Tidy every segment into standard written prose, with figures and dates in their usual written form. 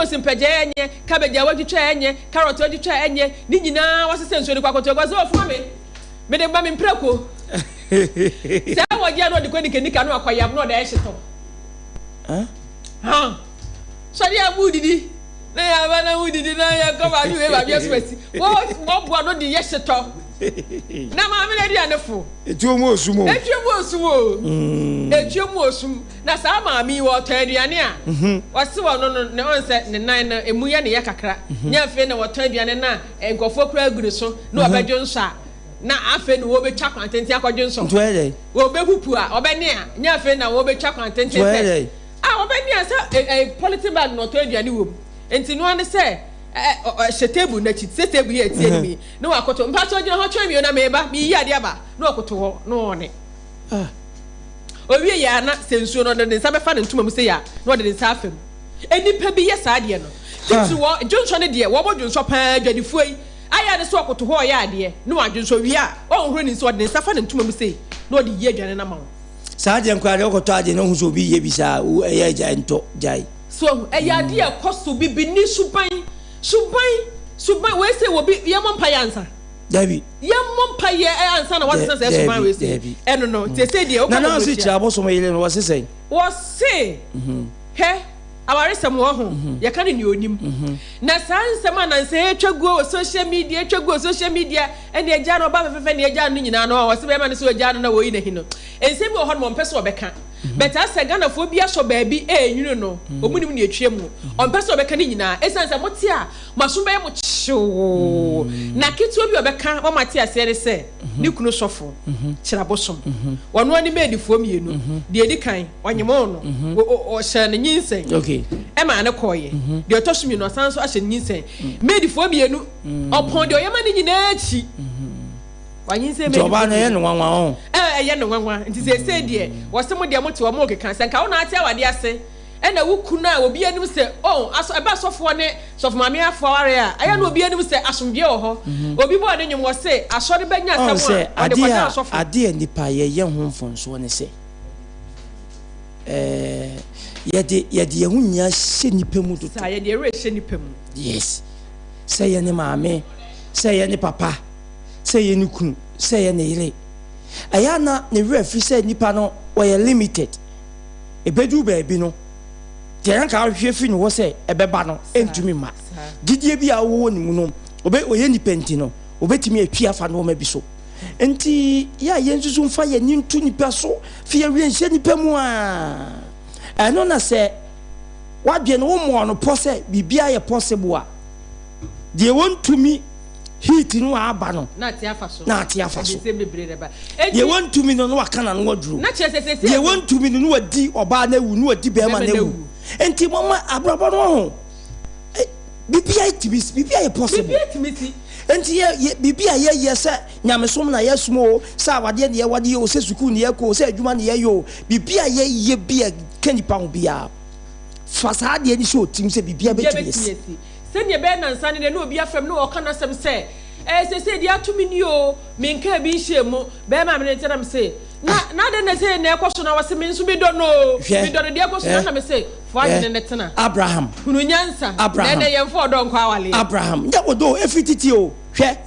Ntoosi mpɛgyɛɛ ɛnyɛ, cabbage a wɔatwitwa ɛnyɛ, carrot a wɔatwitwa ɛnyɛ, ne nyinaa wɔasesa nsuo no kɔ akɔto agu. Ɔse, oh, foma me, mede ma me mprako. Sɛ wɔgye a na ɔde kɔ nikanika na wakɔyam na ɔde ayɛ hyetɔ. Ha, sɔde a mudidi na yɛaba na mudidi na yɛkɔ baabi wei baabi aso asi. Wɔboa no de yɛ hyetɔ. Na maame no aduane fo. Etuo mu osum o. Etuo mu osum o. Etuo mu osum. Na saa maame yi wɔtɔn aduane a, wɔse wɔno no ne ɔn sɛ ne nan no emu yɛ ne ya kakra. Nyɛ afei na wɔtɔn aduane no a nkurɔfoɔ koraa gu ne so na wɔbɛdwo nsɔ a, na afei na wɔbɛtwa kwan tenten akɔdwo nsɔ. Nti wɔyɛ dɛn? Wɔbɛpupu a, wɔbɛnea, nyɛ afei na wɔbɛtwa kwan tenten Nti wɔyɛ sɛ dɛn? a wɔbɛnea sɛ ɛ polythene bag na ɔtɔn aduane wɔ mu. Nti noa ne sɛ ɛ ɛ ɔhyɛ table no akyi, te sɛ table yi a ɛte anim yi, na wakoto. Mpakyɛw gyina hɔ twɛn me o na meba, meyi adeɛ aba. Na ɔkoto hɔ na ɔne. Ah. Owie yɛ a na sɛ nsuo no ɔde ne nsa bɛfa ne ntoma mu sei a na ɔde ne nsa afa mu. Nnipa bi yɛ saa adeɛ no. Titiri wɔ dwonsɔ no deɛ wɔbɔ dwonsɔ paa adwadifoɔ yi ayɛ ade sɛ ɔkoto hɔ ɔyɛ adeɛ na wadwonsɔ wie a ɔnhohoro ne nsa ɔde ne nsa fa ne ntoma mu sei na ɔde yi aduane no ama wo. Saa adeɛ nkoraa deɛ wokɔtɔ adeɛ na wohu sɛ obi yɛ bi saa a ɛyɛ agyae ntɔ gyae. So wahu? Ɛyɛ adeɛ a ɛkɔ so bibini suban suban suban wei sei wɔ bi yɛmmɔ mpaeɛ ansa. Dabi. Yɛmmɔ mpaeɛ ansa na wasesa saa suban wei sei. Ɛno no, nti ɛsei deɛ wokɔ Nana ɔse kyerɛ abosom yere no, wɔse sɛn? Wɔse, hwɛ, awaresɛm wɔ ho, yɛka no nea onim. Na saa nsɛm a nansa yi atwa guo wɔ social media, atwa guo wɔ social media, ɛne agyaa no, ɔbaa fɛfɛɛfɛ ne agyaa no no nyinaa no, wɔse bɛrima no sɛ ɔgyaa no na wɔyi n'ahi no. Nsɛm bi wɔ hɔ nom ɔmpɛ sɛ ɔbɛka. But asɛ Ghanafoɔ bi asɔ baabi ɛɛnwunu no, ɔmu nim nea ɛtwa mu. Ɔmpɛ sɛ ɔbɛka ne nyinaa, ɛsiane sɛ mote a, Mo aso bɛyɛ mo kyewoo. Na ketewa bi a ɔbɛka ma moate aseɛ ne sɛ, ne kunu sɔfo kyerɛ abosom. Ɔno ara ne maidfoɔ mmienu. Deɛ ɛdi kan, ɔnyemoo no, ɔhyɛɛ no nyinsɛn maa no kɔeɛ. Deɛ ɔtɔ so mmienu, ɔsan nso ahyɛ no nyinsɛn. Maidfoɔ mmienu, ɔpɔn deɛ ɔyɛ ma no nyinaa akyi. Wanyinsɛn Nti maidfoɔ ɔbaa no ɛyɛ mmienu. no nwanwa ɔn? Ɛyɛ no nwanwa. Nti seesei deɛ, wɔse mo deɛ mote hɔ morekeka. Sɛ nka wo na ate awadeɛ ase Ɛna wo kunu a obi anim sɛ oh aso ɛba asɔfoɔ ne sɔfo maame afo aware a ɛyɛ na obi anim sɛ asomdwoeɛ wɔ hɔ obi bɔɔ ne nwom ɔse asɔre bɛnya Ɔn asɛm sɛ a ɔde adeɛ kɔdan a asɔfo. adeɛ a nnipa yɛyɛ ho mfomsoɔ ne sɛ ɛɛ yɛde yɛde yɛn ho nyinaa hyɛ nnipa mu dodo. Saa yɛde yɛn werɛ hyɛ nnipa mu. Yes sɛ yɛ ne maame sɛ yɛ ne papa sɛ yɛ ne kunu sɛ yɛ ne yere ɛyɛ a na ne werɛ firi sɛ nnipa no wɔyɛ limited. Ɛbɛduru baabi no, deɛ na anka wohwehwɛ firi ne hɔ sɛ ɛbɛba no ntumi mma. Gyidie bi a wowɔ wɔ ne mu no, ɔbɛ, ɔyɛ nipa nti no, ɔbɛtumi atwi afa nnoɔma bi so. Nti yɛ a yɛnsusu mfa yɛn ani nto nipa so, fa yɛn werɛ nhyɛ nipa mu a, ɛno na sɛ w'adwene no wommɔɔ no pɔ sɛ biribiara yɛ possible a, deɛ wɔntumi heat no a aba no na ate afa so na ate afa so ɛde nsɛm bebree na ɛba deɛ wɔntumi no na waka n'ano aduro na kyerɛ sɛ sɛ deɛ wɔntumi no na wadi ɔbaa no awu na wadi bɛrima no awu nti mama abrabɔ no ho biribiara tumi si biribiara yɛ possible biribiara tumi si nti yɛ yɛ biribi a yɛyɛ sɛ nyamesom na yɛsom o sɛ awadeɛ na yɛwadeɛ o sɛ sukuu na yɛkɔ o sɛ adwuma na yɛyɛ o biribi a yɛyɛ bi a ka nipa ho biara fa saa adeɛ no sɛ ɔtim sɛ biribiara bɛtumi asi. Sɛnea ɛbɛyɛ nnansa no deɛ, na obi afrɛ me na ɔreka n'asɛm sɛ, Ɛɛ, seesei deɛ ato me ni o, menkaa bi nhyɛɛ mu. Barima a me ne no te na mese, Na, na adɛn na sei na ɛrekɔ so? Na ɔse, Me nso medɔ no o, Hwɛ, medɔ no. Deɛ ɛrekɔ so no, hwɛ, ɛna mese, Fa hwɛ, w'adwene no tena. Abraham, Hunu nyansa, na Abraham, ɛnnɛ yɛmfa ɔdɔ nkɔ awaleɛ. Abraham, nyɛ ɔdɔ o, ɛfiri tete o. Hwɛ,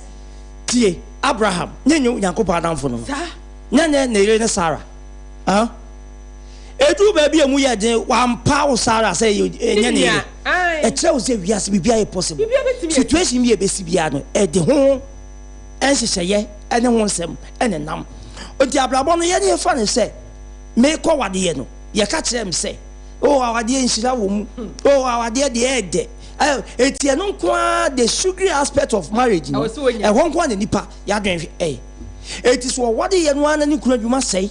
tie, Abraham, nyɛ nyɛ Onyankopɔn adamfo no no, Saa. nyɛ nyɛ ne yere ne Sara. Ah. Ɛduru baabi a emu yɛ den, wampaw Sara sɛ ɛnyɛ ne yere. Ɛkyerɛ wo sɛ wiase biribiara yɛ possible. Situation bi a ɛbɛsi biara no, ɛde ho nhyehyɛeɛ ne ho nsɛm na ɛnam. Nti abrabɔ no yɛne yɛfa no sɛ mekɔ wadeɛ no, yɛka kyerɛ me sɛ oh awadeɛ nhyira wɔ mu, oh awadeɛ deɛ ɛɛdɛ. Eti ɛno nko ara the sugary aspect of marriage no, ɛhɔ nko ara na nipa yɛadwen ɛyɛ. Eti so ɔwade yɛ no ara na ne kunu adwuma sɛe.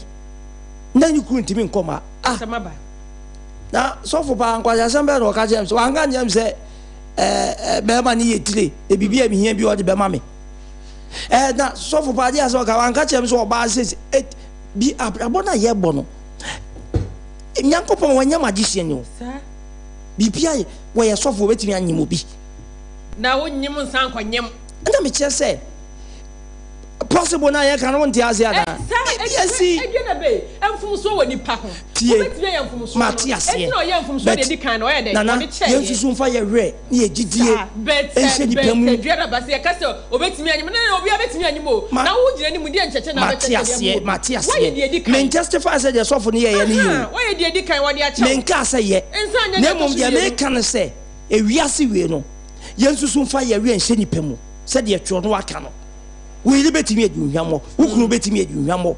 na ne kunu ntumi nkɔ ma ah na sɔfo paa nkwaseasɛm bɛyɛ na ɔka kyerɛ m sɛ wanka nkyerɛ m sɛ ɛɛ bɛrima ne yɛ tire na biribi a mehia bi ɔde bɛma me ɛɛ na sɔfo paa deɛ asɛ ɔka wanka kyerɛ m sɛ ɔbaa sɛ bi abrabɔ no a yɛbɔ no nyankopɔn wɔnyɛ magician o biribi a wɔyɛ sɔfo wɔbɛtumi anyem obi na wonyem nsa nkɔnyem ɛna mekyerɛ sɛ. Possible na yɛka no wonte ase anaa? Biribi asi. Ɛdua na bɛ mfomsoɔ wɔ nipa ho. Tie, Wobɛtumi ayɛ mfomsoɔ no. mate aseɛ. Enti na ɔyɛ mfomsoɔ But deɛ ɛdi kan no ɔyɛ dɛn? Nana, Ɔde kyɛeɛ. yɛnsusu mfa yɛ werɛ ne yɛ gyidie Saa, but nhyɛ nipa but mu. dua na ba sɛ yɛka sɛ ɔbɛtumi anyem no na obiara bɛtumi anyem o. Ma, Na wogyina ne mu deɛ nkyɛkyɛ na mate wobɛkyɛkyɛ de ama aseɛ, obi. mate Woayɛ aseɛ. deɛ ɛdi kan. Men justify sɛ deɛ sɔfo no yɛeɛ no yɛ o. Ahaa, woayɛ deɛ ɛdi kan, wɔde akyɛ wo. Menkaa sɛ yɛ. Nsa anyɛ Na deɛ ɛtɔ mmom so deɛ mmienu. meka ne sɛ, ewiase wei no, yɛnsusu mfa yɛ werɛ nhyɛ nipa mu sɛdeɛ twerɛ no aka no. Wo yere bɛtumi adi wo hwammɔ, wo kunu bɛtumi adi wo hwammɔ,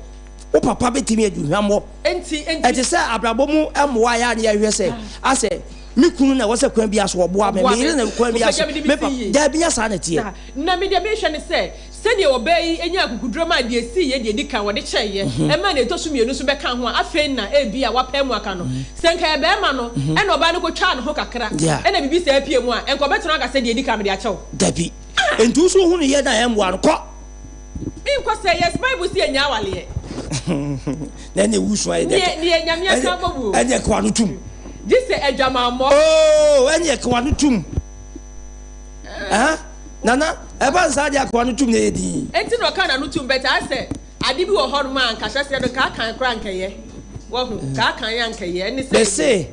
wo papa bɛtumi adi wo hwammɔ. Ɛte sɛ abrabɔ mu mmoa a yɛ a na yɛhwɛ sɛ asɛ me kunu na ɛwɔ sɛ kwan biara so ɔboa me, me yere na kwan biara so me papa. Daabi, nyɛ saa na ɛteɛ. Na me deɛ mehwɛ ne sɛ, sɛdeɛ ɔbaa yi nyaa akukuduro maa deɛ ɛsiiɛ deɛ ɛdi kan wɔde kyɛeɛ, ɛmaa deɛ ɛtɔ so mmienu nso bɛkaa ho a afei na ebia wapae mu aka no. Sɛ nka ɛyɛ barima no ɛna ɔbaa no kɔtwaa ne ho kakra ɛna biribi saa pue mu a, nka ɔbɛtena hɔ aka sɛ deɛ ɛdi kan mede akyɛ wo. Dabi. Enti wo so wohu no yɛ na ɛmmoa no, kɔ. Menkɔ sɛ, yes, Bible se yɛnnya awaleɛ. Na ɛne ɛwu sua yɛ dɛ. Neɛ Nyame aka abɔ mu o. Ɛne ɛkewa no tum. Gye sɛ adwamammɔ. Oh, ɛne ɛkewa no tum. Eh, Nana, ɛba nsaa deɛ akewa no tum na ɛyɛ din. Enti na ɔka n'ano tum, but ayɛ sɛ ade bi wɔ hɔnom a anka ahyɛaseɛ no nka akan koraa ankɛyɛ. Wahu? Nka akan ankɛyɛ. Ɛne sɛ. Mese,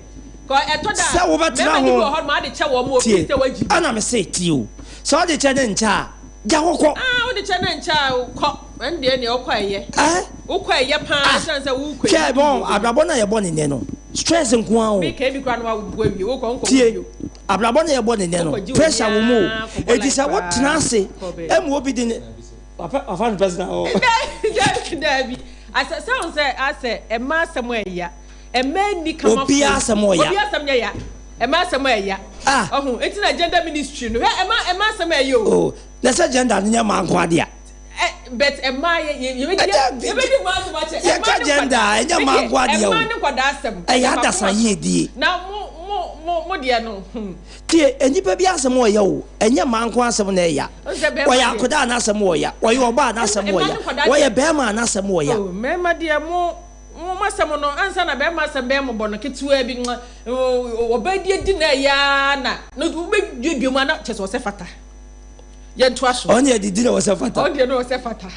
Kɔ ɛtɔ da sɛ a, wobɛtena mmarima no bi ho. wɔ hɔnom a ade kyɛ wɔn, wɔfiri Tie, sɛ wɔagyi. ɛna mese, tie o, sɛ wode kyɛ ne nkyɛ a, gya hɔ kɔ. Ah, wode kyɛ ne nkyɛ a, kɔ. Ɛno deɛ neɛ wokɔ a ɛyɛ. Eh? Wokɔ a ɛyɛ paa, Ah, ɛsiane sɛ wokɔ yi, hwɛ, wodi bɔn, deɛ wobɛdi. abrabɔ no a yɛbɔ ne nnɛ no, stress nko ara o. Meka ebi koraa na wabu awie, wokɔ, wonkɔ wo Tie, bio. abrabɔ no a yɛbɔ ne nnɛ no, Wokɔgye pressure wɔ mu o. obiara kɔbɔ Enti life sɛ wotena paa, ase kɔ baabi. ma obi de ne, wafa, wafa no personal o. Daabi, daabi. Asɛ, sɛ wohu sɛ, asɛ, mmaa asɛm a ɛya. Mmaa nni kamafoɔ. Obiara asɛm ɔya. Obiara asɛm nyɛ ya. Mmaa asɛm ɛya. Ah. Ɔho, eti na gender ministry no. Hwɛ, mmaa, mmaa asɛm ɛyɛ o. Oh, na sɛ gender no nyɛ mmaa nko adea. Ɛ, but mmaa yɛ, yɛ, yɛbɛdi, yɛbɛdi mmaa asɛm akyɛ. Yɛka gender a, ɛnyɛ mmaa nko adea o. Mmaa ne nkwadaa asɛm. Ɛyɛ adasa yiedie. Na mo, mo, mo, mo deɛ no, hmm. Tie, nnipa bi asɛm ɔya o, ɛnyɛ mmaa nko asɛm na ɛya. Ɔyɛ akwadaa a n'asɛm ɔya, ɔyɛ ɔbaa a n'asɛm ɔya, ɔyɛ bɛrima a n'asɛm ɔya. Oh, mmarima deɛ mo. Mo asɛm no, ansa na bɛrima asɛm bɛyɛ mmɔbɔ no, ketewaa bi, ɔbaa di adi na ɛyɛ ara na, na wobɛduadua mu a na kyerɛ sɛ ɔsɛ fata. Yɛntoa so. Ɔne adidi na ɔsɛ fata. Ɔno deɛ na ɔsɛ fata.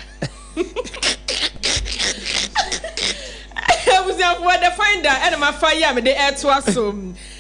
Abusuafoɔ, The Finder ɛna mafa yi a mede ɛretoa so.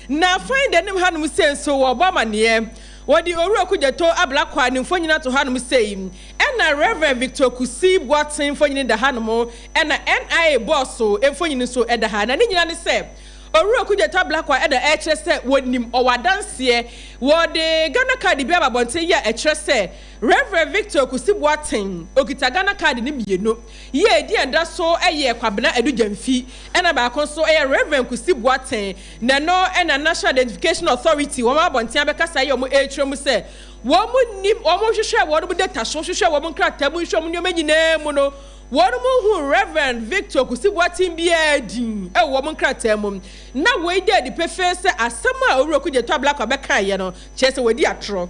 Na Finder nim hanom sei nso wɔrebɔ amaneɛ. Wɔde Owura Okudzeto Ablakwa ne mfonyin ato hanom sei. Ɛna Rev. Victor Kusi Boateng mfonyin da hanom. Ɛna NIA bɔɔso mfonyin nso da ha. Na ne nyinaa ne sɛ, Owura Okudzeto Ablakwa ɛna ɛrekyerɛ sɛ wɔnim, ɔwɔ adanseɛ. Wɔde Ghana card bi aba abɔnten yi a ɛkyerɛ sɛ Rev. Victor Kusi Boateng, ɔkita Ghana card no mmienu. Yi a edin a ɛda so yɛ Kwabena Adu Gyamfi, ɛna baako nso yɛ Rev. Kusi Boateng. Na ɛno na National Identification Authority wɔn abɔnten abɛkasa yi a wɔrekyerɛ mu sɛ wɔn nnim, wɔn hwehwɛɛ wɔn data so, hwehwɛɛ wɔn nkrataa mu, hwehwɛɛ wɔn nneɛma nyinaa mu no, wɔn nhuu Rev. Victor Kusi Boateng biara din wɔ wɔn nkrataa mu. Na wei da adi pefee sɛ asɛm a Owura Okudzeto Ablakwa bɛkaeɛ no kyerɛ sɛ wadi atorɔ.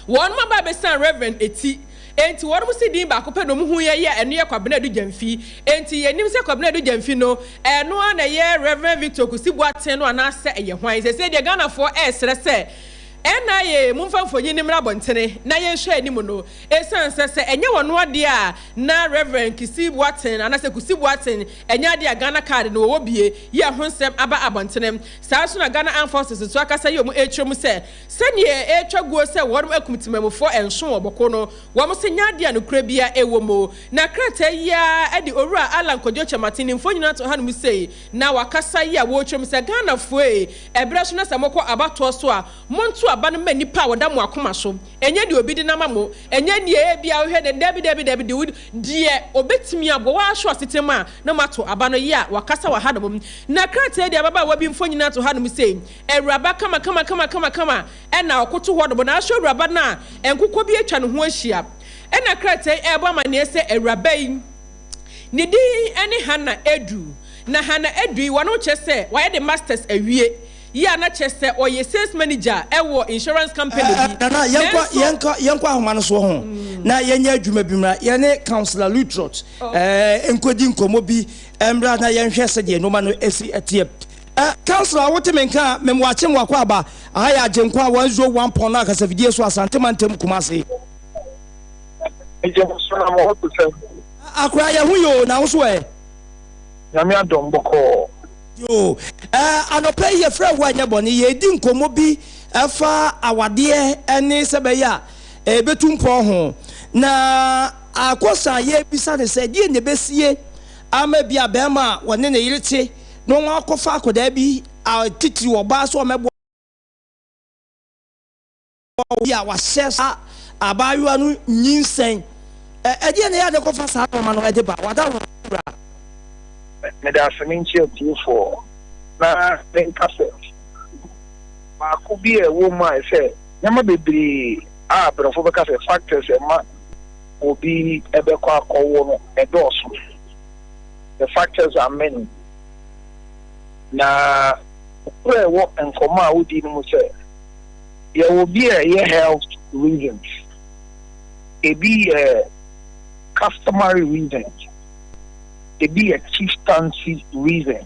Wɔn aba abɛsiane Rev. Eti. Enti wɔnom se din baako pɛ na wɔn hu yɛ yɛ a ɛno yɛ Kwabena Adu Gyamfi. Enti yɛnnim sɛ Kwabena Adu Gyamfi no ɛno ara na ɛyɛ Rev. Victor Kusi Boateng no anaasɛ ɛyɛ hwan. Seesei deɛ Ghanafoɔ ɛresrɛ sɛ NIA momfa mfonyin no mmra abɔntene na yɛnhwɛ anim no. Esiane sɛ sɛ ɛnyɛ wɔn adeɛ a na Rev. Kisi Boateng anaasɛ Kusi Boateng ɛnyɛ adeɛ a Ghana card no wɔwɔ bie yi a ɛho nsɛm aba abɔntene. Saa nso na Ghana Armed Forces nso akasa yi a wɔn ɛrekyerɛ mu sɛ Sɛdeɛ ɛretwa guo sɛ wɔnom akum temamufoɔ nson wɔ Bɔko no, wɔn se nyɛ adeɛ a nokorɛ biara ɛwɔ mu. Na krataa yi ara de Owura Allan Kwadwo Kyerematen ne mfonini ato hanom sei, na wakasa yi a wɔretwerɛ mu sɛ, Ghanafoɔ ei, ɛberɛ so na sɛ mokɔ abatoɔ so a, monto aba no ma nnipa a wɔda mo akoma so, ɛnyɛ deɛ obi de no ama mo, ɛnyɛ deɛ ebia wohwɛ no, dabi dabi dabi, deɛ deɛ ɔbɛtumi aboa wo ara so asetena mu a na moato aba no, yi a wakasa wɔ hanom. Na krataa yi de ababaawa bi mfonini ato hanom sei, Awuraba kamakamakamakama na ɔkoto hɔ nom, nanso awuraba no a nkokɔ bi atwa ne ho ahyia. Ɛna krataa yi ɛrebɔ amanneɛ sɛ awuraba yi ne din ne Hannah Adu. Na Hannah Adu yi, wɔn kyerɛ sɛ wayɛ ne masters awie yi a na kyerɛ sɛ ɔyɛ sales manager wɔ insurance company bi. Nana, yɛnkɔ, Nanso. yɛnkɔ, yɛnkɔ ahoma no soɔ ho na yɛnyɛ adwuma bi mmra. Yɛne Councillor Lutrot ɛɛ nkɔdi nkɔmmɔ bi mmra na yɛnhwɛ sɛdeɛ nnoɔma no si teɛ. Eh, council a wote me nka a, mem wakye mo akɔ aba. Aha yɛ Agyenkwa 101.9 kasafidie so Asante Mantam Kumasi. Megye mo so na mo ho te sɛn? Akora yɛ ho yoo, na wo so ɛ? Nyame adom bɔkɔɔ. Yoo, eh, anɔpa yi yɛfrɛ wo a nyɛ bɔne, yɛredi nkɔmmɔ bi ɛfa awadeɛ ne sɛ bɛyɛ a ɛbɛtu mpɔn ho. Na akɔsa a yɛrebisa ne sɛ, deɛ na ɛbɛsie ama bi a bɛrima a wɔne ne yere te na wɔn akɔfa akwadaa bi a titiri ɔbaa sɛ ɔmɛboa Obi a wahyɛ saa abaayewa no nyinsɛn. Ɛdeɛn na ɛyɛ a de kɔfa saa nnoɔma no de ba? Wada wo wura. Meda ase menkyia atiefoɔ na menka sɛ baako bi a ɛwɔ mu a ɛsɛ nneɛma bebree a abrɔfo bɛka sɛ factors ɛma obi ɛbɛkɔ akɔwo no ɛdɔɔso. The factors are many. Na nokorɛ ɛwɔ nkɔmmɔ a wodi no mu sɛ Yɛwɔ bi a ɛyɛ health reasons, ebi yɛ customary reasons, ebi yɛ chieftaincy reasons,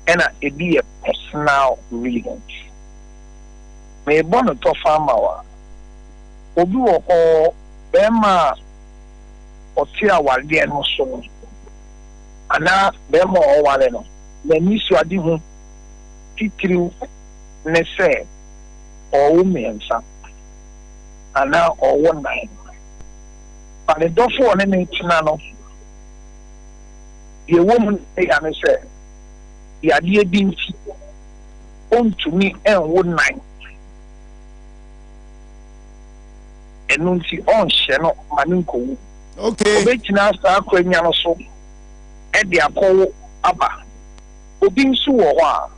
ɛna ebi yɛ personal reasons. Merebɔ no tɔfa ama wo a, obi wɔ hɔ, barima a ɔte awareɛ no so no, anaa barima a ɔware no, n'anisoadehu titiriw ne sɛ ɔrewo mmiɛnsa anaa ɔrewo nnan. Ma ne dɔfo a ɔne no retena no, deɛ ɛwɔ mu no ya ne sɛ, yadeɛ bi nti, ɔntumi nwo nnan. Ɛno nti, ɔnhyɛ no ma no nkɔwu. Ɔbɛgyina saa akwanya no so de akɔwo aba. Obi nso wɔ hɔ a,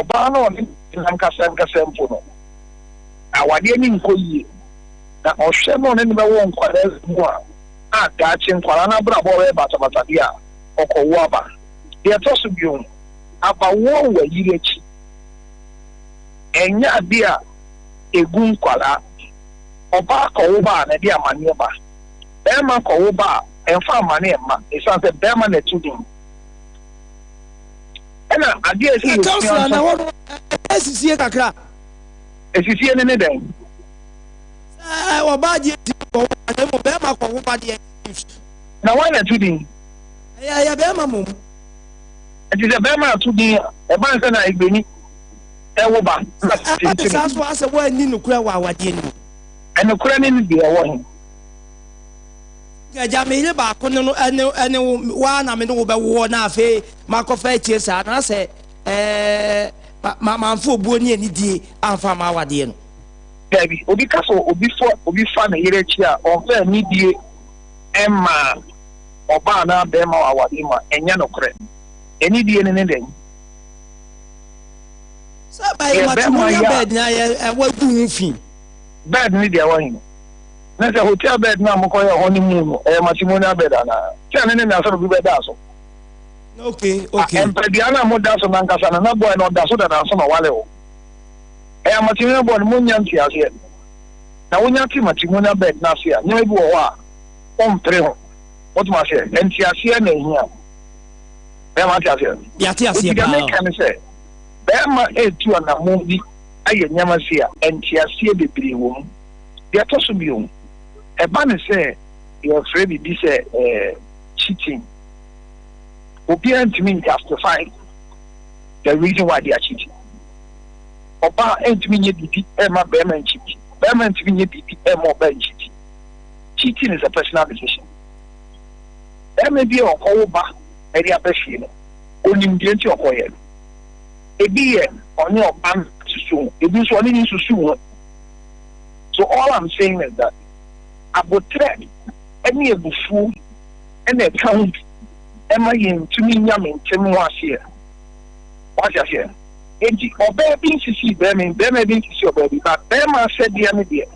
ɔbaa no a ɔne no te ankasa ankasa mpo no, awadeɛ no nkɔ yie, na ɔhwɛ na ɔne no bɛwo nkwadaa mu a, a daakye nkwadaa no abrabɔ bɛyɛ basabasa deɛ a, ɔkɔwo aba. Deɛ ɛtɔ so bio, abawoɔ wɔ ayiri akyi. Ɛnyɛ adeɛ a ɛgu nkwadaa. Ɔbaa kɔwo ba a, na ɛde amaneɛ ba. Barima kɔwo ba a, ɛmfa amaneɛ mma, ɛsiane sɛ barima na ɛto din. Ɛna adeɛ a ɛsɛ yɛsua nso. Na hɔ no ɛsisie kakra. Esisie ne ne dɛn? Sɛ ɔbaa deɛ ti kɔ wo ba na mmom bɛrima kɔ wo ba deɛ. Na wɔn na ɛto din? Ɛyɛ ɛyɛ bɛrima mmom. Ɛti sɛ bɛrima ato din a, ɛba nsɛ na egbeni ɛwo ba. Ɛba ne saa so asɛ wɔanni nokorɛ wɔ awadeɛ no mu. Ɛnokorɛ ne ne deɛ ɛwɔ he? Agya, me yere baako ne no ɛne ɛne wo, wo ara na me ne wo bɛwoɔ na afei makɔfa akyire saa na sɛ ɛɛ ma ma mamfa obuo ne anidie amfa amma awadeɛ no. Dabi, obi ka sɛ obi fa obi fa ne yere akyi a, ɔmfa anidie mmaa ɔbaa anaa barima wɔ awadeɛ mu a, ɛnyɛ nokorɛ. Anidie no ne dɛn? Sɛ bɛyɛ Deɛ bɛrima matrimonial yɛ a. bed na yɛ ɛwɔ agu ho fi. Bed no deɛ ɛwɔ he? Na sɛ hotel bed no a mokɔyɛɛ honeymoon no, ɛyɛ matrimonial bed anaa? Sɛ ɛno ne nea sɛ obi bɛdaa so. Okay, Ah, okay. mpadua no a moda so no ankasa no, na boy no ɔda so dada ansa na ɔware wo. Ɛyɛ matrimonial bed no, monnya nteaseɛ. Na wonya te matrimonial bed no ase a, nneɛma bi wɔ hɔ a, wompere ho. Wotem aseɛ? Nteaseɛ na ehia. Bɛrima ate aseɛ? Yɛate aseɛ Enti deɛ paa. meka ne sɛ, bɛrima retu anammɔn bi ayɛ nneɛma sei a, nteaseɛ bebree wɔ mu. Deɛ ɛtɔ so bio, ɛba no sɛ yɛfrɛ biribi sɛ cheating. Obiara ntumi justify the reason why they are cheating. Ɔbaa ntumi nyɛ biribi mma barima nkyiti. Barima ntumi nyɛ biribi mma ɔbaa nkyiti. Cheating is a personal decision. Barima bi a ɔkɔwo ba de aba fie no, onim deɛ nti ɔkɔyɛ no. Ebi yɛ ɔne ɔbaa no susu ho, ebi nso ɔne ne nsusu ho. So all I'm saying is that aboterɛ ne abufuo na ɛka ho bi ɛma yɛntumi nya me ntem ho aseɛ. Wate aseɛ? Enti ɔbaa bi nsisii bɛrima bi, bɛrima bi nsisi ɔbaa bi, but bɛrima asɛdeɛ no deɛ,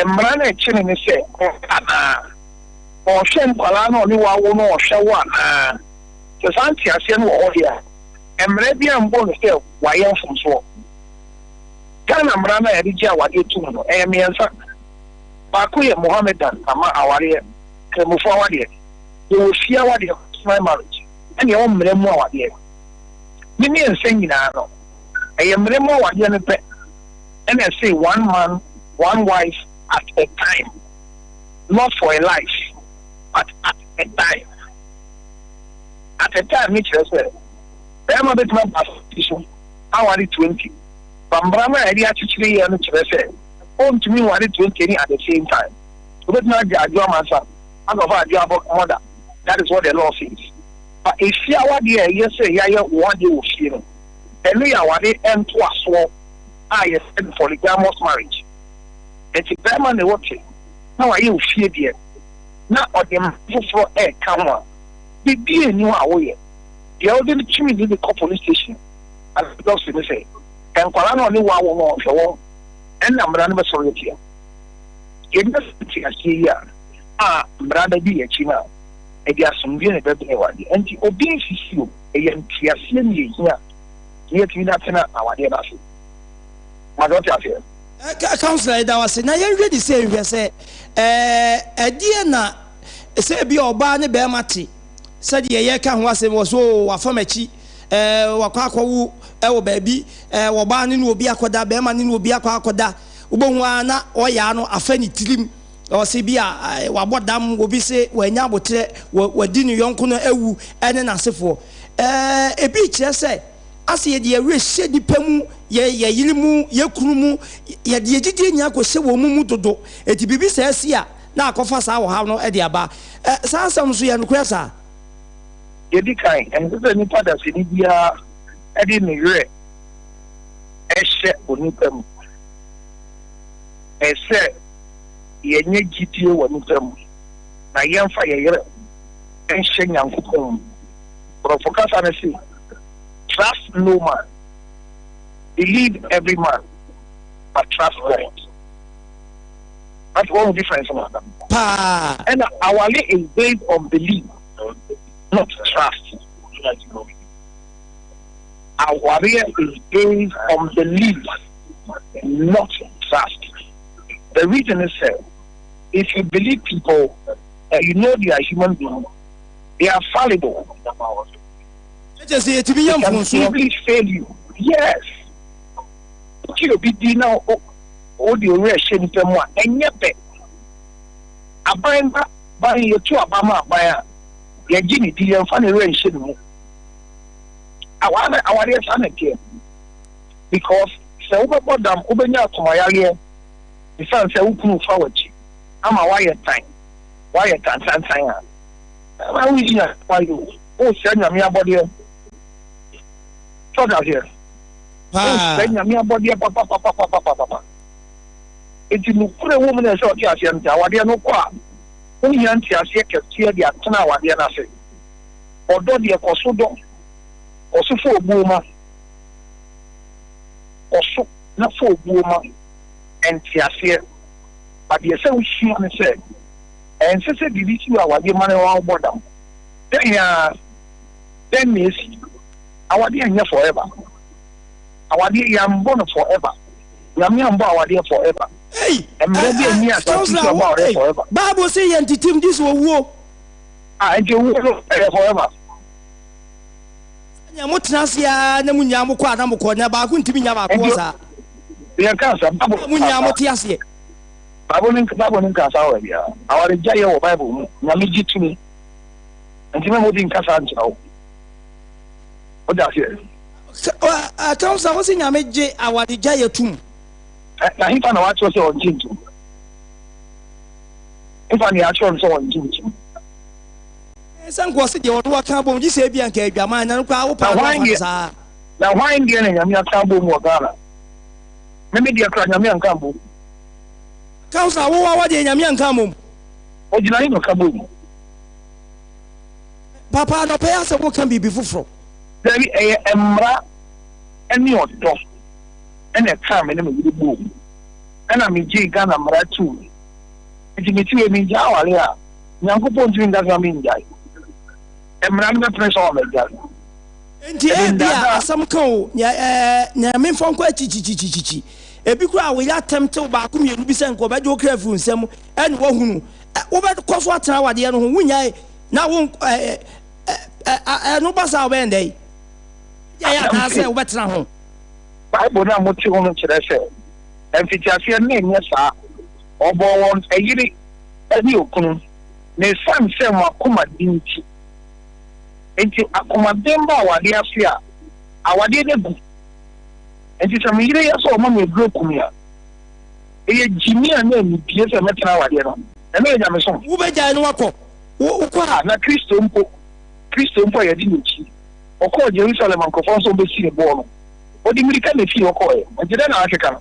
mmara no ɛkyene ne sɛ ɔhwɛ anaa? Ɔhwɛ nkwadaa no a ɔne wo awo no ɔhwɛ wo anaa? Sɛ saa nteaseɛ no wɔ hɔ deɛ a, mmara biara mmɔ no sɛ wayɛ mfomsoɔ. Ghana mmara no a yɛde gye awadeɛ tom no, ɛyɛ mmiɛnsa. Baako yɛ Mohammedan ama awareɛ, Kramofo awadeɛ. Yɛwɔ fie awadeɛ, customary marriage, ɛna yɛwɔ mmara mu awadeɛ. Ne mmiɛnsa nyinaa no, ɛyɛ mmara mu awadeɛ no pɛ ɛna ɛse one man, one wife at a time. Not for a life but at a time. At a time ne kyerɛ sɛ bɛrima bɛtumi aba asase so aware 20 but mmara no a yɛde akyekyere yɛ no kyerɛ sɛ ɔntumi nware 20 ne at the same time. Obɛtumi agye adwo amansa akɔfa adwo abɔ mother. That is what the law says. But efie awadeɛ a ɛyɛ sɛ yɛayɛ wo adeɛ wɔ fie no, ɛno yɛ awade ntoasoɔ a yɛfrɛ no polygamous marriage. Enti barima ne wo te na wayɛ wo fie deɛ na ɔde mma foforɔ reka ho a, biribiara nni hɔ a woyɛ. Deɛ wode no tumi de no kɔ police station anaa dɔkta ne sɛ nkwadaa no a ɔne wo awo no ɔnhwɛ wɔn, ɛnna mmara no bɛsɔre atia. Yɛnya saa nteaseɛ yi a, a mmara no adi yɛn akyi no a, ɛde asomdwoeɛ na ɛbɛbrɛ awadeɛ. Enti obi nsisi o, ɛyɛ nteaseɛ na ɛhia na yɛatumi de atena awadeɛ no ase. Mate wote aseɛ? Councilor yɛda wo ase. Na yɛnhwɛ ne sei nhwɛ sɛ ɛdeɛ na sɛ ebi ɔbaa ne bɛrima te sɛdeɛ yɛka ho asɛm wɔ so oo wafa m'akyi wakɔ akɔwo wɔ baabi ɔbaa ne ne obi akɔda bɛrima ne ne obi akɔ akɔda wobɛhu ara na ɔyaa no afa ne tirim ɔse bi a wabɔ dam obi se wanya aboterɛ wadi ne yɔnko no awu ɛne n'asefoɔ ebi kyerɛ sɛ Ase yɛde yɛn werɛ hyɛ nnipa mu, yɛ yɛn yere mu, yɛn kunu mu, yɛde yɛn gyidie nyinaa kɔhyɛ wɔn mu mu dodo. Enti biribi saa si a, na akɔfa saa ɔhaw no de aba. Ɛ, saa asɛm nso yɛ nokorɛ saa? Deɛ ɛdi kan, ɛnsɛ sɛ nipa dasani biara de ne werɛ hyɛ onipa mu. Ɛsɛ sɛ yɛnya gyidie wɔ nipa mu, na yɛmfa yɛn werɛ nhyɛ Nyankopɔn mu. Borɔfo kasa no se, Trust no man, believe every man, but trust God. Ate wɔn difference no? Paa. Ɛna awale is based on belief, not trust. Awareɛ is based on belief, not trust. The reason is sɛ, if you believe people and you know they are human beings, they are fallible. Ɛkyɛ sɛ yɛtumi yɛ mfomsoɔ. They can easily fail you. Yes. Wogye obi di na wode owura hyɛ nipa mu a, ɛnyɛ pɛ. Aban ba ban yɛtu aba ma aban a, yɛgye ne di, yɛmfa ne werɛ nhyɛ ne mu. Awareɛ awareɛ saa na ɛteɛ. Because sɛ wobɛbɔ dam, wobɛnya akomayareɛ ɛsiane sɛ wo kunu fa w'akyi ama woayɛ tan, woayɛ tantantan a. Ɛma wo yi wayɛ o. Wo sɛ nyame abɔdeɛ. Sɛ ɔde aseɛ. Wo sɛ nyame abɔdeɛ papapapapapapa. Eti nokorɛ wɔ mu na ɛsɛ ɔte aseɛ no sɛ awadeɛ no kɔ a, wo hia nteaseɛ kɛseɛ de atena awadeɛ no ase. Ɔdɔ deɛ kɔ so dɔ. Kɔ so fa obuo ma. Kɔ so na fa obuo ma. Nteaseɛ. But deɛ ɛsɛ wo sua ne sɛ. Ɛnsɛ sɛ biribi si wɔ awadeɛ mu ma wobɔ dam. Dɛn ara, dɛn na esi? Awadeɛ nyɛ forever. Awadeɛ, yɛambɔ no forever. Nyame ambɔ awadeɛ forever. Ei, Mmerɛ bi nni asase Counselor, so a ɔbɔ wo, awadeɛ ei, forever. Bible se yɛn tetem gye sɛ owuo. Ah, nti owuo no ɛyɛ forever? Sɛnea motena ase ara na mo nyinaa mokɔ a na mokɔ, na baako ntumi nnya baako Nti wɔ saa. yɛka sa, Bible Na mo ka nyinaa saa. mote aseɛ. Bible no Bible no nka saa wɔ baabiara. Awaregyaeɛ wɔ Bible mu. Nyame gye tumi. Nti mɛma obi nka saa nkyerɛ wo. Wote aseɛ? Counselor, wo se Nyame gye awaregyaeɛ tum? Na hefa na wɔakyerɛ sɛ ɔngye ntom? Hefa na yɛakyerɛ no sɛ ɔngye ntom? Sɛ nka ɔse deɛ ɔno waka abom gye sɛ ebia nka adwaman na no koraa wo paa no afa no saa. Na hwan deɛ na Nyame aka abom wɔ Ghana? Me me deɛ koraa Nyame anka ambom. Counselor, wo wa deɛ Nyame anka ambom. Ogyina he na ɔka bom? Papa anɔpa yi asɛ woka biribi foforɔ. Dabi, ɛyɛ mmara ne ɔdɔ na ɛkaa me ne me yere boom. Ɛna megyee Ghana mmara toom. Nti mete wei mengyae aware a, Nyankopɔn ntumi nka sɛ ma mengyae. Mmara no bɛpene so ama magyae. Enti Ɛde ebia nnaadaa. asɛm ka o, nea ɛɛ, nea memfa nkɔ akyikyikyikyi. Ebi koraa a woyɛ atɛm tew baako mmienu bi sɛ nka ɔbɛgye wo kra afiri wo nsam, ɛne woahunu. Ɛ, wobɛkɔ so atena awadeɛ no ho, wonnyae na wo ɛ, ɛ, ɛ, ɛ, ɛno ba saa a wobɛyɛ no dɛn? Wobɛgyae Asɛm anaasɛ se, wobɛtena ho? Bible no a mote ho no kyerɛ sɛ mfitiaseɛ no na ɛnyɛ saa. Ɔbɔɔ wɔn ɛyere. Ne okunu, na esiane sɛ mo akoma den nti. Enti akomaden ba awadeɛ ase a, awadeɛ no agu. Enti sɛ me yere yɛ sɛ ɔma me aduro ku me a, ɛyɛ gyimi a na anibue sɛ mɛtena awadeɛ no ho. Ɛno yɛ nyamesom. Wobɛgyae no akɔ? Wo, wokɔ a. Ah, na Kristo mpo, Kristo mpo a yɛadi n'akyi, ɔkɔɔ Jerusalem a nkurɔfoɔ nso wɔbɛsi no boɔ no, ɔde mmirika na ɛfii hɔ kɔeɛ. Enti dɛn na akeka no?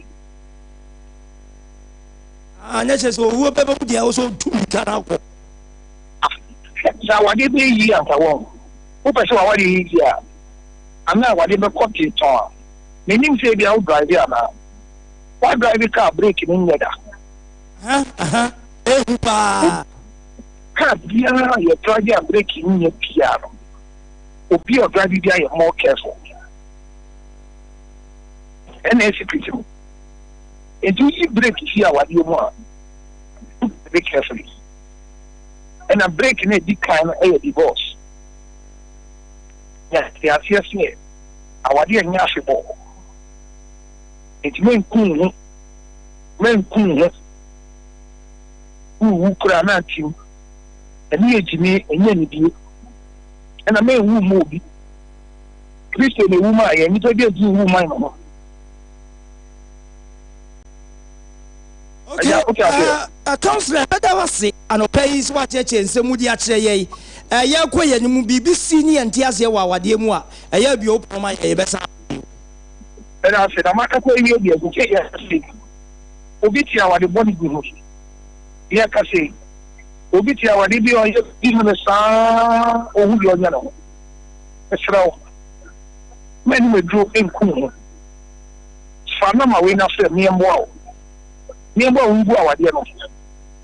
Ah, na kyerɛ sɛ owuo bɛba mu deɛ, wo sɛ ɔtu mmirika no akɔ. Ah, sɛ awadeɛ bɛyɛ yie anka wɔn. Wopɛ sɛ w'awadeɛ yɛ yie a, anaa awadeɛ bɛkɔ tetɔn a, mennim sɛ ebia wo drive anaa. Woadrive kaa brake no nyɛ da. Aha, aha, ehu paa. Kaa biara a yɛ drive a brake nyɛ biara no, obi a ɔdrive biara yɛ more careful. Ɛna ɛyɛ secret no. Nti woyi brake fi awadeɛ mu a, wo drive carefully. Ɛna brake no a ɛdi kan no yɛ divorce. Nya nteaseɛ sɛ awadeɛ nyɛ afebɔɔ. Nti menku wo ho, menku wo ho. Worewu koraa na atim. Ɛno yɛ gyimie, ɛnyɛ anibie. Ɛna menwu mma obi. Kristo na ewu maa yɛn, nnipa bi antumi nwu mma yɛn ho. Okay, uh, uh, counselor, bɛda wase anɔpa yi sɛ wakyerɛkyerɛ nsɛm mu de akyerɛ yɛn. Uh, yɛkɔ yɛn mu biribi si ne yɛn nte aseɛ wɔ awadeɛ mu a, ɛyɛ abio wopɔn ma yɛ yɛbɛsan. Bɛda ase na makasa awie deɛ ɛsɛ sɛ yɛka sei. Obi te awade bɔne bi ho. Yɛka sei. Obi te awade bi a ɔyɛ bi ho no saa ohu deɛ ɔnyɛ ne ho. Mesrɛ wo, ma anim aduro nku wo ho. Fa nɔma wei na frɛ me mmoa wo. Meɛmmoa wo ngu awadeɛ no,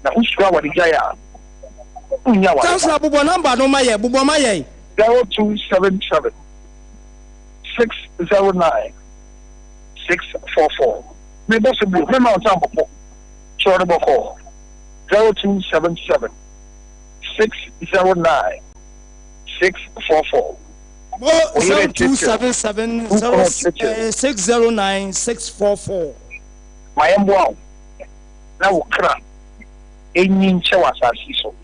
na wosuro awadegyaeɛ a, wonnya awade pa. Councillor bobɔ number no ma yɛn, bobɔ ma yɛn. 0277 609 644. Mebɔ so bio, mɛma wo nsa mpopo, kyerɛw no bɔkɔɔ, 0277 609 644. Mo 0277 609 644. Ma yɛmmoa wo na wo kra nyi nkyɛ wɔ asase yi so.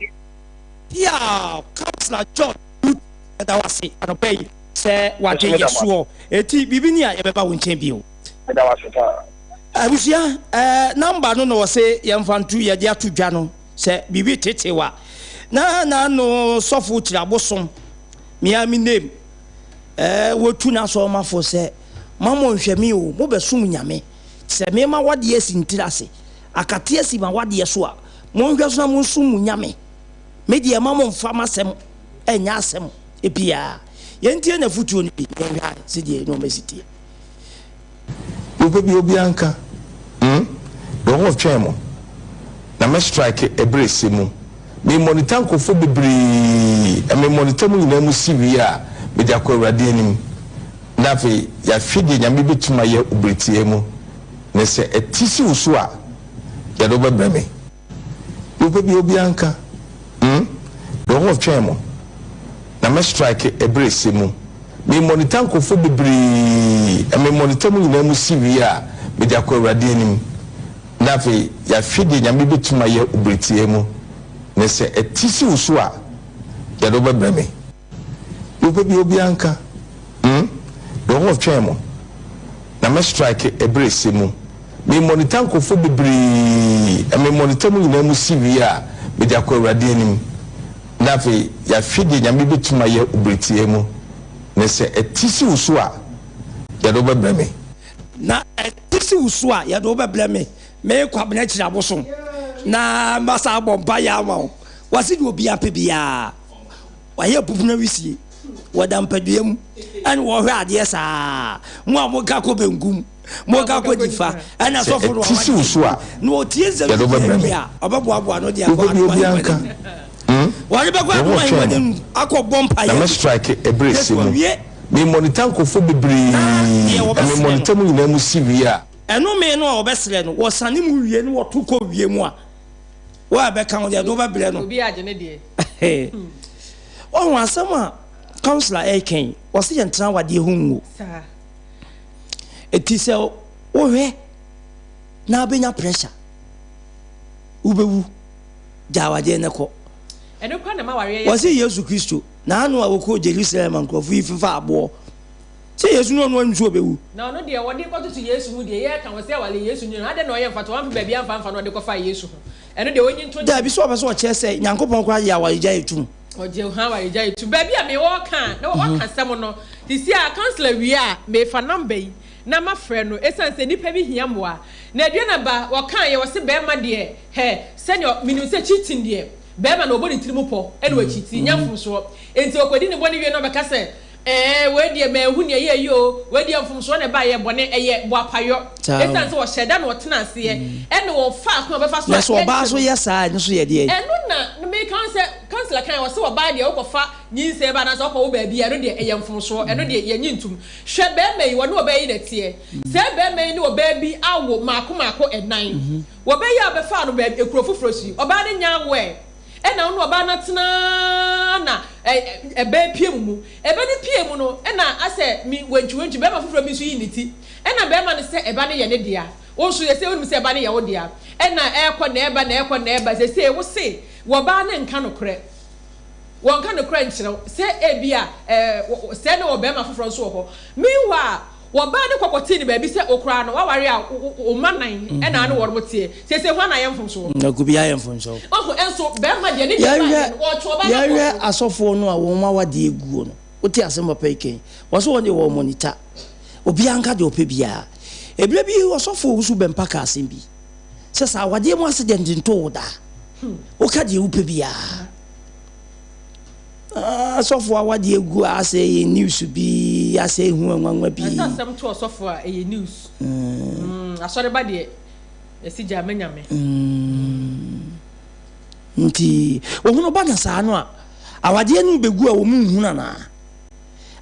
Piaw! Councillor George Lutu yɛda wo ase anɔpa yi sɛ wagye yɛ soɔ. Eti biribi ni a yɛbɛba wo nkyɛn bio. Meda wo ase paa. Abusua, eh, number no na wɔse yɛmfa nto yɛde ato dwa no sɛ biribi tetew a. Na n'ano sɔfo kyerɛ abosom, me ara me name, eh, wɔtu n'asɔremafo sɛ ma mo nhwɛ me o, mobɛsom Nyame. Sɛ mema w'adeɛ asi ne tiri ase, akate asi m'awadeɛ so a, monhwɛ so na monsom mo Nyame. Me deɛ mma momfa m'asɛm nnyɛ asɛm biara. Yɛntie n'afotuo no bi na yɛnhwɛ sɛdeɛ nneɛma si teɛ. Wopɛ bi obiara nka hmm Me ho retwɛn mo na mɛ strike ɛberɛ ɛsɛ mu Me monitor nkurɔfoɔ bebree na me monitor mo nyinaa mu si wie a mede akɔ Awurade anim Na afei yɛahwɛ deɛ Nyame bɛtumi ayɛ wo berɛ tiaa mu Na sɛ ɛte si wo so a yɛde wo bɛbrɛ me Wopɛ bi obiara nka hmm Me ho retwɛn mo na mɛ strike ɛberɛ ɛsɛ mu Me monitor nkurɔfoɔ bebree na me monitor mo nyinaa mu si wie a mede akɔ Awurade anim Na afei yɛahwɛ deɛ Nyame bɛtumi ayɛ wo berɛ tiaa mu Na sɛ ɛte si wo so a yɛde wo bɛbrɛ me. Wopɛ bi obiara nka hmm Me ho retwɛn mo na mɛ strike ɛberɛ ɛsɛ mu Me monitor nkurɔfoɔ bebree na me monitor mo nyinaa mu si wie a mede akɔ Awurade anim Na afei yɛahwɛ deɛ Nyame bɛtumi ayɛ wo berɛ tiaa mu Na sɛ ɛte si wo so a yɛde wo bɛbrɛ me. Na ɛte si wo so a yɛde wo bɛbrɛ me Me Kwabena Kyiri Abosom na masa abɔ mpaeɛ ama wo Wɔse deɛ obiara pɛ biara Wayɛ pupuna wisie, wɔda mpadua mu ɛna wɔhwɛ adeɛ saa. Mo a moka kɔ benkum, moka kɔ nifa, ɛna Sɛ sɔfo no ɛte si wo so a, na ɔtie nsɛm yɛde wo yi bɛbrɛ wie me. a, ɔbɛboaboa no de akɔ Wopɛ bi adom obiara ahengua nka no anim. hmm Wɔde bɛkɔ Me ho adom ahengua retwɛn no mo anim akɔbɔ na mpaeɛ mɛ agu. strike ɛberɛ Na ɛsɛ sɛ mu. wɔwie Me monitor nkurɔfoɔ bebree na deɛ na me wɔbɛsrɛ no, monitor mo nyinaa mu si wie a. ɛnome no a wɔbɛsrɛ no, wɔsane mu wie na wɔto kɔ wie mu a, wo a ɛbɛka wo deɛ, ɛde wobɛbrɛ no. Obi agye ne deɛ. Wahu asɛm a councilor ɛreka yi, ɔse yɛntena awadeɛ ho ngu. Eti sɛ wohwɛ na abɛnya pressure, wobɛwu. Gya awadeɛ no kɔ. Ɛno koraa na ɛma awareɛ yɛ Wɔse fɛ. Yesu Kristo, n'ano a wɔkɔɔ Jerusalem a nkurɔfo yi fefaa aboɔ sɛ Yesu no ɔno anim sɛ ɔbɛwu. Na ɔno deɛ wɔde kɔtoto Yesu ho deɛ yɛreka wɔse aware Yesu nyini no adɛn na ɔyɛ mfatoho wamfa baabi amfa amfa na ɔde kɔfaa Yesu ho ɛno deɛ ɔnyi nto nkyɛn. Daabi sɛ ɔpɛ sɛ ɔkyerɛ sɛ Nyankopɔn koraa gye awaregyaeɛ tom. Ɔgye ho awaregyaeɛ tom. Baabi a mewɔ ka a na waka asɛm no sisi a councilor wie a mefa number yi na mafrɛ no ɛsiane sɛ nnipa bi hia mmoa na aduana ba wɔkaeɛ wɔse bɛɛma deɛ hɛ sɛdeɛ menim sɛ cheating deɛ bɛɛma na ɔbɔ ne tiri mu pɔ ɛna wakyiti nyɛ mfomsoɔ enti ɔkɔdi ne bɔne wie na ɔbɛka sɛ ɛɛ wei deɛ manhu nea ɛyɛɛ yi oo wei deɛ mfomsoɔ na ɛbaeɛ bɔne ɛyɛ boapayɔ ɛsiane sɛ ɔhyɛ da na ɔtena aseɛ ɛna ɔfa kwan a ɔbɛfa so Na a sɛ ɔbaa yɛnkyɛ so no yɛ saa a ɛno nso yɛ deɛn? Ɛno na meka sɛ councilor kan ɔse ɔbaa deɛ wokɔfa nyinsɛn ba anaasɛ wokɔwo baabi a ɛno deɛ ɛyɛ mfomsoɔ ɛno deɛ yɛnye ntom Hwɛ barima yi, ɔne ɔbaa yi na ɛteɛ. Saa barima yi ne ɔbaa bi awo mmaako mmaako nnan. Ɔbaa yi a ɔbɛfaa no baabi, kuro foforɔ so yi, ɔbaa no nya awo ɛ. Ɛna ɔne ɔbaa no atena ara na ɛbɛ pue mu mu. Ɛbɛ no pue mu no, ɛna asɛ mi wantwiwantwi, barima foforɔ bi nso yi ne ti. Ɛna barima no sɛ ɛba no yɛ ne dea. Wo nso seesei wonim sɛ ɛba no yɛ wo dea. Ɛna ɛrekɔ na ɛreba na ɛrekɔ na ɛreba, seesei wo se wɔbaa no nka nokorɛ. Wɔnka nokorɛ nkyerɛ wo sɛ ebia ɛɛ sɛɛ na ɔbarima foforɔ nso wɔ hɔ. Meanwhile, wɔbaa no kɔ kɔtee no baabi sɛ wo koraa no w'aware a wo mma nan ɛna ane wɔnom teɛ. Seesei hwan na ayɛ mfomsoɔ? Nako bi ayɛ mfomsoɔ. Wahu, ɛnso barima deɛ ne deɛ baeɛ no wɔtwe ɔbaa no akɔ Yɛhwɛ asɔfoɔ no a wɔn awadeɛ guo no, wote asɛm papa yi kan? Wɔse wɔn deɛ wɔn monitor. Obiara nka deɛ ɔpɛ biara. Ɛberɛ bi ɔsɔfoɔ Owusu Bɛmpa kaa asɛm bi sɛ sɛ awadeɛ mu accident nto wo da a, woka deɛ wopɛ biara. Ah, sɔfo awadeɛ gu a asɛ ɛyɛ news bi asɛ ehu anwanwa bi. Ɛsɛ asɛm to ɔsɔfo a ɛyɛ news. Mm, asɔreba deɛ yɛsi gya menya me. Mm. Nti ohunu ba na saa no a awadeɛ no bɛgu a wɔn nhunu anaa?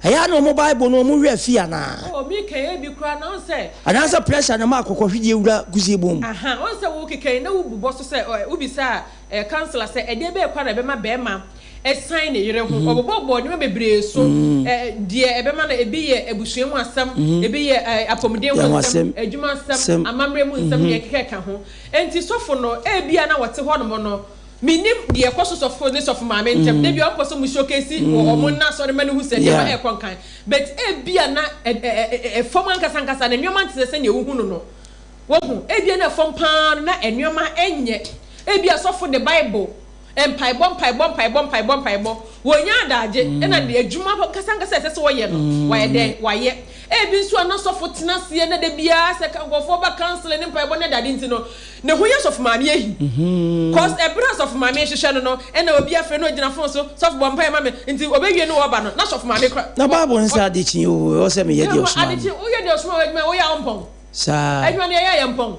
Ɛyɛ a na wɔn Bible no wɔn werɛ fi anaa? Oh, mi kɛn ebi koraa na ɔn sɛ. Anaasɛ pressure na ma akɔkɔhwedeɛ wura kusie bɔn mu. Aha, ɔn sɛ wo keka yi na wo bobɔ so sɛ wobisa Councillor sɛ ɛdeɛ bɛyɛ koraa na ɛbɛma bɛɛma ɛsan ne yere ho. Ɔbobɔbɔɔ nneɛma bebree so, deɛ ɛbɛma no ebi yɛ abusua mu asɛm, ebi yɛ apɔmuden ho nsɛm, adwuma nsɛm, amammerɛ mu nsɛm, deɛ ɛkeka ɛka ho. Enti sɔfo no, ebia na wɔte hɔnom no, mennim deɛ ɛkɔ so sɔfo ne sɔfo maame ntam, da biara wɔpɛ sɛ wɔn showcase wɔ wɔn nna asɔremma no hu sɛ nneɛma ɛrekɔ nkan, but ebia na ɛfam ankasa ankasa no nneɛma nte sɛ sɛdeɛ wohu no no. Wohu, ebia na fam paa no na nneɛma nyɛ. Ebia sɔfo de Bible, mpaebɔ, mpaebɔ, mpaebɔ, mpaebɔ, mpaebɔ. Wɔnnya adagye, ɛna deɛ adwuma ankasa ankasa a ɛsɛ sɛ wɔyɛ no, wɔayɛ dɛn? Wɔayɛ. Ebi nso a na sɔfo tena aseɛ na da biara sɛ nkurɔfoɔ ba counseling ne mpaebɔ ne adade nti no, ne ho yɛ sɔfo maame ahi. Cause ɛberɛ a sɔfo maame rehwehwɛ no no, ɛna obi afrɛ na ɔgyina phone so, sɔfo bɔ mpaeɛ ma me. Nti ɔbɛwie no ɔreba no, na sɔfo maame kora. Na Bible no sɛ adekye oo, ɛwɔ sɛ meyɛ deɛ ɔsomaa me. Adekye, woyɛ deɛ ɔsomaa wo adwuma, woyɛ a wompɔn. Saa. Adwuma no yɛyɛ a yɛmpɔn.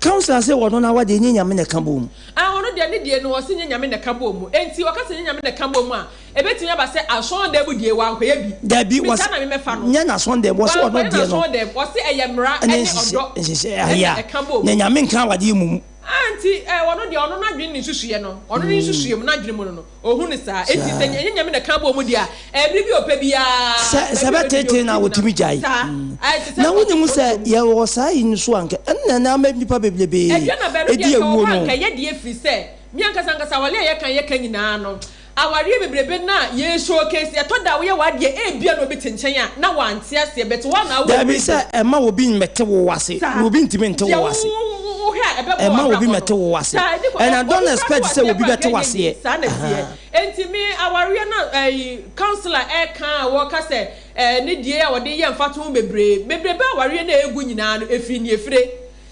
Councilor se ɔno n'awadeɛ nyɛ Nyame na ɛka bɔɔ mu. Ah ɔno deɛ ne deɛ no ɔse nyɛ Nyame na ɛka bɔɔ mu. Enti ɔka sɛ nyɛ Nyame na ɛka bɔɔ mu a, ɛbɛtumi aba sɛ asɔndɛm deɛ wankɔyɛ bi. Dabi, Me wɔse saa na me mɛfa no. nyɛ n'asɔndɛm, wɔse ɔno Wankɔyɛ deɛ no n'asɔndɛm, ɔse ɛyɛ mmara ɛne ɛne nhyehyɛ ɔdɔ nhyehyɛ ɛna aya ɛka bɔɔ na mu. Nyame nka awadeɛ mmom. Ah nti eh ɔno deɛ ɔno n'adwene ne nsusuiɛ no, ɔno ne nsusuiɛ mu, n'adwene mu no no, Ohu no saa. Enti sɛ ɛnyɛ Nyame na ɛka bɔɔ mu deɛ a, ɛbere bi a ɔpɛ biara, Sɛ sɛ baabi a ɔbɛdu biara ɛbɛteetee no a ɔtumi ɔtumi gyina. gyae. Saa. Ayɛ te sɛ Na wonim ɔte sɛ kurom. yɛwɔ saa yi no so a anka ɛno na na ama nnipa bebrebee Adwa na bɛno di deɛ nka wɔ awuo hɔ a no. nka ɛyɛ deɛ ɛfiri sɛ me ankasa ankasa awareɛ a yɛka yɛka nyinaa no awareɛ bebrebe no a yɛ showcase ɛtɔ da a woyɛ w'adeɛ ebia na obi te nkyɛn a na wante aseɛ but woa na wowɔ Dabi reason. sɛ ɛma obi mmɛte wo ase Saa. na obi ntumi nte Deɛ wo ase. wohwɛ a ɛbɛboa Ɛma obi w'abrabɔ mmɛte no. wo ase. Saa, ɛdi kɔ, And I obi don't koraa expect te sɛ w'aseɛ obi koraa bɛte nka ɛnyɛ w'aseɛ. yie. Saa na ɛteɛ. Ahaa. Enti me awareɛ no a ɛyi councilor ɛreka a wɔka sɛ ɛɛ ne deɛ a wɔde yɛ mfatoho bebree, bebrebe awareɛ no a ɛregu nyinaa no ɛfiri nea ɛfire.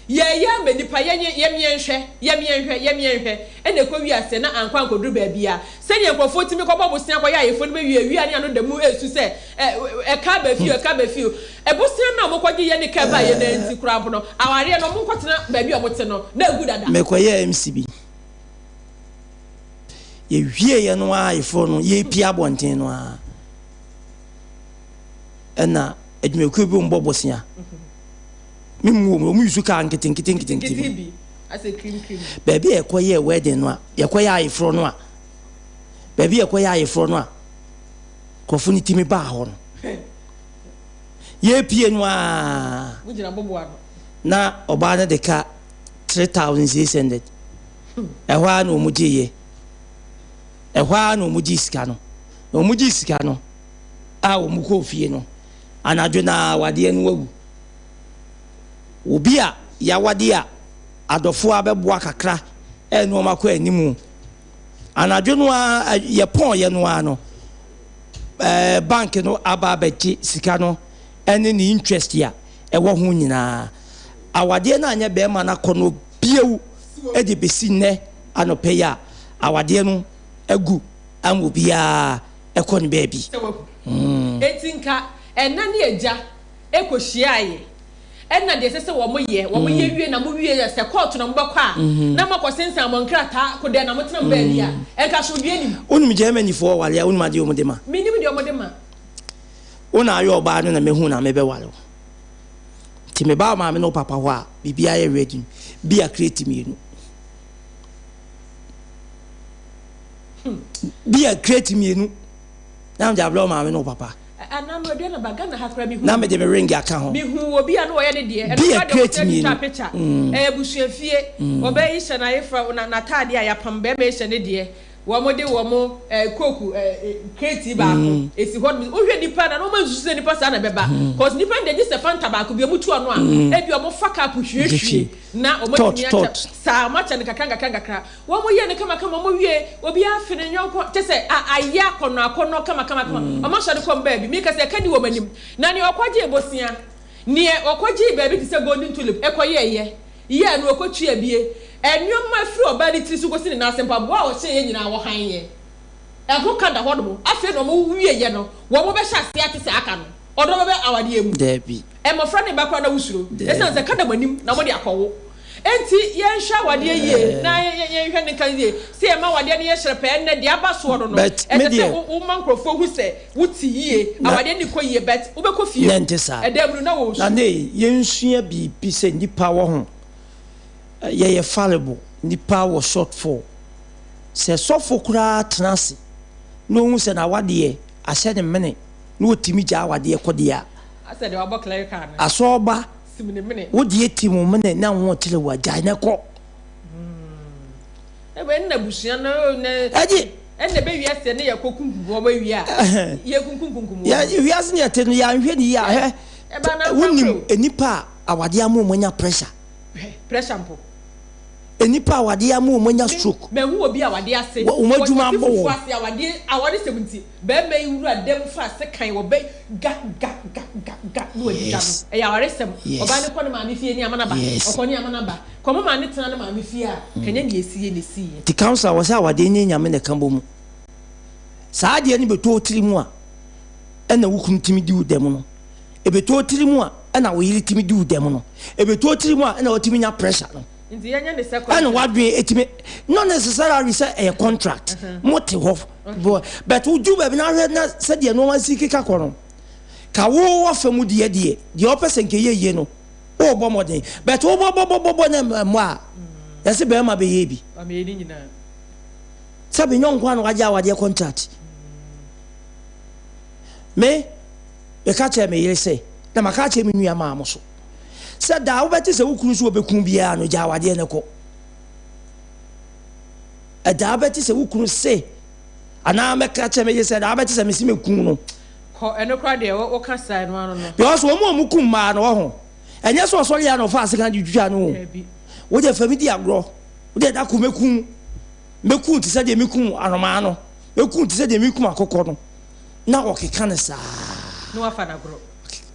Yɛreyɛ ama nnipa, yɛnye, yɛmeɛnhwɛ, yɛmeɛnhwɛ, yɛmeɛnhwɛ, ɛna ɛkɔ wie aseɛ na ankɔ ankɔduru baabiara. Sɛdeɛ nkurɔfoɔ tumi kɔbɔ bosea kɔyɛ ayeforɔ no bɛwie a, wia ne ano da mu resu sɛ, ɛ, ɛka aba fie o, ɛka aba fie o. Bosea no a wɔkɔgye yɛ ne ka baeɛ no ara nti koraa mpo no, awareɛ no, wɔnkɔtena baabi a wɔte no, na agu dada. Mekɔyɛɛ MC bi. Yɛwieeɛ no ara ayeforɔ no, yɛrepie abɔnten no ara, ɛna adwumakuo bi wɔbɔ bosea. Me mu wɔn, wɔn use kaa nketenkete nketenkete bi. Baabi a yɛkɔyɛɛ wedding no a, yɛkɔyɛ ayeforɔ no a, baabi a yɛkɔyɛ ayeforɔ no a, nkurɔfoɔ no tumi baa hɔ no. Yɛpie no ara, na ɔbaa no de ka 3600. Ɛhɔ ara na wɔn gyeeɛ. Ɛhɔ ara na wɔn gyee sika no. Na wɔn gyee sika no a wɔn kɔɔ fie no, anadwo no ara awadeɛ no awu. Obi a yɛawade a adɔfoɔ abɛboa kakra ɛne wɔn akɔ anim. Anadwo no ara yɛpɔn yɛ no ara no, ɛɛ bank no aba abɛgye sika no ɛne ne interest a ɛwɔ ho nyinaa. Awadeɛ no anyɛ bɛrima no akɔnnɔ bio de bɛsi nnɛ anɔpa yi a awadeɛ no agu ama obiara kɔ ne baabi. Sɛ wahu. Enti nka ɛna ne agya kɔhyiaeɛ ɛna deɛ ɛsɛ sɛ wɔn yɛ, wɔn yɛ wie na mo wie a, sɛ kɔɔto na mobɛkɔ a, na moakɔ sensan mo nkrataa kodɛɛ na motena mo baabi a, nka asomdwoeɛ nim. Wonim Germanyfoɔ ware a, wonim adeɛ wɔde ma? Mennim deɛ wɔde ma. Wo na ayɛ ɔbaa no na mɛhu na mebɛware wo. Nti meba wo maame ne wo papa hɔ a, biribiara yɛ ready no, bi a crate mmienu. Bi a crate mmienu. Na mede abrɛ wo maame ne wo papa. Na mede me ring aka ho. Mehu obi a na ɔyɛ ne deɛ. Bi a crate mmienu. Ɛyɛ abusuafie. Ɔbaa yi hyɛ n'ayefra n'ataadeɛ a yɛapam, barima yi hyɛ ne deɛ. Wɔde wɔn coke crate baako esi hɔ nom. Wohwɛ nipa na wɔn nsusu sɛ nipa saa na ɛbɛba. Cause nipa no deɛ gye sɛ Fanta baako bi wɔn tu ano a, ebi wɔn fa cup hwiehwie na wɔn atumi akyɛ saa wɔn akyɛ no nkakra nkakra nkakra. Wɔn yɛ no kama kama wɔn wie obiara afe ne yɔnko kyɛ sɛ ayɛ akɔnɔ akɔnɔ kama kama kama. Wɔn asɔre kɔm baabi. Meka sɛ ɛka ni wɔn anim. Na nea ɔkɔgyee bosea, nea ɔkɔgyee baabi te sɛ Golden Tulip ɛkɔyɛɛyɛ. Yɛ no ɔkɔtua bie. Nnoɔma firi ɔbaa no tiri so kɔsi ne nan ase, mpaboa a ɔhyɛeɛ nyinaa wɔhan yɛ. Ɛho ka da hɔ nom. Afei na wɔn wieɛ no, wɔn bɛhyɛ aseɛ ate sɛ aka no. Ɔdɔ bɛbɛ awadeɛ mu. Daabi. Mmɔfra no ba koraa na wosuro. Ɛsiane sɛ ka da mo anim na mode akɔwo. Enti yɛnhwɛ awadeɛ yie na yɛnhwɛ ne nka yie. Sɛ yɛma awadeɛ no yɛ hyerɛpɛɛ nnɛ deɛ aba soɔ no no, ɛsɛ sɛ woma nkurɔfoɔ hu sɛ wote yie, awadeɛ no rekɔ yie but wobɛkɔ fie Na no, ɛnte saa. ɛdan mu no na wɔresu. Na ne yɛnsua biribi sɛ nnipa wɔ ho, yɛyɛ fallible, nnipa wɔ shortfall. Sɛ sɔfo koraa tena ase na ɔhu sɛ n'awadeɛ ahyɛ ne mene na ɔtumi gyaa awadeɛ kɔ deɛ a, Asɛ deɛ wabɔ clerical no. Asɔɔba, Sim ne mene. wo deɛ tim wo mene na wo ho kyere wo a, gyae na kɔ. Ɛbɛ nna abusua no na. Ɛgye. Ɛnna ɛbɛ wiase ne yɛ kɔ kunkum wɔn awie a. Yɛ kunkum kunkum wɔn. Yɛ wiase ne yɛ te no yɛ anhwɛ ne yie a hwɛ. Wonim nnipa a awadeɛ ama wɔn anya pressure. Pressure mpo. Nnipa a awadeɛ ama wɔn anya stroke. Mahu obi a awadeɛ ase. Wɔn adwuma abɔ wɔn. Wɔte fufuo ase awadeɛ awaresɛm nti bɛrima yi wura dɛm fa sekan wɔ bɛ ga ga ga ga ga na wadwidwa no. Ɛyɛ awaresɛm. Ɔbaa no kɔ ne maame fie ne ama no aba. Ɔkɔ ne ama no aba. Kɔ mo maame tena ne maame fie a, kɛnyɛ nea ɛsiiɛ na ɛsiiɛ. Nti council wɔ sɛ awadeɛ nyɛ Nyame na ɛka bɔ mu. Saa adeɛ no bɛtɔ wo tiri mu a ɛna wo kunu tumi di wo dɛm no. Ɛbɛtɔ wo tiri mu a ɛna wo yere tumi di wo dɛm no. Ɛbɛtɔ wo tiri mu a ɛna watumi nya pressure no. Nti yɛnyɛ ne sɛ contract. Ɛna wadwene ɛtumi, not necessarily sɛ ɛyɛ contract. Mo te hɔ but wodu baabi na ahwɛ na sɛdeɛ nneɛma si keka kɔ no, ka wo wɔ fa mu deɛ deɛ, deɛ ɔpɛ sɛ nkɛyɛ yie no, Wobɔ mmɔden but wobɔbɔbɔbɔ na ɛmmɔ a, yɛse bɛrima bɛyɛ bi. Sɛ menyɛ nko a na wagye awadeɛ contract. Me, meka kyerɛ me yere sɛ, na maka akyerɛ me nua maa mo so, sɛ daa wobɛte sɛ wo kunu so wɔbɛku biara no, gya awadeɛ no kɔ. Ɛdaa wobɛte sɛ wo kunu se, anaa mɛka kyerɛ me yere sɛ daa wobɛte sɛ mese mɛku no. Kɔ ɛno koraa deɛ wo ka saa ɛno ano no. Because wɔn a wɔn kum mmaa no wɔ ho ɛnyɛ sɛ ɔsɔre yɛ na ɔfa asekan de twitwa no o. Dabi. Wo deɛ fa mi di agorɔ wo deɛ dako mɛkum mɛkum te sɛ deɛ mekum anomaa no mɛkum te sɛ deɛ mekum akokɔ no na ɔkeka no saa. Na wafa no agorɔ.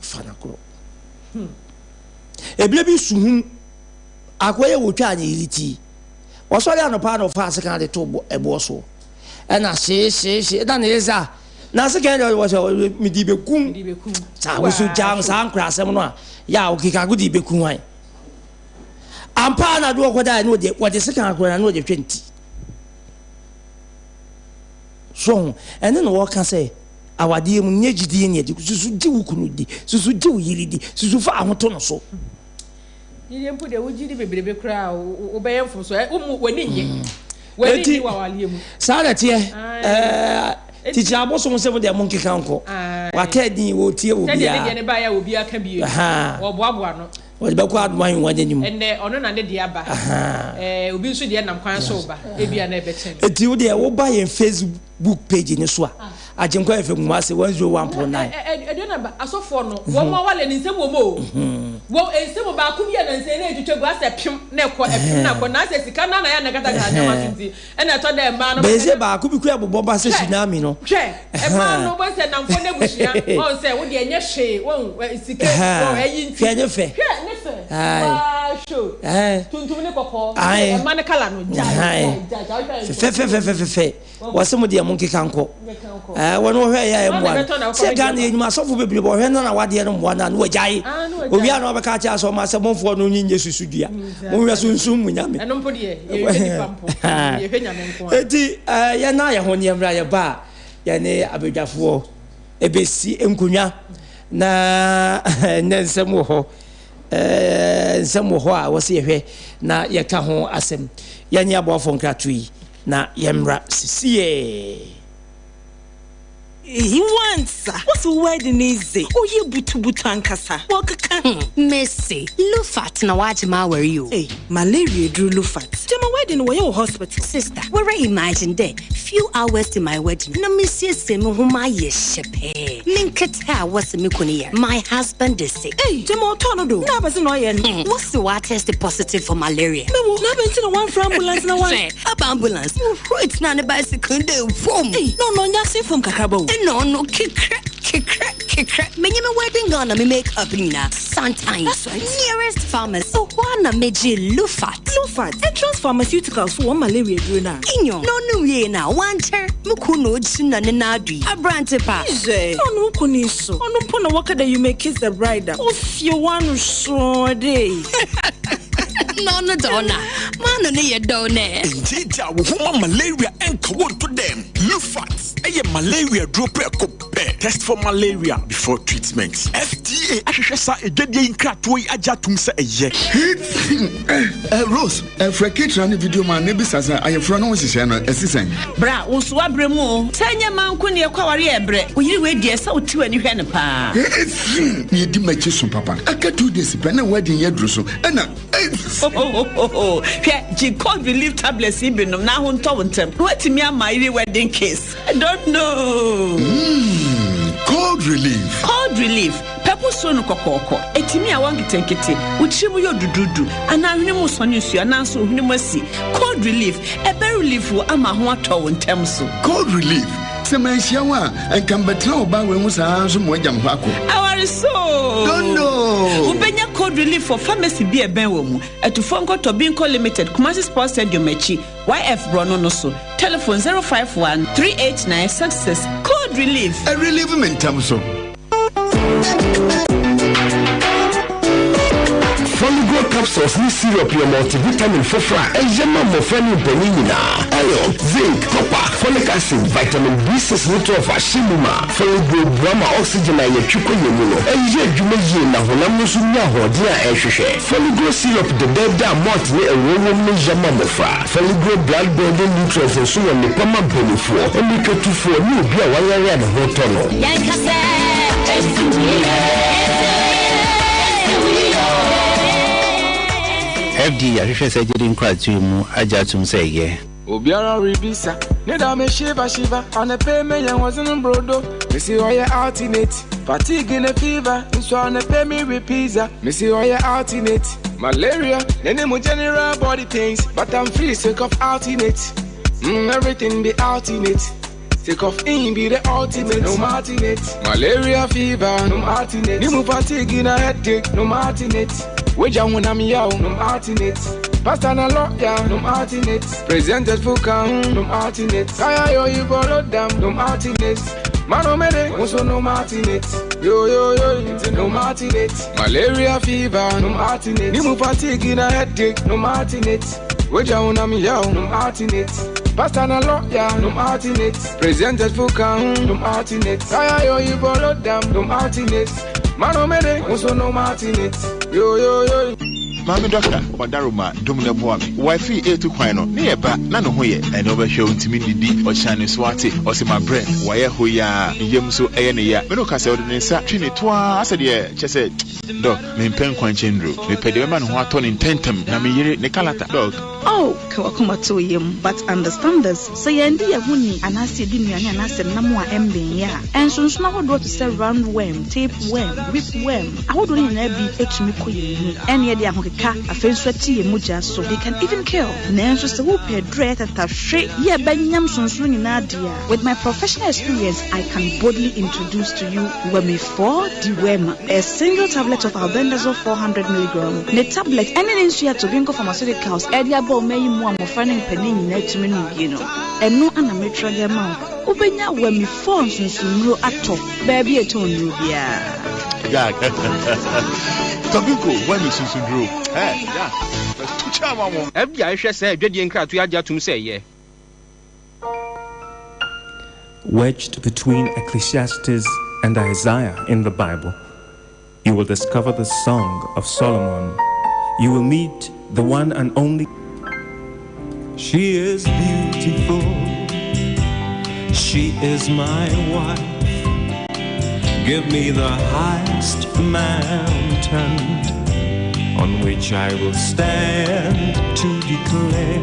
Fa no agorɔ. Ebile bi suhum akoa yɛ wɔtwaa ne yere ti ɔsɔre anɔpa na ɔfa asekan de to ɛboɔ soɔ ɛna hyee hyee hyee na ne yere sɛ ah Na se kɛn deɛ wɔsɛ mede bɛkum saa woso gyaa saa nkorasɛm no a yɛ a wokeka ko de bɛku hwan ampa na de wɔkɔda ne wɔde wɔde sekan akora na wɔde hwɛ nti so ho ɛne na wɔka sɛ awadeɛ mu nyɛ gyidie ne ɛde susu gye wo kunu di susu gye wo yere di susu fa ahoto no so. Gyidie mpo deɛ wogye di bebrebe koraa a wobɛyɛ mfomso ɛ womu w'ani nnye w'ani nnye wɔ awareɛ mu. Saa na ɛteɛ ɛɛ tikyi abosom sɛ mo deɛ mo nkeka nkɔ wata din wɔtie wɔ biara. Sɛdeɛ ne deɛ ne baeɛ a obiara ka bie no wɔboaboa no. Wɔde bɛkɔ adom ahengua no anim. Ɛnnɛ, ɔno na ne deɛ aba. Ɛɛ, obi nso deɛ nam kwan so reba. Ebia na ɛbɛkyɛ no. Enti wo deɛ, woba yɛn Facebook page no so a, Agyenkwa FM Kumasi 101.9. Aduanaba, asɔfoɔ no, wɔn awale no, nsɛm wɔ mu o. Wɔ nsɛm baako bi a nansa yi na ɛtwitwa gu, asɛ pem na ɛkɔ, ɛpem na ɛkɔ, na asɛ sika no ara na ɛyɛ a na ɛkatakata nneɛma so nti, Ɛna ɛtɔ dɛ mmaa no. Bɛyɛ sɛ baako bi kura bobɔ ba sɛ tsunami no. Hwɛ, mmaa no wɔn sɛ namfo ne abusua wɔn sɛ wo deɛ nyɛ hwee wɔn sika wɔn ɛyi nti. Hwɛ ne fɛ. Hwɛ ne fɛ. Waa hwɛ tuntum ne kɔkɔɔ. Mmaa ne kala no gya gya gya gya. Fɛfɛfɛfɛfɛ wɔsɛ mo deɛ mo nkeka nkɔ. Wɔn wɔhwɛ yɛ a ɛmmoa no. Sɛ Ghana yɛ nim asɔfo bebree bɔ ɔhwɛ nana wadeɛ no mmoa no a na wagyae. Owia na ɔbɛka akyerɛ asɔ ɔma sɛ momfoɔ no nye susu dua. Monhwɛ sunsum mu nyame. Ɛno mpo deɛ yɛhwɛ nipa mpo. Yɛhwɛ nyame nko ara. Enti yɛn a yɛn ho nneɛma a yɛba a yɛne abadwafoɔ ɛbɛsi nkonnwa na nnɛ nsɛm wɔ hɔ. Nsɛm wɔ hɔ a wɔsɛ yɛhwɛ na yɛka ho asɛm. Yɛne aboafoɔ nkratoɔ yi na yɛmmra sisiɛ. Eyi wansa. Wose wo wedding yi dze, ɔyɛ butubutu ankasa. Wɔkeka. Hmm, mese, Lufat na wagye m'awar yi o. Ei, malaria eduru Lufat. Gyama wedding no wɔyɛ wɔ hospital. Sister, woara imagine dɛ few hours to my wedding na mesiesie mo ho mayɛ hyɛpɛɛ. Me nketse a wɔse me kun yar, my husband is sick. Ei, gyama ɔtɔɔ no do. Na abɛdze na ɔyɛ no? Hmm, wose ɔatest positive for malaria. Mewo, na abɛn ntsi na wɔammfrɛ ambulance na wɔan. Hwɛ, Aba ambulance mu huro tena ne bicycle dɛ vom. Ei, na ɔno ɔnyɛ ase fam kakraba o. Nna ɔno kekrɛ, kekrɛ, kekrɛ. Menye me wedding gown na me make up nyina santan. That's right. Nearest pharmacy, hɔ ara na megyee Lufat. Lufat, Entrance Pharmaceuticals fo wɔn malaria eduro no a. Nyew, na ɔno wiei no a, ɔannkyɛr, mo kun na ogyina ne nan do yi. Aberantse pa. Hwɛ, na ɔno wo kun yi so, ɔno mpo na wɔka dɛ you may kiss the bride a, ofie w'ano sɔɔ dɛ. Na ɔno dze ɔno a. M'ano no yɛ dɛw nɛ. Ngyeegyaa wo ho ma malaria nka wo nto dɛm. Lufat yɛ malaria duro prɛko pɛ. Test for malaria before treatment. FDA ahwehwɛ saa adwadie yi nkratoɔ yi agye atom sɛ ɛyɛ. Eh, Rose, eh, frɛ Ketra ne video man na bisa sɛ ayeforɔ no ho nhyehyɛe no asi sɛn. Bra, wo nso woabrɛ mu o. Sɛ ɛnyɛ mmaa nko na yɛkɔ aware a ɛbrɛ. Wo yere wei deɛ ɛsɛ wote w'ani hwɛ no paa. Ɛfiri na ɛdi m'akyi so papa. Aka 2 days pɛ na wedding yi aduru so ɛna. Hwɛ, gye cold relief tablets yi bi nom na ho ntɔ wo ntɛm. Na woatumi ama yere wedding kiss. I don't know. Cold relief. Cold relief, pɛpo suro no kɔkɔɔkɔ. Ɛtumi a wɔ nketenkete, wo tiri mu yɛ duduudu, anaa hwene mu sɔne nsuo anaa nso wo hwene mu asi. Cold relief, ɛbɛ relief wo ama ho atɔ wo ntɛm so. Cold relief, sɛ manhyia wo a, nka mbɛtena ɔbaa wei ho saa nso ma wagya me hɔ akɔ. Aware so. Don't know. Wobɛnya cold relief wɔ pharmacy bi a ɛbɛn wɔ mu. Atufoɔ nkɔtɔ Binko Limited, Kumasi Sports Stadium akyi, YF borɔno no so. Telephone 051 389 66. Cold relief. Ɛrelieve me ntɛm so. Foligrow capsules ne syrup yɛ multivitamin foforɔ a ɛyɛ ma mmɔfra ne mpanyin nyinaa. Iron, zinc, copper, folic acid, vitamin B6 ne 12 ahyɛ mu ma. Foligrow boa ma oxygen a yɛtwe kɔ yɛn mu no yɛ adwuma yie na honam no nso nya ahoɔden a ɛhwehwɛ. Foligrow syrup dɛdɛɛdɛ a malt ne ɛwoɔ wom no yɛ ma mmɔfra. Foligrow blood building nutrients nso wɔ nnepa ma mpanimfoɔ, mmirikatufoɔ ne obi a wayare a ne ho tɔ no. Yɛnka sɛ ɛsi wo yie, FDA ahwehwɛ saa gyedi nkratoɔ yi mu agye atom sɛ ɛyɛ. Obiara rebisa ne da me shiva shiva anɔpɛ menya wɔsen brodo mesi ɔyɛ alternate fatigue ne fever nso anɔpɛ me we pizza mesi ɔyɛ alternate malaria ne mu general body pains but I'm free sake of alternate everything be alternate. Take off in be the ultimate, no alternate. Malaria fever, no alternate. Nimu fatigue na headache, no alternate. Weja hunam yaw, no alternate. Pastor na lawyer, no alternate. Presented fuka, no alternate. Kaya yo you borrow them, no alternate. Mano mene, also no alternate. Yo yo yo, no alternate. Malaria fever, no alternate. Nimu fatigue na headache, no alternate. Weja hunam yaw, no alternate. Pastor na lawyer, no alternate. Presented fuka, no alternate. Kaya yo you borrow them, no alternate. Mano mene, also no alternate. Yo yo yo. Maame Dɔkta, Ɔdaroma, dom na boa me. Wifey eetu kwan no, ne yɛ ba na ne ho yɛ. Ɛnɛ wobɛhwɛ ontumi nnidi, ɔkyena ne so ate, ɔse mabrɛ, wayɛ hoyaa, ne yam nso ɛyɛ ne ya. Me ne wo kasa yi, ɔde ne nsa twe ne to ara asɛ deɛ kyerɛ sɛ, Dɔk, mempɛ nkwankyɛn nnuro, mepɛ deɛ ɛbɛma ne ho atɔ no ntɛntɛm, na me yere ne kalata. Dɔk. Oh, ka w'akoma to wo yam, but understand this, sɛ yɛandi yɛn ho ni anaasɛ yɛdi nnuane anaasɛ nam a ɛmmeneeɛ a, nsonsono ahodoɔ te sɛ round worm, tape worm, whip worm, ahodoɔ no nyinaa bi tumi kɔ yɛn mu. Ɛnneɛ ɛde ahokeka, afei nso ɛte yɛn mogya so, they can even kill. Nanso sɛ wopɛ aduro a ɛyɛ tatahwe yɛ ɛbɛnyam nsonsono nyinaa deɛ a, with my professional experience, I can boldly introduce to you Wormifol Dewormer, a single tablet of albendazole 400 milligram. Ne tablet ɛne ne nsuo a Tobinco Pharmaceuticals ɛde aba ɔman yi mu a mmɔfra ne mpanin nyinaa tumi nom bie no, ɛno na meretwerɛ de ama wo. Wobɛnya Wormifol nsonsonnuro atɔ baabi a ɛtɔn nnuro biara. Gag. Tobinco Wormi sunsunduro. Hey, yeah. Tukyɛ ama mo. FBI hwɛ saa adwadie nkratoɔ yi agye atom sɛ ɛyɛ. Wedged between Ecclesiastes and Isaiah in the Bible, you will discover the Song of Solomon. You will meet the one and only. She is beautiful. She is my wife. Give me the highest mountain on which I will stand to declare.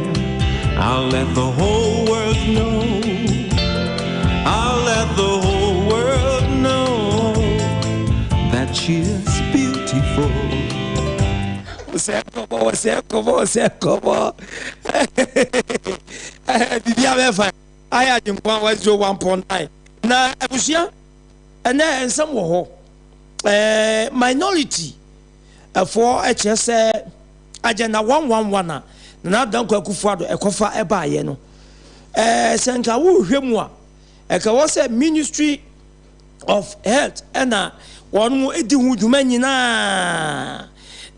I'll let the whole world know. I'll let the whole world know that she is beautiful. Wɔsɛ kɔbɔ, wɔsɛ kɔbɔ, wɔsɛ kɔbɔ. Biribi abɛfa ayɛ Agyenkwa 101.9 na abusua ɛnɛ nsɛm wɔ hɔ. Ɛɛ minority ɛfoɔ ɛkyerɛ sɛ agenda 111 a Nana Dankwa Akufo-Addo ɛkɔfa ɛbaayɛ no ɛɛ sɛ nka wohwɛ mu a ɛka wɔ sɛ Ministry of Health ɛna wɔn di ho dwuma nyinaa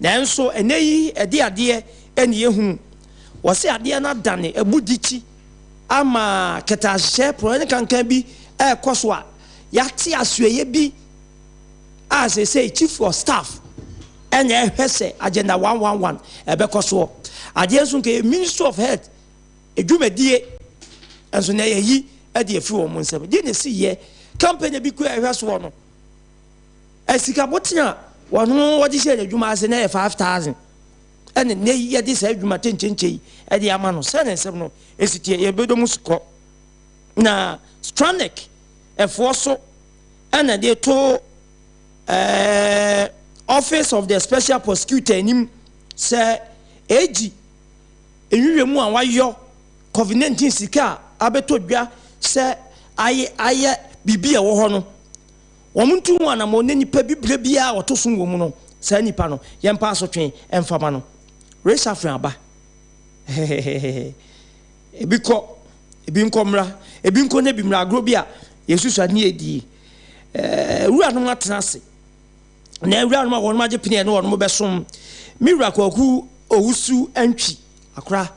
nanso ɛnɛ yi ɛde adeɛ ɛne yɛhunu wɔsɛ adeɛ no adane ɛbu dikyi ama kɛtɛasehyɛ porɔeɛ ne kankan bi ɛrekɔ so a yɛate asoɛeɛ bi a seesei Chief of Staff ɛna ɛhwɛ sɛ Agenda 111 ɛbɛkɔ soɔ. Adeɛ nso nka ɛyɛ Ministry of Health dwumadie nso na yɛyi ɛde afiri wɔn nsam. Deɛ na ɛsi yɛ company bi kura ɛhwɛ soɔ no, sika boten a wɔn wɔde hyɛ n'adwuma ase na ɛyɛ 5,000 ɛna nnɛ yi yɛde saa adwuma kyenkyenkyen yi ɛde ama no sɛ ne nsɛm no ɛsi teɛ yɛbɛdɔ mu sukɔ na Stranic ɛfoɔ so ɛna de to ɛɛ Office of the Special Prosecutor anim sɛ AG nhwehwɛ mu a wayɔ COVID-19 sika a abɛtɔ dwa sɛ ayɛ ayɛ biribi a ɛwɔ hɔ no wɔn ntu ho anammɔn na nipa bibire biara a ɔto so wɔ mu no saa nipa no yɛmpa asotwe mfama no reshuffling aba ebi kɔ ebi nkɔ mmra ebi nkɔ na ebi mmra agorɔ bi a yɛsusu ade ne yɛdie ɛɛ wuranom atena ase na wuranom a wɔn agye pene ne wɔn bɛsom me wura Kwaku Owusu Antwi akora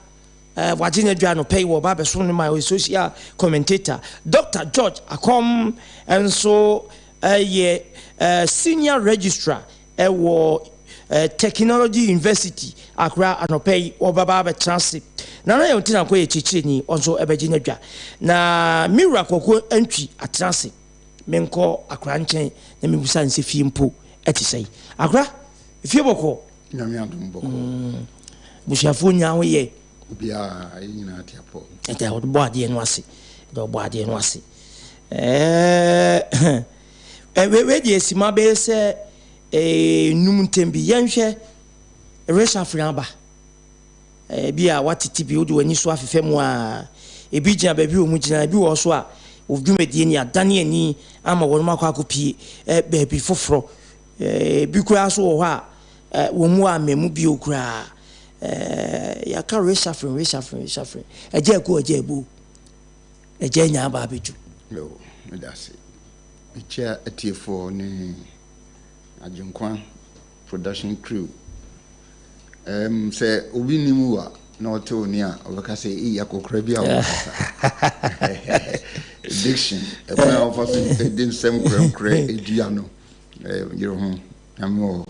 ɛɛ wagye n'adwa no pɛyi wɔ ɔba abɛsom no ma ɔyɛ social commentator. Dr George Akɔm nso ɛyɛ ɛɛ senior registrar ɛwɔ ɛɛ Technology University akora anɔpɛ yi wɔbɛba abɛtena ase. Nana yɛn ti na nkɔ yɛ kyerɛkyerɛni ɔnso ɛbɛgye n'adwa na me wura Kwaku Antwi atena ase. Menkɔ akora nkyɛn na mebusa nsɛ fie mpo ɛte sɛ akora fie bɔkɔ. Nyame adom bɔkɔ. Busuafoɔ nyinaa ho yɛ. Obiara yɛ nyinaa te apɔ. Ɛdɛ ɔde bɔ adeɛ no ase ɛdɛ ɔbɔ adeɛ no ase ɛɛ ɛwɛ wɛ deɛ esima bɛyɛ sɛ ɛɛ num ntɛm bi yɛnhwɛ reshuffling aba ebi a watete bi wode w'ani so afefɛ mu a ebi gyina baabi wɔ mu gyina ebi wɔ so a dwumadie ni adane ani ama wɔn akɔ akɔpie baabi foforɔ ebi koraa so wɔ hɔ a wɔn mu a mmamu bio koraa yɛaka reshuffling reshuffling reshuffling ɛgya ɛko ɛgya ɛbo ɛgya nya aba abɛdwu. Yo, meda ase. Mekyia atiefoɔ ne Agyenkwa production crew. Sɛ obi nim wo a na ɔte wo ne a ɔbɛka sɛ eyi akɔkora bi a wɔkasa. Diction, ɛkwan a wɔfa so de nsɛm korɛkorɛ edua no, yere ho, Nyame wɔ hɔ.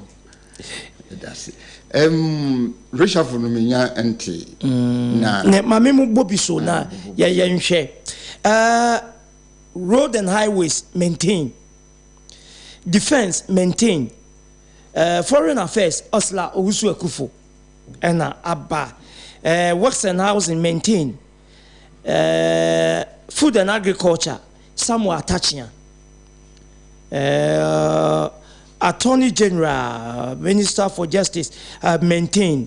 Meda ase. Um, reshuffle no menya nte. Mm. Na ne maame mu bɔ bi so na yɛ yɛ nhwɛ. Uh, road and highways maintain. Defense maintain. Uh, foreign affairs Osla Owusu Akufo ɛna aba. Uh, works and housing maintain. Uh, food and agriculture Samuel Atachia. Uh, Attorney General, Minister for Justice, uh, maintain.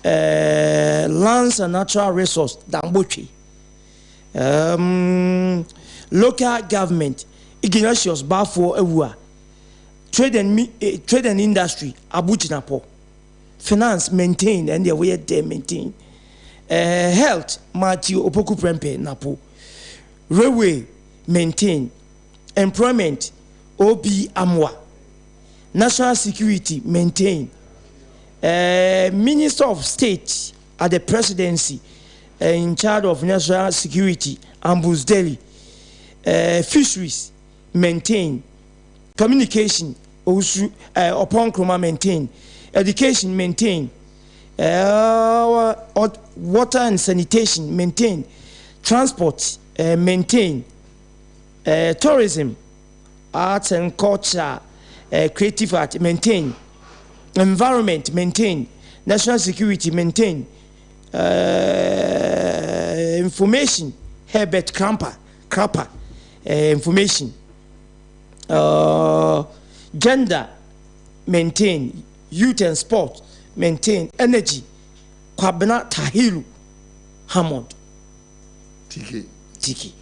Uh, Lands and Natural Resource, Dambotwe. Um, local government, Ignatius Bafo Ewua. Trade and, eh, Trade and Industry, Abu Jinapo. Finance, maintain, and the way they maintain. Uh, health, Matthew Opoku Prempe, Napo. Railway, maintain. Employment, OB Amoah. National Security, maintain. Uh, Minister of State at the Presidency, uh, in charge of National Security, Ambrose Deli. Uh, fisheries, maintain. Communication, Owusu, uh, Oppong Nkrumah, maintain. Education, maintain. Uh, water and sanitation, maintain. Transport, uh, maintain. Uh, tourism, arts and culture, uh, creative art, maintain. Environment, maintain. National security, maintain. Uh, information, Herbert Kramper, Krapper, uh, information. Uh, gender, maintain. Youth and sport, maintain. Energy, Kwabena Tahiru Hammond. Tiki. Tiki.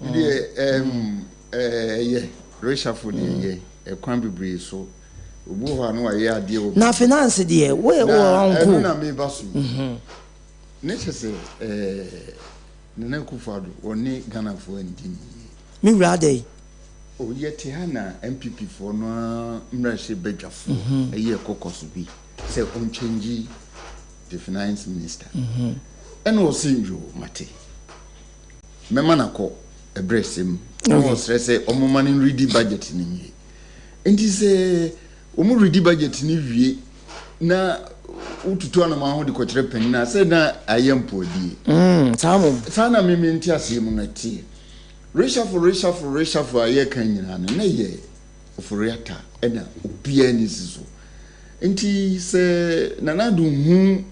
Deɛ ɛm ɛyɛ reshuffle deɛ ɛyɛ ɛkwan bebree so obi wɔ hɔ a na wayɛ adeɛ wɔ. Na finance deɛ wo wɔ ɔnko. Na ɛno na meba so yi. Ne kyɛ sɛ ɛɛ Nana Akufo-Addo ɔne Ghanafoɔ andi ne yie. Me wura adɛn. O yɛte ha na NPP foɔ no ara mmarahyɛ badwafoɔ ɛyɛ kɔkɔso bi sɛ ɔnkyɛngyi the finance minister. Ɛna ɔse yoo mate mɛma no akɔ ɛberɛ sɛ mu na ɔsrɛ sɛ ɔmoma no nredi budget no nwie. Nti sɛ wɔn redi budget no wie na wotutu anoma ho de kɔkyerɛ panin a sɛ na ayɛ mpoadie. Mm, saa mmom. Saa na meme nte aseɛ mu no ɛteɛ. Reshuffle reshuffle reshuffle a yɛka nyinaa no na yɛ Ofori-Atta ɛna obiara ani si so. Nti sɛ Nana Addo hu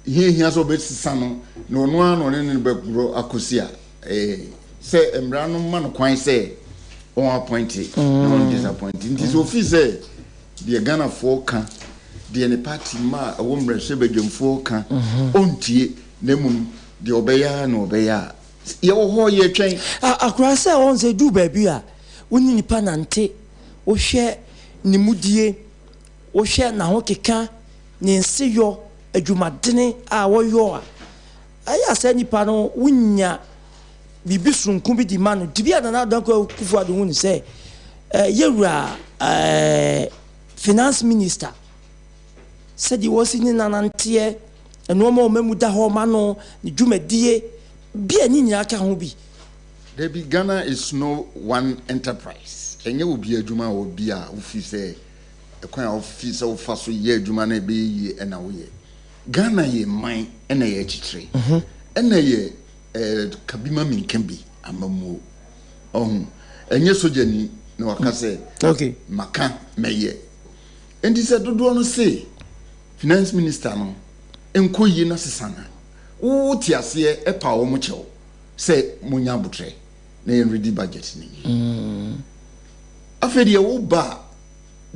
hia hia sɛ ɔbɛsesa no na ɔno ara na ɔne no bɛgorɔ akɔsi a, ɛɛ sɛ mmara no ma no kwan sɛ ɔn appointe na ɔn disappointe. Nti sɛ ofii sɛ deɛ Ghanafoɔ ka, deɛ ne party mma a ɛwɔ mmarahyɛbadwamfoɔ ka, ɔntie na mmom deɛ ɔbɛyɛ ara na ɔbɛyɛ a, yɛwɔ hɔ yɛtwɛn. Akora sɛ wɔn sɛ duru baabi a wo ne nipa nante, wohwɛ ne mudie, wohwɛ n'ahokeka, ne nseyɔ, adwumadene a wɔyɔ a, ɛyɛ a saa nipa no wonya biribi soronko bi de ma no. Dibi a Nana Addo Dankwa Akufo-Addo hu no sɛ yɛwura finance minister, sɛdeɛ wɔsi ne nananteɛ, nneɛma a wɔn mu da hɔ ma no, ne dwumadie, bi a ne nyinaa ka ho bi. Dabi, Ghana is no one enterprise. Ɛnyɛ obi adwuma a obi a wofi sɛ ɛkwan a wofi sɛ wofa so yɛ adwuma no ɛbɛyɛ yie ɛna woyɛ. Ghana yɛ man ɛna yɛ akyikyire. Ɛna yɛ ɛɛ kabi ma menka bi amammuo. Ɔho ɛnyɛ sogyani na waka sɛ okay. maka mɛyɛ. Nti sɛ dodoɔ no se finance minister no nkɔ yie na sesa no a, wo te aseɛ ɛpa wɔn kyɛw. Sɛ monya abotrɛ na yɛn redi budget no yie. Afei deɛ wo ba a,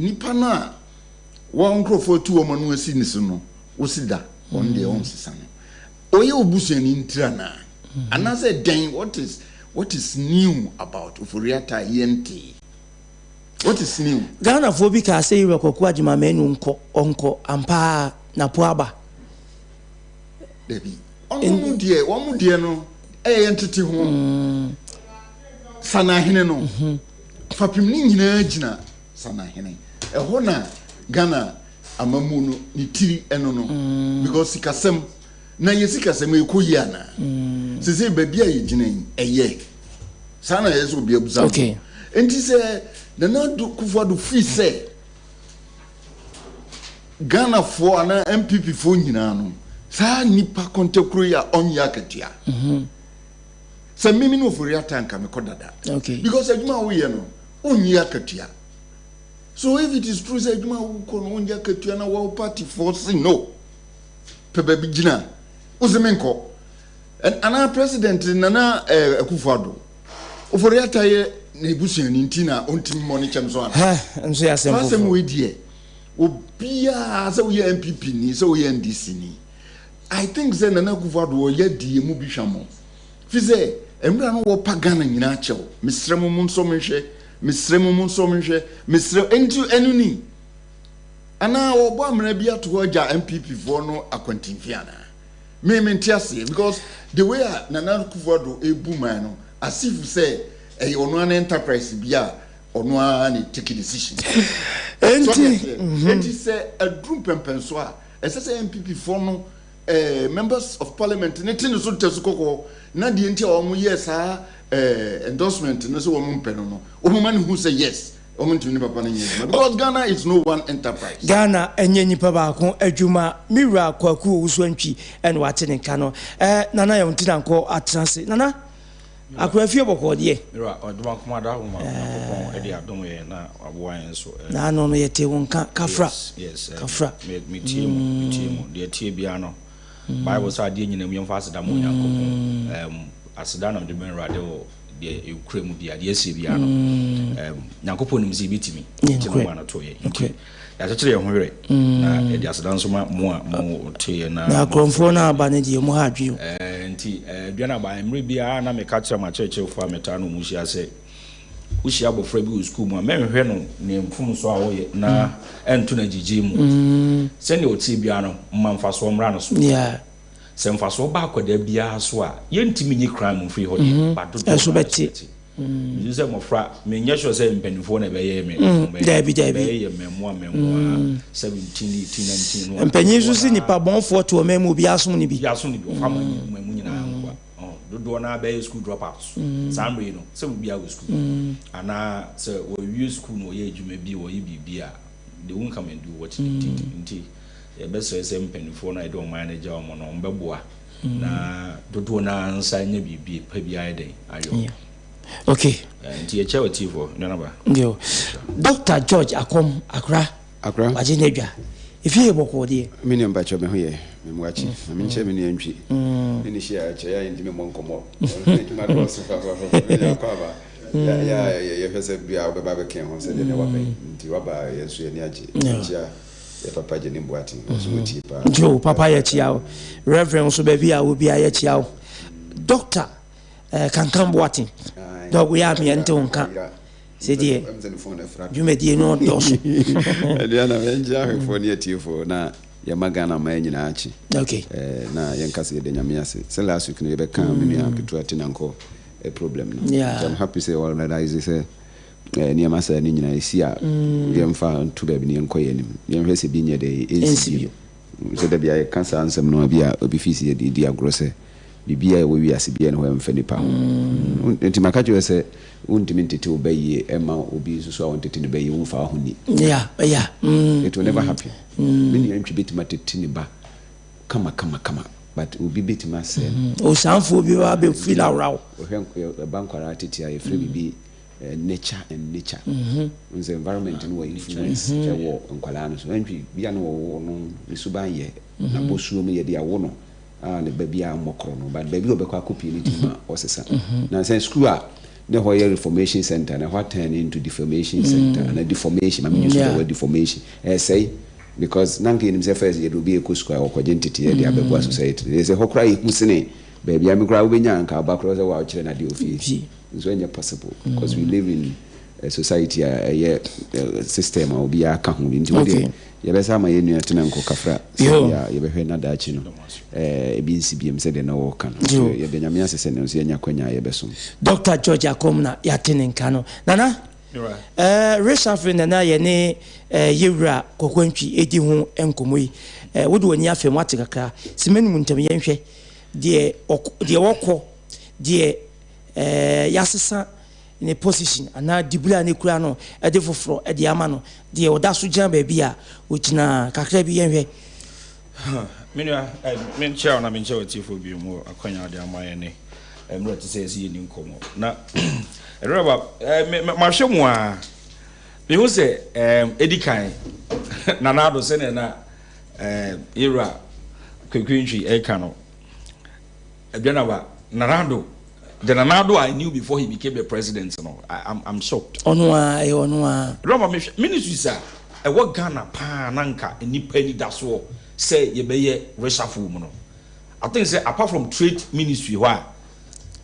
nipa no a wɔn nkurɔfoɔ atu wɔn ano asi ne so no, wosi da, ɔno deɛ ɔnsesa no. Ɔyɛ wo busuani ntiri anaa? Anaasɛ dɛn? What is, what is new about Ofori-Atta a yɛntee? What is new? Ghanafoɔ bi kaa sɛ Yewura Kwaku Agyemang Manu nkɔ, ɔnkɔ, ampa ara, Napo aba. Dabi. Ɔno no deɛ, wɔn deɛ no ɛyɛ ntete ho. Sanahene no, fapem no nyinaa gyina Sanahene. Ɛhɔ na Ghana amammuo no ne tiri ɛno no. Because sikasɛm, na yɛ sikasɛm ɛkɔ yie anaa? Sesei baabi a yɛgyina yi, ɛyɛ. Saa na ɛyɛ sɛ obi abusa no. Nti sɛ Nana Addo Kufuor Addo firi sɛ. Ghanafoɔ anaa NPP foɔ nyinaa no, saa nipa kɔntɛkuro yi a ɔnyɛ akatua. Sɛ mimi ne Ofori Atta nka mekɔ dada. Because adwuma a woyɛ no, wonnye akatua. So if it is true sɛ adwuma a wokɔ no wonnye akatua na wo party foɔ se no, pɛ baabi gyina, wose menkɔ. Anaa President Nana eh, Akufo Addo, Ofori Atta yɛ n'abusuani nti na ɔntumi mmɔ ne kyɛm so anaa? Nso yɛ asɛm Saa asɛm foforɔ. wei deɛ, obiara sɛ woyɛ NPP ni, sɛ woyɛ NDC ni, I think sɛ Nana Akufo Addo ɔyɛ adi yɛn mu bi hwammɔ. Fi sɛ, mmerɛ no wɔpa Ghana nyinaa kyɛw, mesrɛ mo monsɔ me nhwɛ, mesrɛ mo monsɔ me nhwɛ, mesrɛ, ɛnti ɛno ni? Anaa wɔbɔ amena bi ato hɔ agya NPP foɔ no akwantinfi anaa? Me mente aseɛ because the way a Nana Akufo Addo ebu man no as if sɛ ɛyɛ ɔno ara ne enterprise bi a ɔno ara na take decision. So ɔte Enti, aseɛ? Enti sɛ aduru mpɛmpɛnso a ɛsɛ sɛ NPP foɔ no eh, members of parliament ne te ne so ntɛso kɔkɔɔ na deɛ nti a wɔn yɛɛ saa eh, endorsement no sɛ wɔn mpɛ no no wɔn ma no hu sɛ yes wɔn ntumi ne papa no nyɛ adwuma because Ghana is no one enterprise. Ghana ɛnyɛ nipa baako adwuma. Me wura Kwaku Owusu Antwi ɛna wate ne nka no. Eh, Nana yɛ nti na nkɔ atena ase. Nana, akora fie bɔkɔɔ deɛ. Me wura, ɔdoma kuma da homa Nyankopɔn ɛde adom yɛn na waboa yɛn nso. Eh. Na ano no yɛte wo nka kafra. Yes, yes. Eh, Kafra. Me, me tie mu, me tie mu. Deɛ tie biara no. Bible sɛ adeɛ nyinaa mu yɛmfa aseda ma Onyankopɔn. Um, aseda na mede ma Awurade wɔ deɛ ɛkura mu biara, deɛ asie biara no. Um, Nyankopɔn nim sɛ yɛbɛtumi, nti na ɔma no to yɛn. Nti, yɛakyekyere yɛn ho werɛ, na yɛde aseda nso ma mo a mo te yɛn na. Na akorɔmfoɔ no aba no deɛ, mo ha adwene o. Eh, nti, eh, aduane aba, mmerɛ biara na meka kyerɛ m'akyerɛkyerɛfoɔ a metaa ne wɔn hyia sɛ, wohyia abɔfra bi wɔ sukuu mu a, mɛnhwɛ no ne mfomsoɔ a ɔyɛ na ɛnto no agyigye mu. Sɛdeɛ ɔteɛ biara no, ma mfasoɔ mmra no so. Sɛ mfasoɔ ba akwadaa biara so a, yɛntumi nyi crime mfiri hɔ deɛ, but dodoɔ no ara Ɛso bɛte. Mesu sɛ mmɔfra, menyɛ sure sɛ mpanimfoɔ na ɛbɛyɛ me. Daabi, daabi. Ɛbɛyɛ yɛ mmaamua mmaamua, 17, 18, 19 no a. Mpanyin nso se nipa bɔnfoɔ te ɔman mu, obiara som no bi. Obiara som no bi, ɔfa ma mu nyinaa nkoa. Dodoɔ no ara bɛyɛ school drop outs. Saa mmerɛ yi no, sɛ obiara wɔ school. Anaa sɛ wɔwie school no wɔyɛ adwuma bi, wɔyɛ biribi a, they won't come and do what they did. Nti yɛbɛsrɛ sɛ mpanimfoɔ no a yɛde ɔman no agya wɔn no, wɔbɛboa na dodoɔ no ara nsa anya biribi pa bi ayɛ dɛn ayɔ. Okay. Nti yɛkyɛ wɔ tiefoɔ, Nyanaba. Yo. Dr. George Akom Akra. Akra. Wagye n'adwa. Efie yɛ bɔkɔɔ deɛ. Me nua mpakyɛw me ho yɛ. Me mmoa akyi. Ma me nkyɛ me nua ntwi. Ne ne hyia akyɛ yɛ a yɛntumi mmɔ nkɔmmɔ. Adwuma dɔɔso papaapa. Me nua akɔ aba. Yɛ a yɛhwɛ sɛ bia wobɛba abɛka yɛn ho sɛdeɛ na waba yi. Nti waba a yɛn nso yɛn ani agye. Yɛkyia yɛ papa Gyani Boateng. Ɔno nso wɔtie paa. Joe papa yɛkyia wo. Reverend nso baabi a wɔ biara yɛkyia wo. Doctor eh, Kankan Boateng. Dɔg woyɛ a meɛ nte wo nka. Sɛdeɛ dwumadie no dɔɔso. Aduana yɛnkyia ahwɛfoɔ ne atiefoɔ na yɛma Ghana man nyinaa akye. Okay. Eh, na yɛnka sɛ yɛda Nyame ase. Sɛ last week no yɛbɛka me nua ketewa Tinankɔ eh, problem no. Yeah. Nti I'm happy sɛ wɔ realize sɛ eh, nneɛma saa no nyinaa ɛsi a yɛmfa nto baabi na yɛnkɔ yɛn anim. Yɛnhwɛ sɛ bi nyɛ dɛ ɛnsi bio. Sɛ da bi a yɛka saa nsɛm no a bi a obi fii sɛ yɛde redi agorɔ sɛ biribi a ɛwɔ wiase biara nni hɔ a ɛmfa nnipa ho. Nti maka kyerɛ wo sɛ wontumi ntete wo ba yie mma obi nso so a ɔntete ne ba yie womfa wo ho nni. Yeah, yeah. It will never happen. Me nua Ntwi bɛtumi atete ne ba kama kama kama but obi bɛtumi asɛe no. Osanfoɔ bi bɛba abɛfiri no aworaw. Wohwɛ ɛba nkwadaa tete a yɛfrɛ biribi nature and nature. Wohu sɛ environment no wɔ influence wɔ nkwadaa no so. Ɛntwi bi a na wɔwo no ne suban yɛ, n'abɔsuo mu yɛde awo no a ne ba biara mmɔ korɔ no but baabi a ɔbɛkɔ akɔpie no tumi ma ɔsesa. Nansa sukuu a na ɛhɔ yɛ reformation center no ɛhɔ atɛn into defamation center anaa deformation ma me use the word deformation ɛresɛe because na nka yɛnim sɛ first yɛde obi rekɔ sukuu a ɔkɔgye nteteeɛ de abɛboa society no sɛ ɛhɔ koraa yɛhu sene baabi a me koraa wobɛnya anka aba koraa sɛ wɔakyerɛ no adeɛ wɔ fie nso ɛnyɛ possible because we live in a society a ɛyɛ system a obiara ka ho bi nti wodeɛ yɛbɛsa ama yɛn nua tena nkɔ kafra sɛdeɛ yɛbɛhwɛ na daakye no ebi nsi biam sɛdeɛ na wɔka no yɛda Nyame ase sɛ nso yɛanya kwanya a yɛbɛsom. Doctor George Akom na yɛate ne nka no. Nana, eh, reshuffling na na yɛne eh, yɛwura Kwaku Antwi ɛdi ho nkɔmmɔ yi. Eh, wode w'ani afam wate kakra. Sima no mu ntam yɛnhwɛ deɛ deɛ wɔkɔ, deɛ eh, yɛasesa. ne position anaa dibere a ne kura no de foforɔ de ama no deɛ ɔda so gyina baabi a ɔgyina kakra bi yɛnhwɛ. Me nua, menkyia wo na menkyia w'atiefoɔ bio mu wɔ akwanya a wode ama yɛn ne mmerɛ te sɛ yɛsɛ yɛni nkɔmmɔ. Na ɛrɛba mahwɛ mu a mehu sɛ ɛdi kan Nana Addo sɛdeɛ na yɛwura Kwaku Ntwi ɛka no Aduanaba Nana Addo the Nana Addo I knew before he became the president no I, I'm, I'm shocked. Ɔno ara ɛyɛ ɔno ara. Rɔba mehwɛ ministries a ɛwɔ Ghana paa na nka nnipa anidasoɔ sɛ yɛbɛyɛ reshuffle mu no I think sɛ apart from trade ministry hɔ a.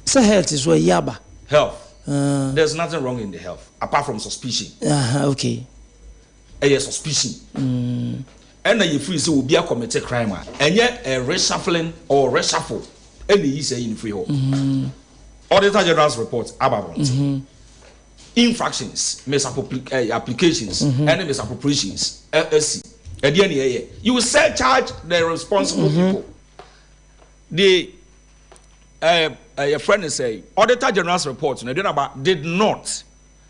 Sɛ health so ayi aba. Health uh, there's nothing wrong in the health apart from suspicion. Uh, okay. Ɛyɛ suspicion. Ɛna yɛ firi sɛ obi akɔmete crime a ɛnyɛ ɛ reshuffling or reshuffle ɛna eyi sɛ yi no firi hɔ. Auditor General's report aba abɔnten. Infractions, misapplications ɛne misappropriations ɛsi. Ɛdeɛ na ɛyɛ. You surcharge the responsible people. The ɛɛ yɛfrɛ no sɛ Auditor General's report no ɛdeɛ na ba did not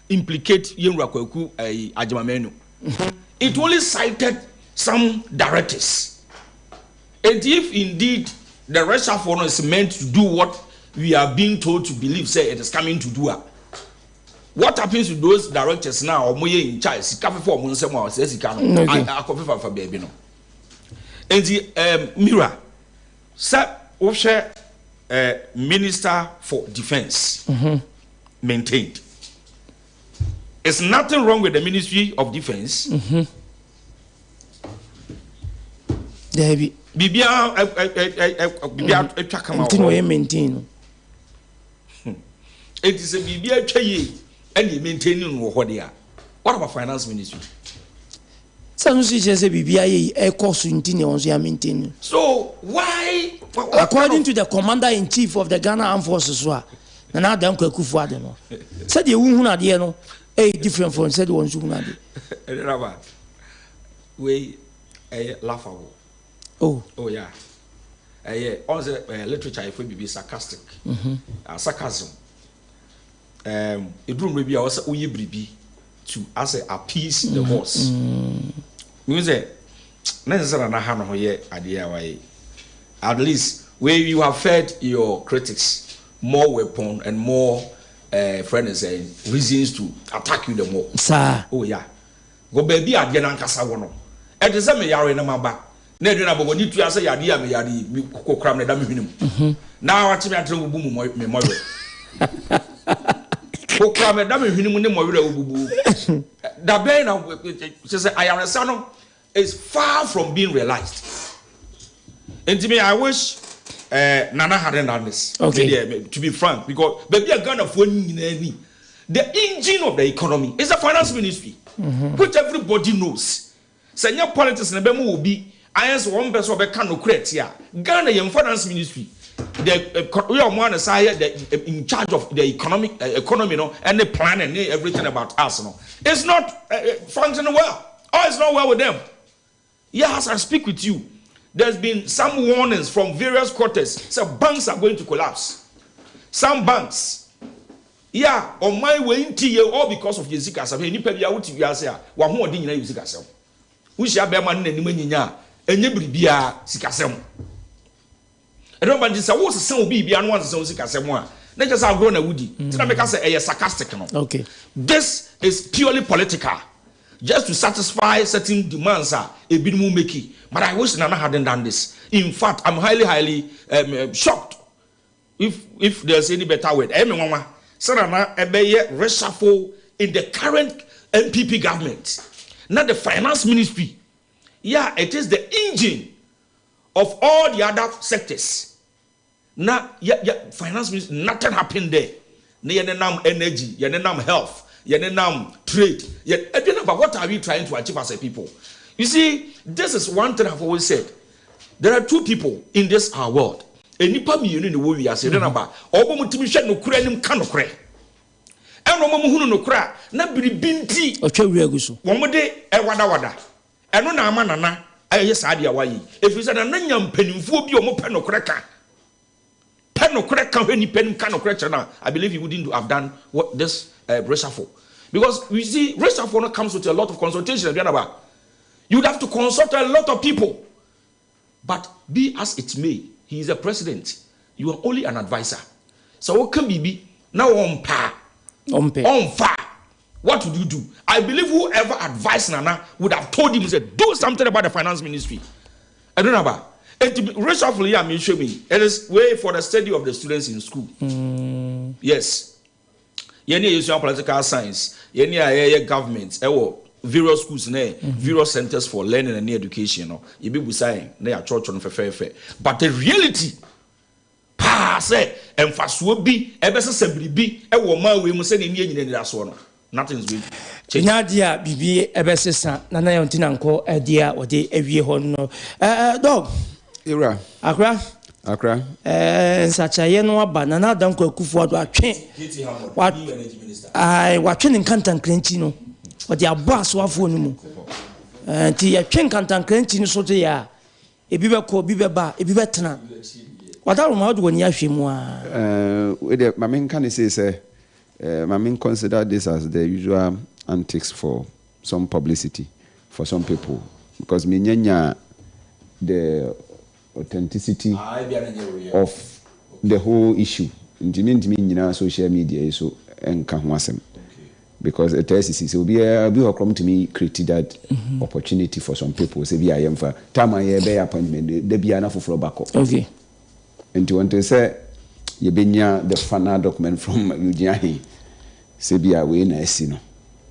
implicate Yɛnwura Kwaku ɛyi Agyemang-Manu. It only cited some directives. And if indeed the reshuffle no is meant to do what we are being told to believe say it is coming to do a, what happens to those directors now ɔmo yɛ in charge sika fefɛ ɔmo nsɛm a ɔsɛ sika no akɔ fefafa baabi no. Nti Mira sɛ wohwɛ Minister for Defence maintained. It's nothing wrong with the Ministry of Defence. Dabi. Biribiara biribiara atwa kama wɔ hɔ. Nti na ɔyɛ maintain no. Eti sɛ biribi atwa yie ɛna maintain no wɔ hɔ deɛ a, what about finance ministry? Sɛ no nso kyerɛ sɛ biribi ayɛ yi ɛkɔ so nti na wɔn nso yɛ maintain no. So why? According to the commander in chief of the Ghana Armed Forces so a Nana Dankwa Akufo-Addo no sɛdeɛ wohunu adeɛ no ɛyɛ different from sɛdeɛ wɔn nso hunu adeɛ. Ɛdɛrɛba wei ɛyɛ laughable. Oh. Oh yeah. Ɛyɛ ɔn sɛ ɛyɛ literature yɛfrɛ biribi sarcastic. Mm -hmm. Sarcasm. Um, ɛduru mmerɛ bi a ɔsɛ woyɛ biribi to asɛ appease the mm-hmm. horse. Mm. Mehu sɛ na ɛsɛ sɛ Nana ha no ho yɛ adeɛ a wayɛ. At least where you have fed your critics more weapon and more friend is saying reasons to attack you the more. Saa. Oh yeah. Wɔ baabi a adeɛ no ankasa wɔ no, ɛte sɛ meyare na maba, na aduane abɔ m'ani tua sɛ yadeɛ a meyare yi, me kokoram na ɛda me hwene mu, na wakye me atena bubu mu me mmɔwerɛ. Kokoram ɛda me hwene mu ne mmɔwerɛ a wobubu. Da bɛn na kyerɛ sɛ ayaresa no is far from being realized. Nti me I wish uh, Nana hadn't done this. Okay. Me deɛ, to be frank, because baabi a Ghanafoɔ nyinaa ni, the engine of the economy is the finance ministry, mm-hmm. which everybody knows. Sɛ nyɛ politics na ɛbɛma obi ayɛ sɛ wɔn mpɛ sɛ ɔbɛka nokorɛ te a, Ghana yɛn finance ministry, the woyɛ ɔmo ana saa yɛ the in charge of the economic economy no ɛne planning ne everything about us no, it's not functioning well. All is not well with them. Yeah, as I speak with you, there's been some warnings from various quarters. So banks are going to collapse. Some banks. Yeah, ɔman wei nti yɛ all because of yɛ sika asɛm. Nipa bi a wote wiase a wahoɔden nyinaa yɛ sika asɛm. Wohyia bɛrima no n'anim anyinya a ɛnyɛ biribiara sikasɛm. Ɛno ba nti sɛ wosesa wo biribiara na wansesa wo sikasɛm a na kyerɛ sɛ agorɔ na wodi. Nti na meka sɛ ɛyɛ sarcastic no. Okay. This is purely political just to satisfy certain demands a ebinom make. But I wish Nana hadn't done this. In fact, I'm highly highly shocked if if there's any better word. Ɛyɛ me nwanwa sɛ Nana ɛbɛyɛ reshuffle in the current NPP government. Na the finance ministry, yeah, it is the engine of all the other sectors. Na yɛ yɛ finance ministry nothing happened there. Na yɛ nenam energy, yɛ nenam health, yɛ nenam trade. Yɛ ɛdwene but what are we trying to achieve as a people? You see, this is one thing I've always said. There are two people in this our world. Enipa mmienu na ɛwɔ wiase. Ɛdwene aba. Ɔbɔ mu tumi hwɛ nokorɛ anim ka nokorɛ. Ɛna wɔn hunu nokorɛ a na biribi nti. Ɔtwa wura gu so. Wɔn de ɛwadawada. Ɛno na ama Nana ayɛ saa adeɛ a wayɛ yi. Ɛfiri sɛ Nana nya mpanimfoɔ bi a wɔpɛ nokorɛ ka. Pɛ. ɔpɛ nokorɛ ka hwɛ nipa anim ka nokorɛ kyerɛ no a, I believe he wouldn't have done what this uh, reshuffle. Because you see, reshuffle no comes with a lot of consultation. Aduanaba. You would have to consult a lot of people. But be as it may, he is a president. You are only an adviser. Sɛ woka biribi na wɔmpɛ a, Ɔmpɛ. ɔmfa a, what would you do? I believe whoever advised Nana would have told him, say, do something about the finance ministry. Ɛno na ba. Enti reshuffle yi a mehwɛ mu yi, it is way for the study of the students in school. Yes. Yɛn a yɛsua political science, yɛn a yɛyɛ government ɛwɔ various schools ne various centers for learning and education no, yɛbɛbusa yɛn na yɛatwerɛtwerɛ no fɛfɛɛfɛ. But the reality paa sɛ mfasoɔ bi ɛbɛsesa biribi ɛwɔ ɔman wei mu sɛdeɛ ne yɛ nyina anidasoɔ no, nothing is going to change. Ɛnyɛ adeɛ a biribi ɛbɛsesa na na yɛn ntina nkɔ ɛdeɛ a wɔde awie hɔ no. Ɛɛ dɔg. Ewura. Akora. Akora. Ɛɛ nsakyeraeɛ no aba Nana Dankwa Akufo-Addo atwe wa ae watwe ne nkantankrankyi no ɔde abɔ asoafoɔ no mu. Ɛɛ nti yɛtwe nkantankrankyi no so de yɛ a ebi bɛkɔ ebi bɛba ebi bɛtena. Wadaroma wode w'ani ahwɛ mu a. Ɛɛ wei deɛ ma menka ne sei sɛ eh, ma men consider this as the usual antics for some publicity for some people because menya nyaa the authenticity of the whole issue nti mentumi nnyina social media yi so nka ho asɛm because ɛtaa sisi sɛ obiara obi hɔ koraa ɔmtumi create that opportunity for some people sɛ bi a yɛmfa time a yɛbɛyɛ appointment da biara na foforɔ ba kɔ. Okay. Nti until sɛ yɛbɛnya the final document from Eugene Ahe sɛ bi a wei na asi no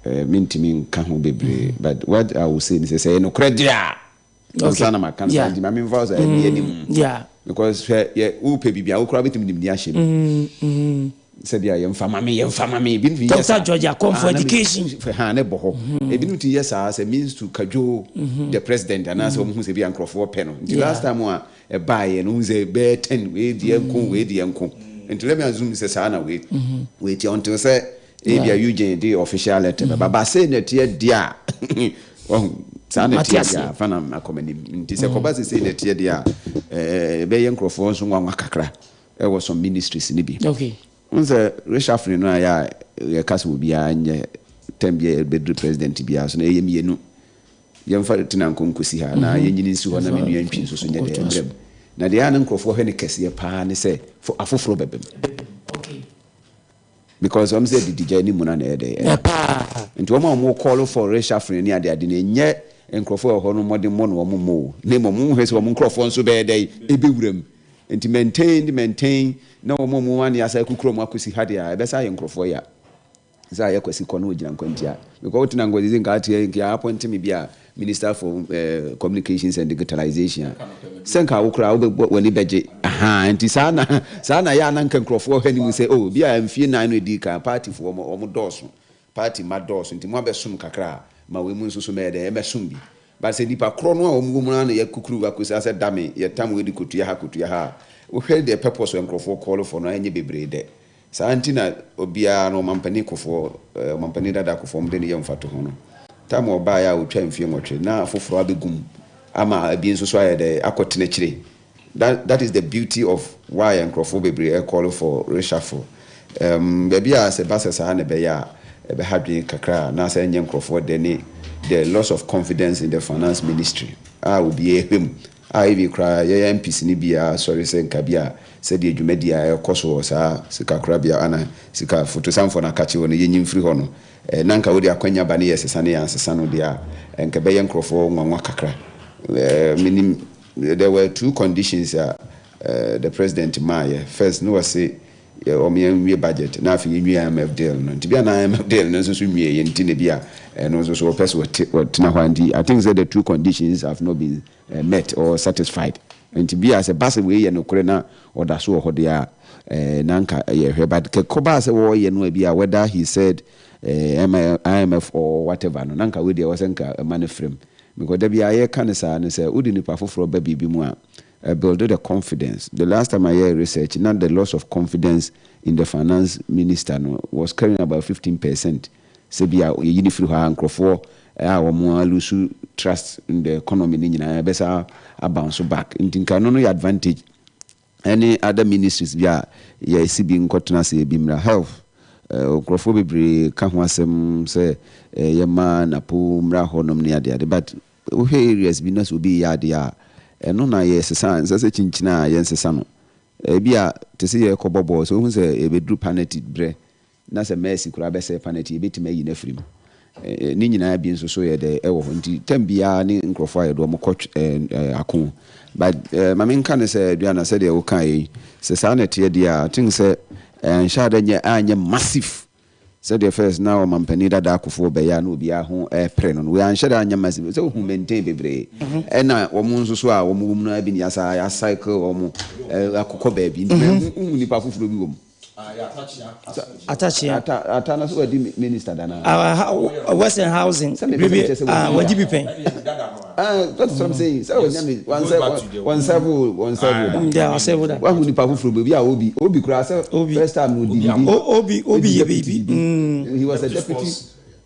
eh, mentumi nka ho bebree but what I will say ne sɛ sɛ ɛyɛ nokorɛ deɛ a ansa na maka no saa nti ma memfa wo sɛ ɛnni anim because hwɛ yɛ wopɛ biribi a wo koraa wobɛtumi de mni ahyɛ mu sɛbi a yɛmfa ma me yɛmfa ma me ebinom tumi yɛ saa Dr. George Akomfo Ah, na me- education. fɛ ha ne bɔ hɔ ebinom tumi yɛ saa sɛ means to cajole the president anaasɛ wɔn ho sɛ bi a nkurɔfoɔ pɛ no nti Yeah. last time a ɛbaeɛ no wohu sɛ bɛyɛ ten wei deɛ nko wei deɛ nko nti let me assume sɛ saa na wei wei teɛ until sɛ ebia Eugene de official letter bɛba ba sei na ɛteɛ deɛ a wahu saa na Mate ɛteɛ deɛ aseɛ. a fa na akɔ m'anim nti sɛ kɔba sɛ sei na ɛteɛ deɛ a ɛɛ ɛbɛyɛ nkurɔfoɔ nso nwanwa kakra ɛwɔ some ministries no bi Okay. wohu sɛ reshuffling no a yɛ a yɛka sɛ obiara nyɛ term bi a ɛbɛduru president biara so no ɛyɛ mmienu Yɛmfa tena nko nkosi ha anaa yɛnyini nsi hɔ na me nua ntwi nso so nyɛ dɛ ɛmmerɛ mu. Na deɛ a na nkurɔfoɔ hwɛ no kɛseɛ paa ne sɛ fo afoforɔ bɛba mu. Because wɔn sɛ adidigya ne muna na ɛyɛ dɛ ɛba. Nti wɔn a wɔn call for reshuffling ne ade ade no ɛnyɛ nkurɔfoɔ ɛwɔ hɔ no mmɔden mmɔ na wɔn mmɔ o. Na mmom wɔn hwɛ sɛ wɔn nkurɔfoɔ nso bɛyɛ dɛ ɛbɛwura mu. Nti maintain maintain na wɔn a wɔn ani asa akukuru wɔn akɔsi ha deɛ a ɛbɛsa ayɛ nkurɔfoɔ ya. Sɛ ayɛ Kwasi kɔ na ogyina nkwantia because wotena nkwantia sɛ nka ateɛ nka appoint me bi a minister for uh, communications and digitalization a sɛ nka wo koraa wobɛbɔ w'ani bɛgye aha nti saa na saa na yɛ a na nka nkurɔfoɔ hwɛ ne mu sɛ oh bi a mfie nan no ɛdi kan partyfoɔ wɔn dɔɔso party ma dɔɔso nti mo abɛsom kakra a ma wei mu nso so mɛyɛ dɛ ɛmɛsom bi but sɛ nipa korɔ no a wɔn wɔ mu no na yɛkukuru akɔsi asɛ dame yɛtam wei de kɔtua ha kɔtua ha a wohwɛ deɛ purpose nkurɔfoɔ kɔɔlofɔ no ɛnyɛ bebree dɛ. Saa nti na obiara no, Ɔmampanin Kufuor, Ɔmampanin dada Kufuor, wɔde no yɛ mfatoho no. Tam a ɔbaeɛ a ɔtwaa mfeɛ nwɔtwe, na afoforɔ abɛgu mu ama ebi nso so ayɛ dɛ akɔtena akyire. That, that is the beauty of why nkurɔfoɔ bebree ɛcall for reshuffle. Um, baabi a sɛ ɛba sɛ saa na ɛbɛyɛ a, ɛbɛha dwen kakra anaasɛ ɛnyɛ nkurɔfoɔ dɛ ne the loss of confidence in the finance ministry a obiara hwɛ mu a even koraa yɛn MPs no bi asɔre sɛ nka bi a sɛdeɛ dwumadie a ɛrekɔ so wɔ saa sikakorabea ana sika fotosanfoɔ no akakye hɔ no yɛnyi mfiri hɔ no eh, na nka wode akwanya ba ne yɛsesa ne yɛansesa no deɛ a nka ɛbɛyɛ nkurɔfoɔ nwanwa kakra. Eh, menim there were two conditions a eh, the president maayɛ. First ne wɔse yɛ wɔn yɛn nwie budget na afei yɛnwie IMF deal no nti bi a na IMF deal no nso so nwie yɛ nti na bi a ɛno nso so wɔpɛ so wɔte wɔtena hɔ a nti I think sɛ the two conditions have not been uh, met or satisfied nti bi a sɛ ba sɛ wei yɛ nokorɛ na ɔda so wɔ hɔ deɛ a eh, na nka ɛyɛ hwɛ but kɛkɔ baa sɛ wɔyɛ no a bi a whether he said eh, IMF or whatever no na nka wei deɛ wɔ sɛ nka ɛma no frɛ mu because da bi a yɛka no saa no sɛ wode nipa foforɔ ba biribi mu a Ɛbuilde the confidence. The last time I yɛɛ research na the loss of confidence in the finance minister no was carrying about 15 percent. Sɛ bi a yɛyi no firi hɔ a nkorɔfoɔ a wɔn a lose trust in the economy no nyinaa ɛbɛsa a bounce back. Nti nka ɛno no yɛ advantage. Ɛne other ministries bi a yɛsi bi nkɔtena ase ebi mmra. Health, nkurɔfoɔ bebree ka ho asɛm sɛ yɛma Napo mmra hɔnom ne adeade but wohwɛ areas bi na sɛ obi reyɛ adeɛ a, ɛno na yɛsesa a, ɛnsɛ sɛ kyinkyin a yɛnsesa no. Ebi a te sɛ yɛrekɔbɔ bɔɔl, sɛ wohu sɛ yɛbɛduru panɛti berɛ na sɛ Mercy koraa bɛsɛe panɛti, yɛbɛtumi ayi no afiri mu. Ne nyinaa bi nso so yɛ dɛ ɛwɔ hɔ. Nti tɛm biara ne nkurɔfoɔ a yɛde wɔn kɔ ako. But ma menka no sɛ Aduana sɛdeɛ wokaeɛ yi, sɛ saa na ɛteɛ deɛ a, I think sɛ ɛnhyɛ ada nyɛ anyɛ massive sɛdeɛ first na ɔmampanin dada Akufoɔ bɛyɛ a na obiara ho repere no no. Wei anhyɛ da anyɛ massive. Sɛ wohu maintain bebree. Ɛna wɔn nso so a wɔn wɔ mu no ara bi na yɛasa yɛacycle wɔn akokɔ baabi. Nti manhu wohu nnipa foforɔ bi wɔ mu. Atakyea. Ata ata na so wadi minister da na. Ah, Western housing. Sɛ mepɛ sɛ mekyɛ sɛ ah, wadi bi pɛn. Ah, that's what I'm saying. Sɛ wɔnya me wɔn sɛ wɔn sɛbo wɔn sɛbo da. Yeah, wɔn da. Wahu nipa foforɔ bi obi a obi obi kura sɛ first time odi bibi. Obi obi yɛ bibi. He was a deputy.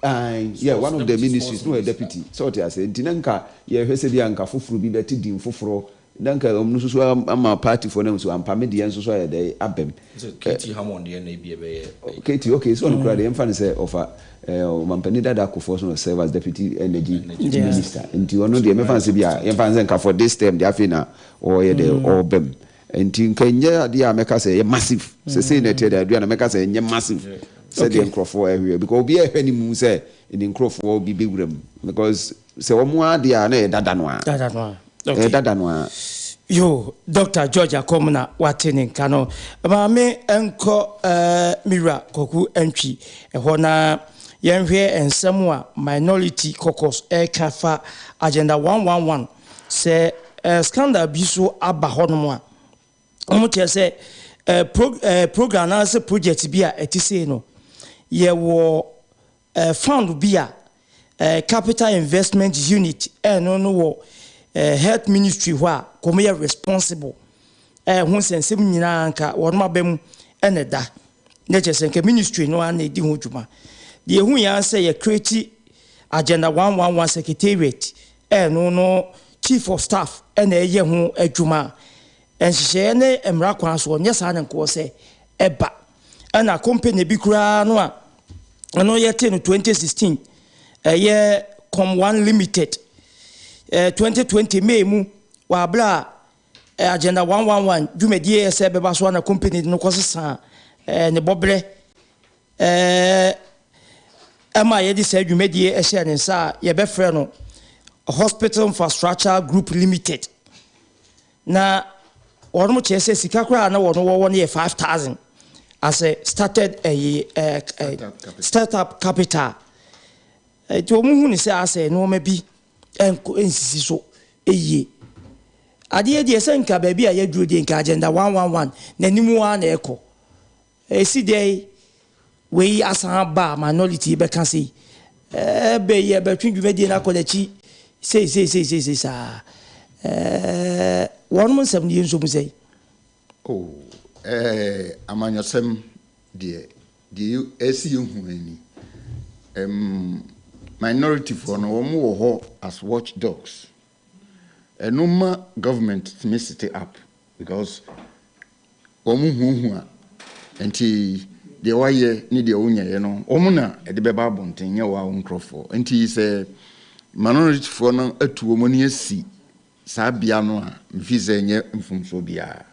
Uh, yeah, one of the ministries no yɛ deputy. Sɛ ɔte ase nti na nka yɛhwɛ sɛ bi a nka foforɔ bi bɛte din foforɔ. Na nka ɔmo nso so ama party foɔ no ahu so ampa me deɛ nso so ayɛ dɛn aba mu. Sɛ KT Hammond deɛ na ebi ɛbɛyɛ. KT okay so ɔno koraa deɛ yɛmfa no sɛ ɔfa ɔmampanin dada Kufuor so na ɔserve as deputy energy minister nti ɔno deɛ mɛfa no sɛ bi a yɛmfa no sɛ nka for this term deɛ afei na ɔyɛ dɛ ɔreba mu nti nka ɛnyɛ adeɛ a mɛka sɛ ɛyɛ massive sɛ sei na ɛteɛ deɛ aduana mɛka sɛ ɛnyɛ massive sɛdeɛ nkorɔfoɔ ɛhwɛ because obiara ɛhwɛ ne mu sɛ ne nkorɔfoɔ bi bɛwura mu because Sɛ wɔn ara deɛ a na ɛyɛ dada no ara. Dada no ara. Okay. Ɛyɛ dada no ara. Yo, Doctor George Akɔm na wate ne nka no. Maame nkɔ eh, me wura Kwaku Antwi ɛhɔ na yɛnhwɛ nsɛm a Minority Caucus ɛreka fa Agenda 111 sɛ eh, scandal bi so aba hɔnom a wɔn kyerɛ sɛ eh, pro, eh, program anaasɛ project bi a ɛte sei no yɛwɔ Fund bi a Capital Investment Unit ɛno no wɔ Health Ministry hɔ a wɔn yɛ responsible ɛho nsɛnsɛm nyinaa nka wɔn aba mu ɛna ɛda na kyerɛ sɛ nka ministry no ara na ɛdi ho dwuma. Deɛ ɛhu yɛn ara sɛ yɛ create Agenda 111 Secretariat ɛno no Chief of Staff ɛna ɛyɛ ho adwuma a nhyehyɛeɛ ne mmara kwan so ɔnyɛ saa na nkoɔ sɛ ɛba ɛna company bi koraa no a ɛno yɛtee no 2016 ɛyɛ com one limited 2020 may mu wɔ abere a agenda 111 dwumadie yɛ sɛ ɛbɛba so ana company no kɔsesa ne bɔberɛ ɛma yɛde saa dwumadie ɛhyɛ ne nsa a yɛbɛfrɛ no hospital infrastructure group limited Na wɔnom kyerɛ sɛ sika koraa a na wɔn wɔwɔ no yɛ 5000 as a started ɛyi ɛɛ start up capital. Nti wɔn hu ne sɛ asɛ nneɛma bi ɛnkɔ ɛnsisi so yie. Adeɛ deɛ sɛ nka baabi a yɛaduro deɛ nka agenda 111 n'anim ara na ɛkɔ. Esi dɛn wei asan aba a minority yi bɛka sei? Ɛbɛ yi ɛbɛtwe dwumadie no akɔ n'akyi sei sei sei sei sei saa. Ɛɛ wɔnom nsɛm no yɛnso mu sɛn? Oh, ɛɛ amanyɔsɛm deɛ, deɛ ɛsɛ yɛhu ni. Ɛm, minority foɔ no, wɔn wɔ hɔ as watch dogs. Ɛno ma government tumi sete up because wɔn huahua nti deɛ wayɛ ne deɛ wonyɛeɛ no wɔn na ɛde bɛba abɔnten nyɛ wo a wo nkurɔfoɔ. Nti sɛ minority foɔ no atu wɔn ani asi saa bea no a mefii sɛ ɛnyɛ mfomsoɔ biara.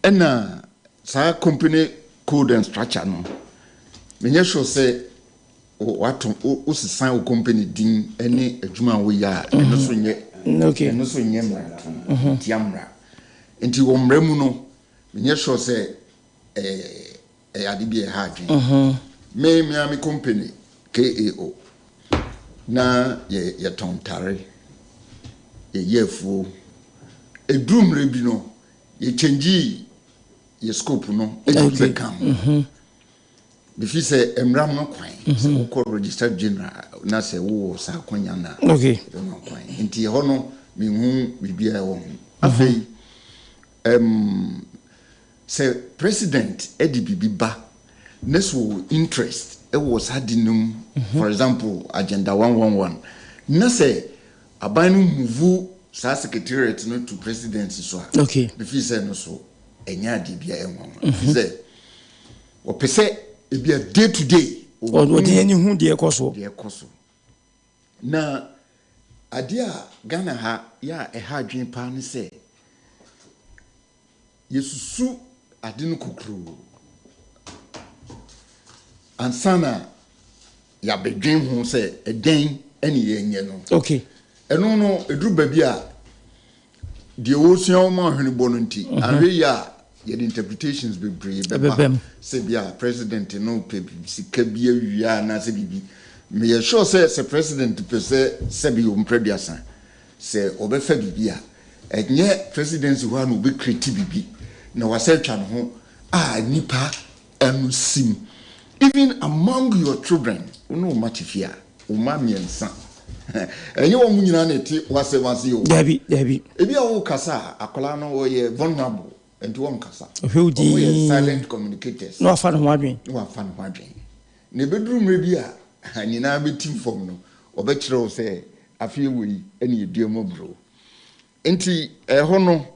Ɛna saa company code and structure no menyɛ sure sɛ Wato wo sesa wo company din ne adwuma a woyɛ a ɛno so nyɛ ɛno so nyɛ mmarato tia mmara. Nti wɔ mmara mu no menyɛ sure sɛ ɛyɛ ade bi a ɛha adwene. Me me ara me company KAO na yɛ yɛtɔn ntare, yɛyɛ afuo. Ɛduru mmerɛ bi no yɛ kyɛngyii yɛ scope no de bi bɛka ho. Mefi sɛ mmara ma kwan sɛ wokɔ Registrar General na sɛ wowɔ saa akwanya no a, ɛbɛma kwan. Nti ɛhɔ no menhu biribiara ɛwɔ ho. Afei, um, sɛ president de biribi ba na sɛ ɔwɔ interest wɔ saa de no mu, for example, Agenda 111, na sɛ aban no move saa secretariat no to president so a, mefi sɛ no so. ɛnyɛ adeɛ bi a ɛyɛ nwanwa. Ɛfiri sɛ wɔpɛ sɛ ebi a day to day. Ɔde ani hu deɛ ɛkɔ soɔ. Deɛ ɛkɔ so. Na adeɛ a Ghana ha yɛ a ɛha adwene paa ne sɛ yɛsusu ade no kokuroo ansa na yɛabɛdwen ho sɛ ɛdɛn ɛne yɛnyɛ no. Okay. Ɛno no, ɛduru baabi a deɛ wɔresua wɔn ahwene bɔ no nti, ahwɛ yi a yɛde interpretations bebree bɛba sɛ bi a president no pɛ sika bi awia anaasɛ biribi. Meyɛ sure sɛ sɛ president pɛ sɛ sɛbi ɔmprɛduasa sɛ ɔbɛfa biribi a, ɛnyɛ presidency hɔ a na ɔbɛkreti biribi na wasɛ atwa ne ho a nipa ɛno sim. Even among your children, wo ne wo mma te fie a, wo mma mmiɛnsa, ɛnyɛ wɔn nyinaa na ɛte w'asɛm ase o. Dabi, dabi. Ebi a wokasa a, akwadaa no ɔyɛ vulnerable, nti wɔnkasa. Ɔhwɛ wo Wɔn yɛ dinn. silent communicators. Na wafa ne ho adwene. Na wafa ne ho adwene. Na ebeduru mmerɛ bi a nyinaa bɛtim fam no, ɔbɛkyerɛ wo sɛ afei wei ɛne yɛdua mu aburo. Nti ɛhɔ no,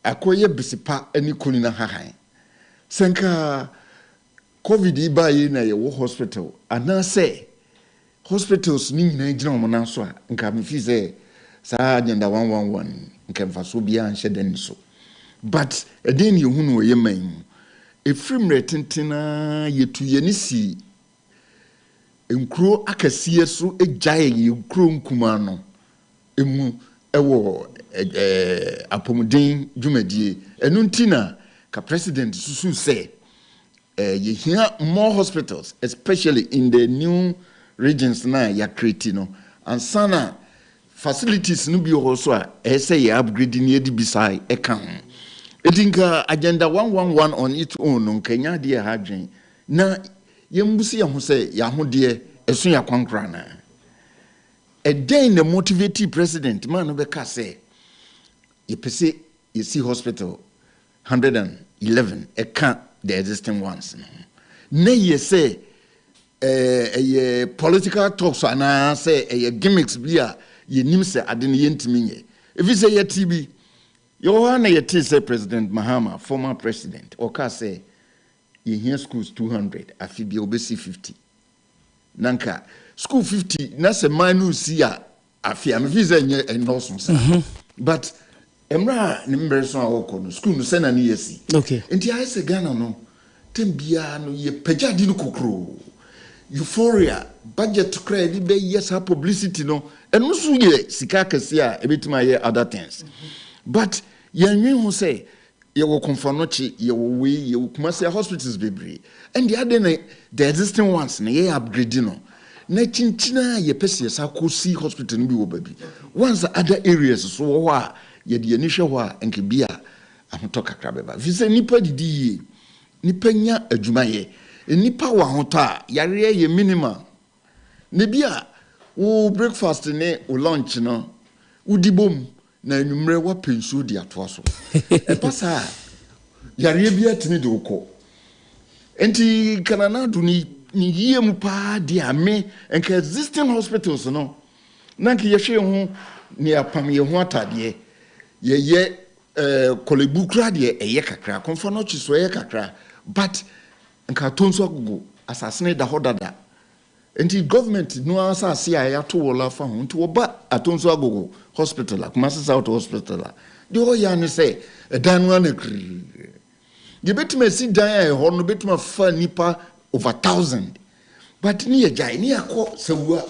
akɔyɛ besipa ne konina hahan. Sɛ nka COVID yi baa yi na yɛwɔ hospital anaasɛ hospitals no nyinaa gyina wɔn nan so a, nka mefi sɛ saa Agenda 111 nka mfasoɔ biara nhyɛ da ni so. But ɛdeɛn na yɛhu no wɔ yɛn man yi mu? Ɛfiri mmerɛ tenten ara yɛtu yɛn si nkuro akɛseɛ so gyae yɛn nkuro nkumaa no mu wɔ apɔmuden dwumadie. Ɛno nti na ka president susu sɛ yɛhia more hospitals, especially in the new regions na yɛakreti no, ansa na facilities no bi wɔ hɔ so a ɛyɛ sɛ yɛ upgrade ne yɛde bi saa ɛka ho. Eti nka Agenda 111 on its own no nka nya adeɛ ɛha adwene na yɛmbusi yɛn ho sɛ yɛahodeɛ ɛso yɛ akwankora anaa. Ɛdɛn na motivate president maa no bɛka sɛ yɛpɛ sɛ yɛsi hospital 111 ɛka the existing ones no ho? Na yɛ sɛ ɛyɛ political talks anaasɛ ɛyɛ gimmicks bi a yɛnim sɛ ade no yɛntumi nyɛ? Ɛfiri sɛ yɛte bi yɛwɔ hɔ a na yɛtee sɛ President Mahama, former president, ɔkaa sɛ yɛhia schools 200 afe bia, wobɛsi 50. Na nka school 50 na sɛ man no si a afe a, mefi sɛ ɛnyɛ ɛnnɔɔso saa. But mmerɛ a ne mmerɛ so a wɔkɔ no, school no sɛ na ne yɛsi. Nti ayɛ sɛ Ghana no tem biara no yɛpagya ade no kokuroo, euphoria. Budget koraa yɛde bɛyɛ saa publicity no, ɛno nso yɛ sika akɛseɛ a ɛbɛtumi ayɛ other things, but yɛnwe ho sɛ yɛwɔ Komfo Anokye, yɛwɔ wei, yɛwɔ Kumasi hospitals bebree. Ɛnde ade na the existing ones na yɛyɛ upgrade no na kyinkyina a yɛpɛ sɛ yɛsa kɔsi hospital no bi wɔ baabi. Once other areas so wɔ hɔ a yɛde yɛni hwɛ hɔ a, nka bi a ahotɔ kakra bɛba, fi sɛ nipa didi yie, nipa nya adwumayɛ, nipa wɔ ahotɔ a, yareɛ yɛ minimal. Na bi a wo breakfast ne wo lunch no wodi bom na anwummerɛ woapɛ nsuo de atoa so. Ɛba saa a, yareɛ bi atumi de wo kɔ. Nti kananado ne ne yie mu paa deɛ a, me nka existing hospitals no na nka yɛhwɛ yɛn ho ne apam yɛn ho atadeɛ. Yɛyɛ Korle Bu koraa deɛ, ɛyɛ kakra. Komfo Anokye so ɛyɛ kakra, but nka atɔ nso agogo asase no da hɔ dada. Nti government no asase a yɛato wɔ afa ho nti wɔba Atonso Agogo Hospital a, Kumasi South Hospital a, deɛ ɔyɛ ne sɛ ɛdan no ana kiriri. Yɛbɛtumi asi dan a ɛhɔ no bɛtumi afa nipa over 1,000, but ne yɛgyae ne yɛakɔ Sawua.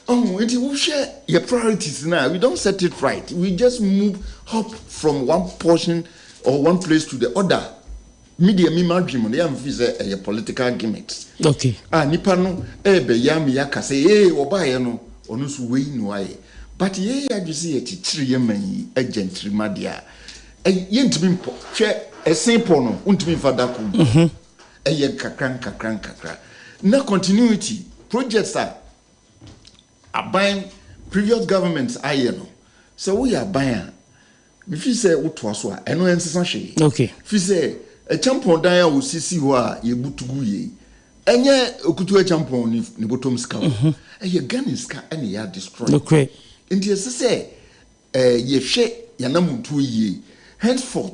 Oh, nti wohwɛ yɛ priorities na we don't set it right. We just move, hop from one portion or one place to the other. Me deɛ, mi ma dwe mu no yɛ nfi sɛ ɛyɛ political gimmicks. A nipa no ɛɛbɛyɛ ama yɛaka sɛ ee, ɔbaayɛ no ɔno nso wei na wayɛ, but yɛyɛ adwe sɛ yɛkyekyere yɛ man yi agya ntirima deɛ a, yɛntumi mpɔ. Hwɛ, ɛsen pɔ no wontumi nfa da kom. Ɛyɛ nkakra nkakra nkakra na continuity projects a aban, previous governments ayɛ no, sɛ woyɛ aban a mefi sɛ wotoa so a, ɛno ɛnsesa hwee. Fi sɛ ɛkyɛmpɔn dan a osisi hɔ a yɛbutu gu yie, ɛnyɛ Okutu Ɛkyɛmpɔn ne bɔtɔm sika o. Ɛyɛ Ghana sika ɛna yɛ destroy. Nti ɛsɛ sɛ yɛhwɛ yɛnamontuo yie henceforth.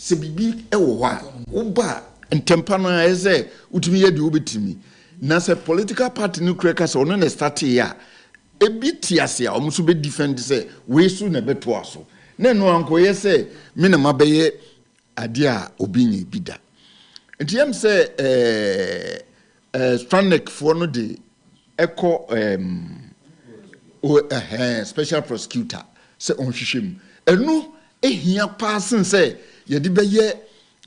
Sɛ biribi wɔ hɔ a, woba a, ntɛmpa no ara ɛsɛ sɛ wotumi yɛ deɛ wobɛtumi. Na sɛ political party no kura ka sɛ ɔno na ɛstarteeɛ a, ebi te ase a, wɔn nso bɛ defend sɛ wei so na ɛbɛtoa so. Na ɛno ankɔyɛ sɛ me na mabɛyɛ adeɛ a obi nyɛ bi da. Nti ɛm sɛ ɛɛ ɛɛ Stranec foɔ no de ɛkɔ ɛɛm o ɛhɛn special prosecutor sɛ ɔnhwehwɛ mu. Ɛno hia paa sen sɛ yɛde bɛyɛ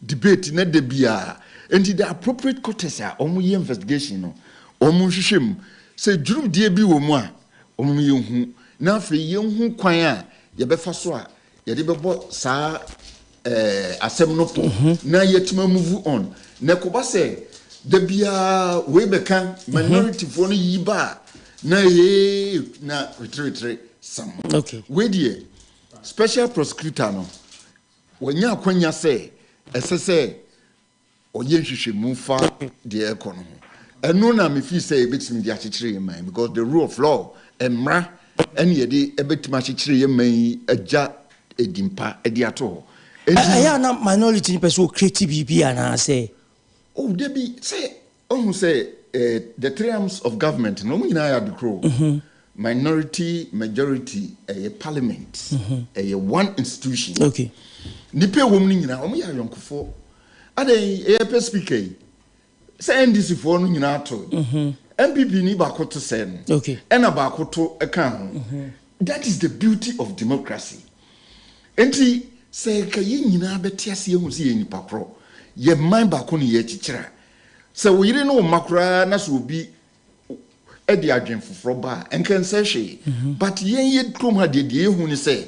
debate na da biara. Nti the appropriate quarters a wɔyɛ investigation no, wɔnhwehwɛ mu. Sɛ dwurudeɛ bi wɔ mu a, wɔn yɛnhu. Na afei yɛnhu kwan a yɛbɛfa so a yɛde bɛbɔ saa eh, asɛm no pɔ na yɛatumi move on. Na ɛkɔba sɛ da biara wei bɛka minorityfoɔ no yi ba a, na ee na weterewetere sam. Okay. Wei deɛ special prosecutor no wanya akwanya sɛ ɛsɛ sɛ ɔyɛ nhwehwɛmu fa deɛ ɛrekɔ no ho. Ɛno na me feel sɛ yɛbɛtumi de akyekyere yɛn man because the rule of law, mmara ɛne yɛde ɛbɛtumi akyekyere yɛn man yi agya edin pa de ato hɔ. Enti. Ɛyɛ a na minority no pɛ sɛ wɔ create biribi anaa sɛ? Oh dabi, sɛ Woahu sɛ eh, the three arms of government no, wɔn nyinaa yɛ ade koro o. Minority, majority, ɛyɛ parliament, ɛyɛ one institution. Okay. Nnipa a ɛwɔ mu no nyinaa, wɔn yɛ ayɔnkofoɔ. Adɛn, yɛpɛ speaker yi, sɛ NDC foɔ no nyinaa to, NPP ni baako to sɛɛ no, Okay. ɛna baako to ka ho. That is the beauty of democracy. Enti sɛ nka yɛn nyinaa bɛte ase ahu sɛ yɛyɛ nnipa korɔ, yɛn man baako na yɛrekyekyere a, sɛ wo yere ne wo mma koraa na sɛ obi de adwene foforɔ ba a, nka ɛnsɛ hwee. But yɛn yɛ kurom ha deɛ, deɛ yɛhu ne sɛ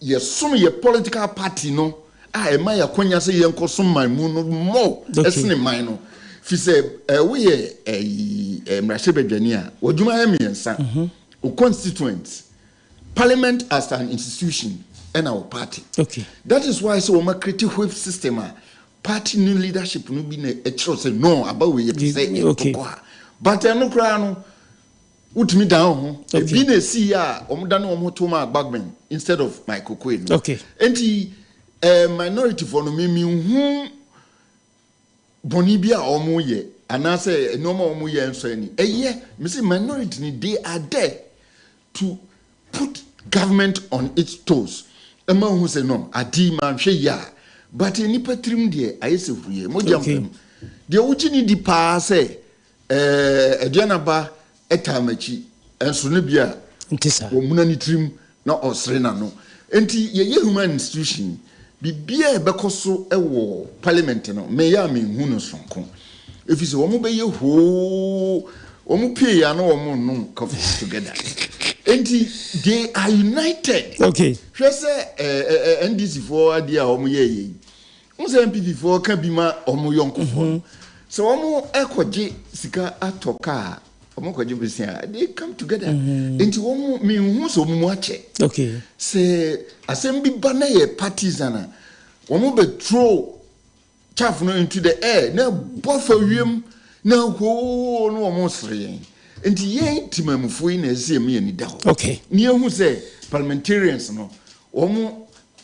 yɛsom yɛ political party no a ɛma yɛ akwanya sɛ yɛnkɔsom man mu no more ɛsene man no. Fi sɛ woyɛ mmarahyɛbadwani a, w'adwuma yɛ mmiɛnsa. Wo constituents, Parliament as an institution ɛna wɔ party. Okay. That is why sɛ wɔn create whip system a party ne leadership no bi na ɛkyerɛw sɛ no aba wei yɛpɛ sɛ yɛkɔkɔ a. But ɛno koraa no wotumi dan wo ho. Ebi na esi a wɔn dane wɔn ho to ma Bagbin instead of Mike Oquaye no. Okay. Enti eh, minority foɔ no me me hu bɔne bi a wɔyɛ anaasɛ nneɛma a wɔyɛ nsɔ ani. Ɛyɛ, mese minority no they are there to put government on its toes. Ɛma wohu sɛ no, ade yi manhwɛ yie a, but nnipa tirim deɛ ayɛ sɛ huruiɛ, mogya mpa mu. Deɛ wogye no di paa sɛ Ɛɛ, Aduanaba taa m'akyi, nso no bi a wɔmuna ne tirim na ɔsere n'ano. Enti yɛyɛ human institution, biribiara a ɛbɛkɔ so wɔ parliament no, meyɛ a menhu no soronko. Ɛfiri sɛ wɔbɛyɛ hoo, wɔn pie a na wɔrenom coffee together. Enti they are united. Okay. Hwɛ sɛ ɛɛ NDC foɔ adeɛ a wɔyɛeɛ yi, Wohu sɛ NPP foɔ ka bi ma wɔn yɔnkofoɔ no. Sɛ wɔn kɔgye sika atɔ kaa a, wɔn kɔgye besia a, they come together. Nti wɔn, menhu sɛ wɔn mu akyɛ. Okay. Sɛ asɛm bi ba na yɛ partisan a, wɔn bɛ throw chaff no into the air na ɛbɔ fa wiem na hoo na wɔn sere yɛn. Nti yɛn temamufoɔ yi na ɛsɛ sɛ yɛma yɛn ani da hɔ. Okay. Na yɛhu sɛ parliamentarians no, wɔn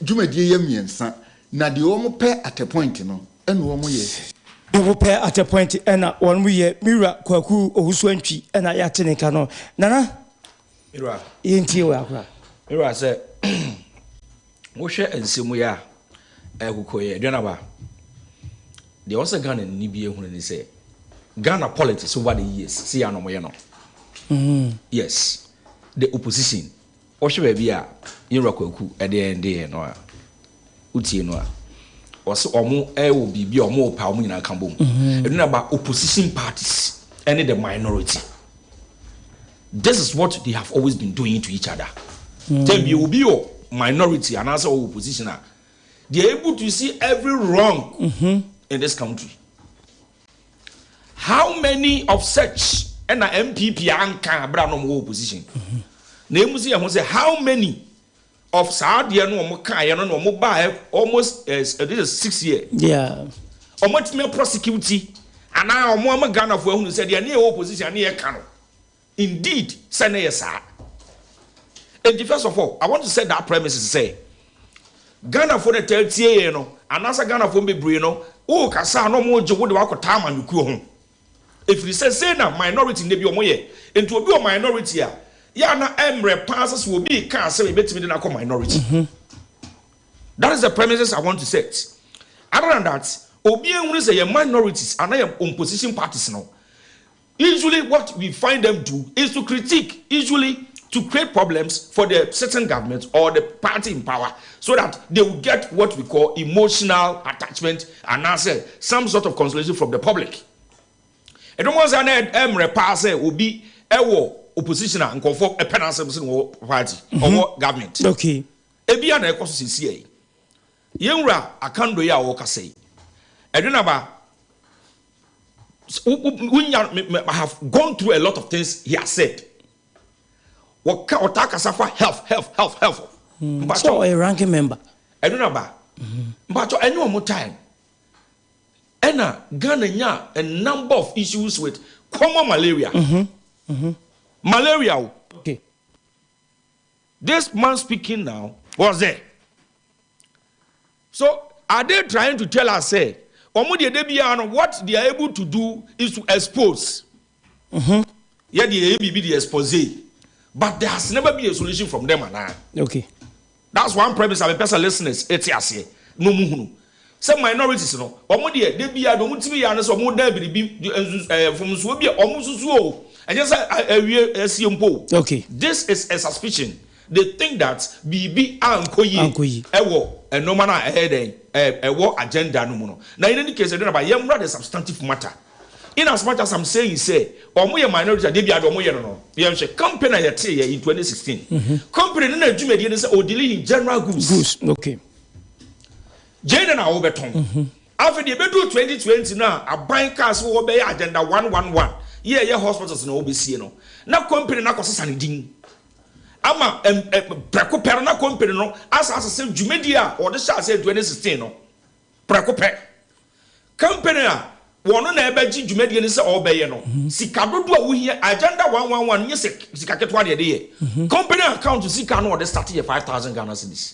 dwumadie yɛ mmiɛnsa. Na deɛ wɔn pɛ at a point no ɛna wɔn yɛ. Deɛ wɔn pɛ at a point ɛna wɔn yɛ. Me wura Kwaku Owusu Antwi ɛna yɛate ne nka no. Nana, Me wura. Yɛntie wo akora. Me wura sɛ wohwɛ nsɛm yi a ɛkokɔ yi Aduanaba, deɛ ɛwɔ sɛ Ghana ni bi ehunu ne sɛ Ghana politics over the years sɛ yɛ a na wɔyɛ no. Yes, the opposition Wohwɛ baabi a yɛn wura Kwaku de yɛn de yɛn no a, wotie no a, ɔse ɔmo wɔ biribi a ɔmo pɛ a ɔmo nyinaa ka bom. Ɛno na ba opposition parties ɛne the minority. This is what they have always been doing to each other. Tɛm bi obi wɔ minority anaasɛ ɔwɔ opposition a, they are able to see every wrong in this country. How many of such ɛna NPP anka abere a na wɔn wɔ opposition? Na emu si yɛn ho sɛ how many of saa adeɛ no wɔn kaeɛ no na wɔn baa almost uh, this is six year. Yeah. Wɔn atumi prosecute anaa wɔn ama Ghanafoɔ ahunu sɛ deɛ ne yɛ wɔ opposition ne yɛ ka no. Indeed sɛ na ɛyɛ saa. Enti first of all, I want to set that premises sɛ, Ghanafoɔ no ɛtaa tie yɛn no, anaasɛ Ghanafoɔ no bebree no, worekasa a na wɔregye wo de wo akɔtaa amanyɔkuo ho. Ɛfiri sɛ sei na minority nnɛ bi wɔyɛ. Nti obi wɔ minority a, yɛ a na ɛmmerɛ paa sɛ sɛ obi reka asɛm a yɛbɛtumi de no akɔ minority. That is the premises I want to set. Other than that, obi nhunu sɛ yɛn minorities anaa yɛn opposition parties no, Usually what we find them do is to critique, usually to create problems for the sitting government or the party in power so that they will get what we call emotional attachment anaasɛ some sort of consolation from the public. Ɛdɔm wɔn sɛ na ɛmmerɛ paa sɛ obi ɛwɔ opposition a nkurɔfoɔ ɛpɛ n'asɛm sɛ wɔ party ɔwɔ government. Okay. Ebia na ɛkɔ so sɛsi yi. Yɛn wura Akando yi a ɔrekasa yi, ɛdwenaba wonya I have gone through a lot of things he has said. Wɔka ɔtaa kasa fa health health health health. Mpatsɔ so ɔyɛ ranking member. Ɛno na ba. Mpatsɔ ɛnyɛ ɔmo time. Ɛna Ghana nya a number of issues with common malaria. Mm -hmm. Mm -hmm. Malaria o. Okay. This man speaking now was there. So are they trying to tell us sɛ wɔn deɛ da biara no what they are able to do is to expose. Yɛ deɛ yɛyɛ biribi de expose but there has never been a solution from them anaa? Okay. That's one premise a mepɛ sɛ listeners te aseɛ na wɔn hunu sɛ minorities no wɔn deɛ da biara deɛ wɔn tumi yɛ ara ne sɛ wɔn dan biribi nsus ɛɛ mfomsoɔ bi a wɔn susu o ɛnyɛ sɛ awie asie mpo o. Okay. This is a suspicion. They think that biribi ankɔ yie Ankɔ yie. wɔ nnoɔma no a ɛyɛ dɛn ɛ ɛwɔ agenda no mu no. Na in any case ɛduru aba yɛmmra the substantive matter. In as much as I'm saying sɛ wɔn yɛ minority a deɛ biara deɛ wɔn yɛ no no yɛnhwɛ company a yɛteeɛ in 2016 company no na dwumadie ne sɛ ɔdealing in general goods. Goods, okay. Gyeene na wobɛtɔn. Afei deɛ ɛbɛduru 2020 no a aban kaa sɛ wɔbɛyɛ agenda 111 yɛ ɛyɛ hospitals na wɔbɛsie no na company no akɔsesa ne din. ama prɛko pɛ no na company no asan asesa dwumadie a wɔde hyɛ aseɛ in 2016 no prɛko pɛ. Company a wɔn na ɛbɛgye dwumadie no sɛ ɔrebɛyɛ no, mhm. sika dodoɔ a wohia agenda 111 nyɛ sɛ sika ketewa deɛ de yɛ. Mhm. Company account sika no wɔde start yɛ 5000 Ghana cedis.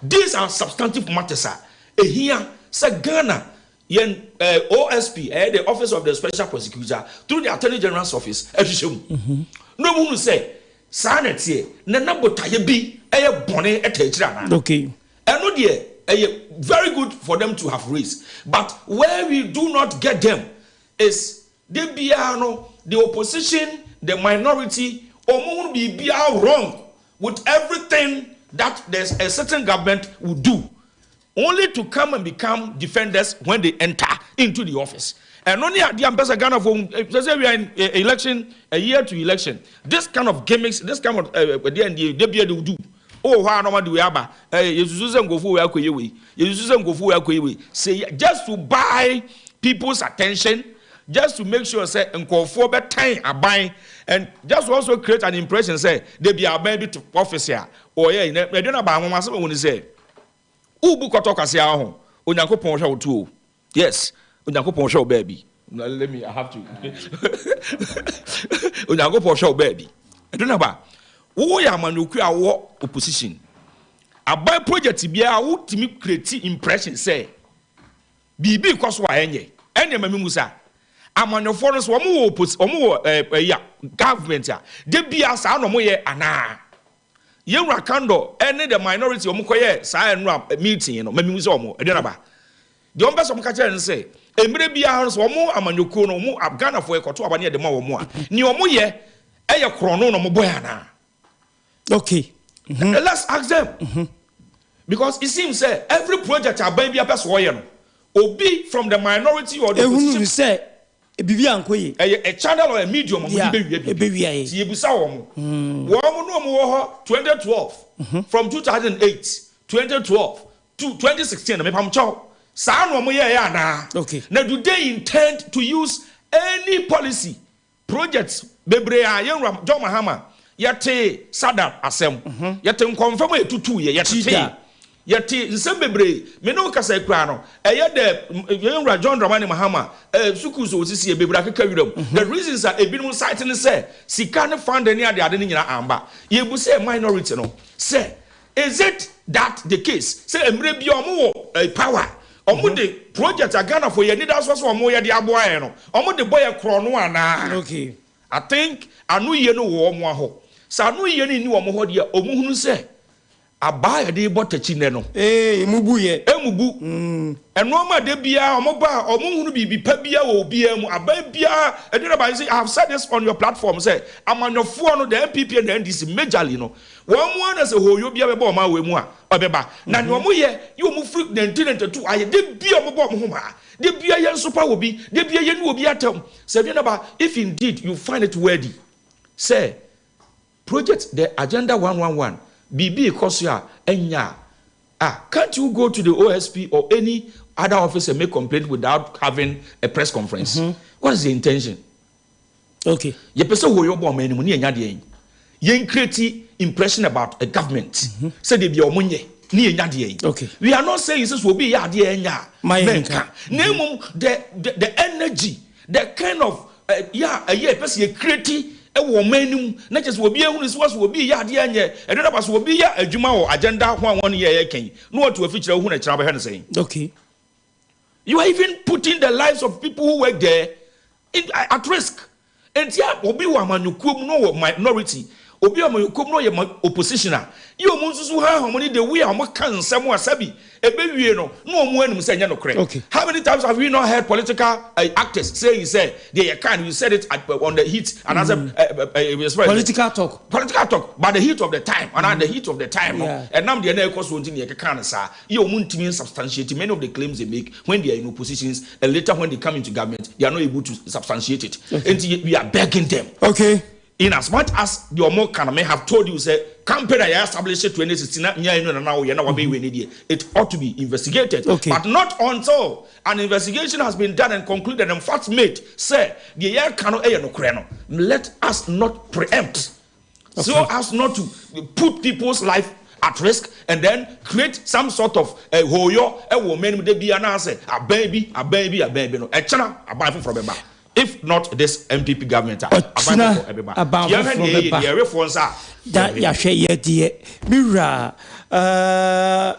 These are substantive matters a ehia sɛ Ghana Yɛn eh, OSP, ɛyɛ the Office of the Special Prosecutor, through the Attorney General's Office, ɛhwehwɛ mu. Na wɔn hunu sɛ saa na ɛteɛ, na na botaeɛ bi ɛyɛ bɔne ɛta akyire anaa. Okay. Ɛno deɛ ɛyɛ very good for them to have raised, but where we do not get them is de biara no the opposition, the minority, wɔn hunu biribiara wrong with everything that there's a certain government will do. Only to come and become defenders when they enter into the office. Ɛno ne adeɛ a mpɛ sɛ Ghanafoɔ hu. Sɛ sɛ we are in election, a year to election. This kind of gimmicks, this kind of ɛdeɛ deɛ da bia they will do. Wowɔ hɔ a na wɔde wei aba. Yɛsusu sɛ nkurɔfoɔ wei akɔyɛ wei. Yɛsusu sɛ nkurɔfoɔ wei akɔyɛ wei. Sɛ just to buy people's attention, just to make sure sɛ nkurɔfoɔ bɛtan aban and just to also create an impression sɛ da bia aban bi te office a ɔyɛ. Na ɛdeɛ no aba anwanwa asɛm a ɛwɔ ne sɛ Wo bu kɔtɔ kwasea ho. Onyankopɔn hwɛ wo to o. Yes, Onyankopɔn hwɛ wo baabi. Let me, I have to. Onyankopɔn hwɛ wo baabi. Ɛdo na ba. Wo yɛ amanyɔkuo a wɔ opposition. Aban project biara wotumi create impression sɛ biribi kɔ so a ɛnyɛ. Ɛnneɛ ma me musa. Amanyɔfoɔ no so wɔn wɔ opposition, wɔn wɔ ɛɛ ɛyi a government a de bia saa na wɔn yɛ anaa. Yɛn wura Kandor ne the minority wɔn kɔyɛɛ saa ɛnora meeting no, ma mehu sɛ wɔn, ɛdeɛn aba? Deɛ wɔn pɛ sɛ wɔn ka kyerɛ no sɛ, mmerɛ biara no sɛ wɔn amanyɔkuo no, wɔn Ghanafoɔ yɛkɔto aba ne yɛde ma wɔn a, nea wɔn yɛ ɛyɛ korɔno na wɔn bɔɛ anaa? Okay. Mm -hmm. Let's ask them. Mm -hmm. Because it seems sɛ every project aban bi apɛ sɛ ɔyɛ no, obi from the minority or the opposition. Ehunu sɛ Biribi ankɔ yie. Ɛyɛ a channel or a medium a wɔde Yeah, bɛwia biribi. ɛbɛwia yɛ. Nti yɛbisa wɔn. Wɔn na wɔn wɔ hɔ 2012, from 2008, 2012 to 2016 no, mepamkyɛw, saa na wɔn yɛɛyɛ anaa? Okay. Na do they intend to use any policy, projects bebree a yɛn wura John Mahama, yɛtee Sadar asɛm, yɛte nkɔmfam a yɛtutuiɛ, yɛtetee. Cheetah. Yɛte nsɛm bebree. Me ne wo kasa yi koraa no, ɛyɛ dɛ yɛn wura John Dramani Mahama, eh, sukuus a osisi yɛ bebree akeka wiram. The reasons a ebinom cite ne sɛ sika ne funding ne adeade no nyinaa amba. Yɛbu sɛ minority no sɛ, is it. that the case sɛ mmerɛ biara ɔmo wɔ power ɔmo de project a Ghanafoɔ yɛn anidasoɔ sɛ ɔmo yɛ de aboa yɛn no ɔmo de bɔ yɛ korɔno anaa? Okay. I think ano yie no wɔ wɔn hɔ. Sɛ ano yie no nni wɔn hɔ deɛ a, wɔn hunu sɛ abaa a yɛde rebɔ takyi nnɛ no. Ee, emu bu yɛ. Emu bu. Nnoɔma a da biara wɔn ba a, wɔn nhunu biribi pa biara wɔ obiara mu. Aban biara, ɛduru na ba, you see, I have said this on your platform sɛ, amanyɔfoɔ no, the NPP and the NDC, majorly no, wɔn ara na sɛ hooyɔ biara bɛba ɔman wei mu a, ɛbɛba. Na nea wɔn yɛ, yɛ wɔn firi 1992 ayɛ, da biara wɔn bɔ wɔn ho maa. Da biara yɛn nsopa wɔ bi, da biara yɛnni obi atɛm. Sɛ ɛduru na ba, if indeed you find it worthy sɛ, Project the agenda 111 biribi rekɔ so a ɛnyɛ a ah can't you go to the OSP or any other office and make complaint without having a press conference? Mm -hmm. What is the intention? Okay. Yɛpɛ sɛ wɔyɛ ɔbɔ ɔman no mu ne yɛnya deɛ yɛn create impression about a government mm-hmm. sɛdeɛ bia ɔmo nyɛ ne yɛnya deɛ yi. Okay. We are not saying sɛ sɛ obi yɛ adeɛ ɛnyɛ a mɛnka na mmom the the energy The kind of yɛ a ɛyɛ yɛpɛ sɛ yɛ create wɔ ɔman no mu na kyerɛ sɛ obi ahunu sɛ wɔsɛ obi yɛ adeɛ ɛnyɛ ɛno na ba sɛ obi yɛ adwuma wɔ agenda ho a wɔn yɛ yɛ kɛn na wɔtu afikyerɛ wohu na kyerɛ abɛhwɛ no sɛn. Okay. You are even putting the lives of people who work there in, at risk. Enti a obi wɔ amanyɔkuo mu na ɔwɔ minority, obi wɔ amanyɔkuo mu na ɔyɛ opposition a, yɛ wɔn nsusu ha wɔn ne the way a wɔn ka nsɛm a sɛbi ɛbɛwie no na wɔn anim sɛ ɛnyɛ nokorɛ. Okay. How many times have we not heard political uh, actors saying sɛ deɛ yɛ kan you said it at, uh, on the heat anaasɛ mm. uh, uh, uh, political talk political talk but the heat of the time anaa mm. the heat of the time no ɛnam deɛ na ɛkɔ so nti na yɛkeka no saa Yɛ wɔn ntumi nsubstantiate many of the claims they make when they are in oppositions and later when they come into government they are not able to substantiate it. Okay. Nti we are begging them. Okay. In as much as the ɔmo kan may have told you sɛ campaign a yɛ establish 2016 na nyɛ ɛnu na na woyɛ na wabɛyi wei ne deɛ it ought to be investigated. Okay. But not until an investigation has been done and concluded and facts made sɛ deɛ yɛreka no ɛyɛ nokorɛ no let us not preempt. Okay. So as not to put people's life at risk and then create some sort of eh, hoyɔ ɛwɔ ɔman mu da bi anaasɛ aban bi aban bi aban bi no ɛkyena aban foforɔ bɛba if not this NPP government a aban foforɔ ɛbɛba aban yɛhwɛ foforɔ deɛ yɛyɛ bɛba deɛ yɛwefoɔ nsa a na yɛahwɛ yɛ deɛ me wura eh,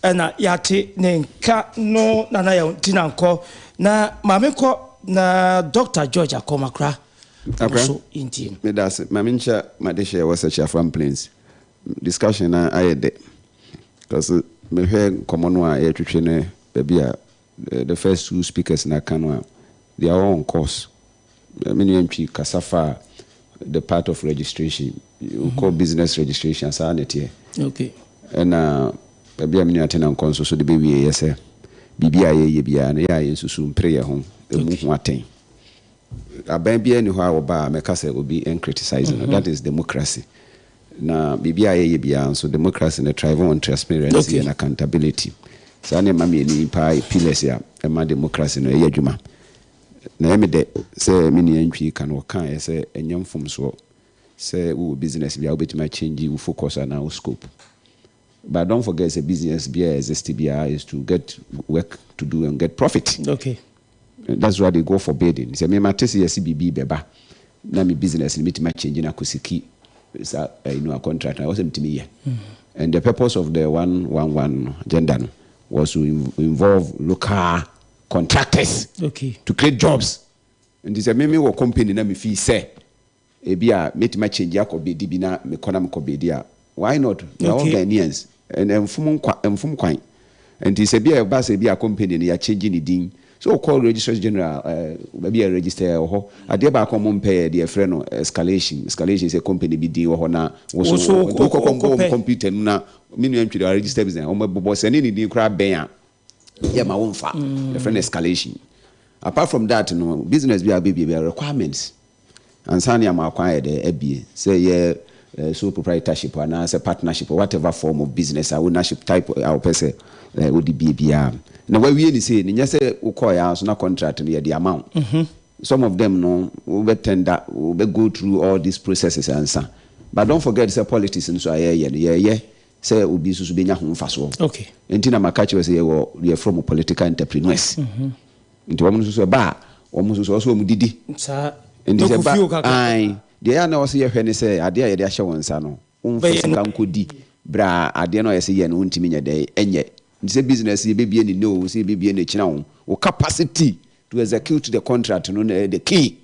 ɛna yɛate ne nka no nana yɛ nti na nkɔ na maame nkɔ na Dr. George Akɔmakora Akora, so ntie no. Meda ase. Ma menkyia m'adehyeɛ wɔ Sɛkyiafram Plains. Discussion no ayɛ dɛ cause mehwɛ nkɔmmɔ no a yɛtwetwe ne baabi a the first two speakers no aka no a, they are all on course. Me nua Ntwi kasa faa the part of registration. Wokɔ business registration a, saa na ɛteɛ. Okay. Ɛna baabi a me nua Tenankɔ nso so de bɛwieeɛ sɛ biribi a yɛyɛ biara no, yɛ a yɛnsusu mpere yɛn ho mmu ho atɛn. Aban biara nni hɔ a wɔba a mɛka sɛ obi ncriticise no, that is democracy. Na biribi a yɛyɛ biara nso, democracy no thrive on transparency and accountability. Saa nneɛma mmienu yi paa yɛ pillars a ɛma democracy no ɛyɛ adwuma. Na ɛyɛ me dɛ sɛ me nua Ntwi ka no, ɔkaeɛ sɛ ɛnyɛ mfomsoɔ sɛ wowɔ business bi a wobɛtumi a change wo focus anaa wo scope. But don't forget sɛ business biara a exist biara is to get work to do and get profit. Okay. That's why they go for building. Sɛ me mate sɛ yɛse biribi rebɛba na me business no mɛtumi a change no akɔ siki saa ɛyi no a contract no a ɛwɔ sɛ metumi yɛ. And the purpose of the 111 no agenda no was to involve local contractors okay. to create jobs. Nti sɛ me me wɔ company na me feel sɛ Ebi a mɛtumi a change akɔ bedi bi na mekɔ na mekɔ bedi a why not we are all Ghanaians and ɛnfom nkwa ɛnfom kwan nti sɛ bi a ɛba sɛ bi a company no yɛ change ne din sɛ wokɔ registrar general ɛɛ baabi a register wɔ hɔ adeɛ baako a wɔn mpɛ yɛ deɛ yɛfrɛ no escalation escalation sɛ company bi din wɔ hɔ na woso nti wokɔ kɔ mbɔ wɔn computer no na me nua ntwi de register business wɔn bɛbobɔ sɛ ne ne din koraa bɛn a yɛ ma wo nfa yɛfrɛ no escalation apart from that no business bi a wobɛbie bi a requirements Ansa ne ama akwan ayɛ dɛ abue, sɛ ɛyɛ sole proprietorship anaa sɛ partnership or whatever form of business a ownership type a wopɛ sɛ wode bue biara. Na wawie no sei no, nyɛ sɛ wokɔeɛ ara nso na contract no yɛde ama wo. Some of them no, wobɛ tender, wobɛ go through all these processes ansa. But don't forget sɛ politics nso a yɛreyɛ no, yɛreyɛ sɛ obi nso so bɛnya ho mfasoɔ. Nti na maka kyerɛ wo sɛ yɛwɔ deɛ yɛfrɛ mo political entrepreneurs. Nti wɔn nso so ɛba a, wɔn nso so ɛwɔ sɛ wɔn didi. Saa. Nti Na sɛ kɔ fie o ɛba, kakra. ae, deɛ ɛyɛ a na ɛwɔ sɛ yɛhwɛ ne sɛ, adeɛ a yɛde ahyɛ wɔn nsa no, womfa Bɛyɛ no. sika nkɔdi. Berɛ a adeɛ no a yɛse yɛ no wontumi nyɛ dɛn nyɛ. Nti sɛ business yɛbɛbie no nnɛ oo, sɛ yɛbɛbie no akyina oo, wo capacity to execute the contract no na ɛyɛ the key.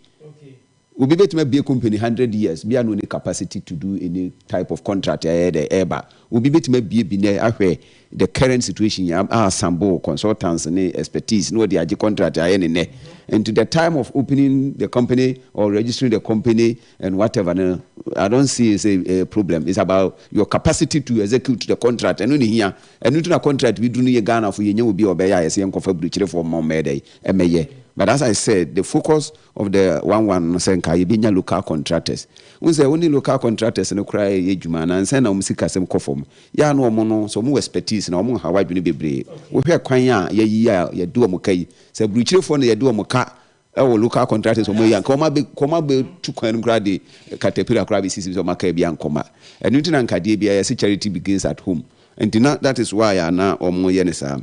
Obi bɛtumi abue company hundred years, bia na ɔnni capacity to do any type of contract a ɛyɛ dɛ ɛreba. Obi bɛtumi abue bi nnɛ ahwɛ the current situation, a assemble consultants ne expertise na ɔde agye contract ayɛ no nnɛ. Nti the time of opening the company or registering the company and whatever no, I don't see it sɛ ɛyɛ problem. It's about your capacity to execute the contract, ɛno na ɛhia. Ɛno nti na contract bi duru no yɛ Ghanafo yɛnya obi a ɔbɛyɛ a yɛsɛ yɛnkɔfa aburukyirefoɔ mma ɔmmɛyɛ dɛn ɛmmɛyɛ. But as I said, the focus of the one one no sɛ nka yɛbɛnya local contractors. Wohu sɛ wo ne local contractors no koraa reyɛ adwuma a, nansa na wɔn sikasɛm kɔ fam. Yɛ a na wɔn no, sɛ wɔn wɔ expertise no a, wɔn nhaw adwene bebree. Wohwɛ kwan a yɛayi a yɛde wɔn ka yi, sɛ aburukyirefoɔ na yɛde wɔn ka wɔ local contractors wɔn ayi a, nka wɔn abɛ wɔn abɛtu kwan no mu koraa de katapira koraa abɛsisi sɛ wɔn aka bi ankɔma. Ɛno nti na nka adeɛ biara yɛse charity begins at home. Nti na that is why a na wɔyɛ no saa.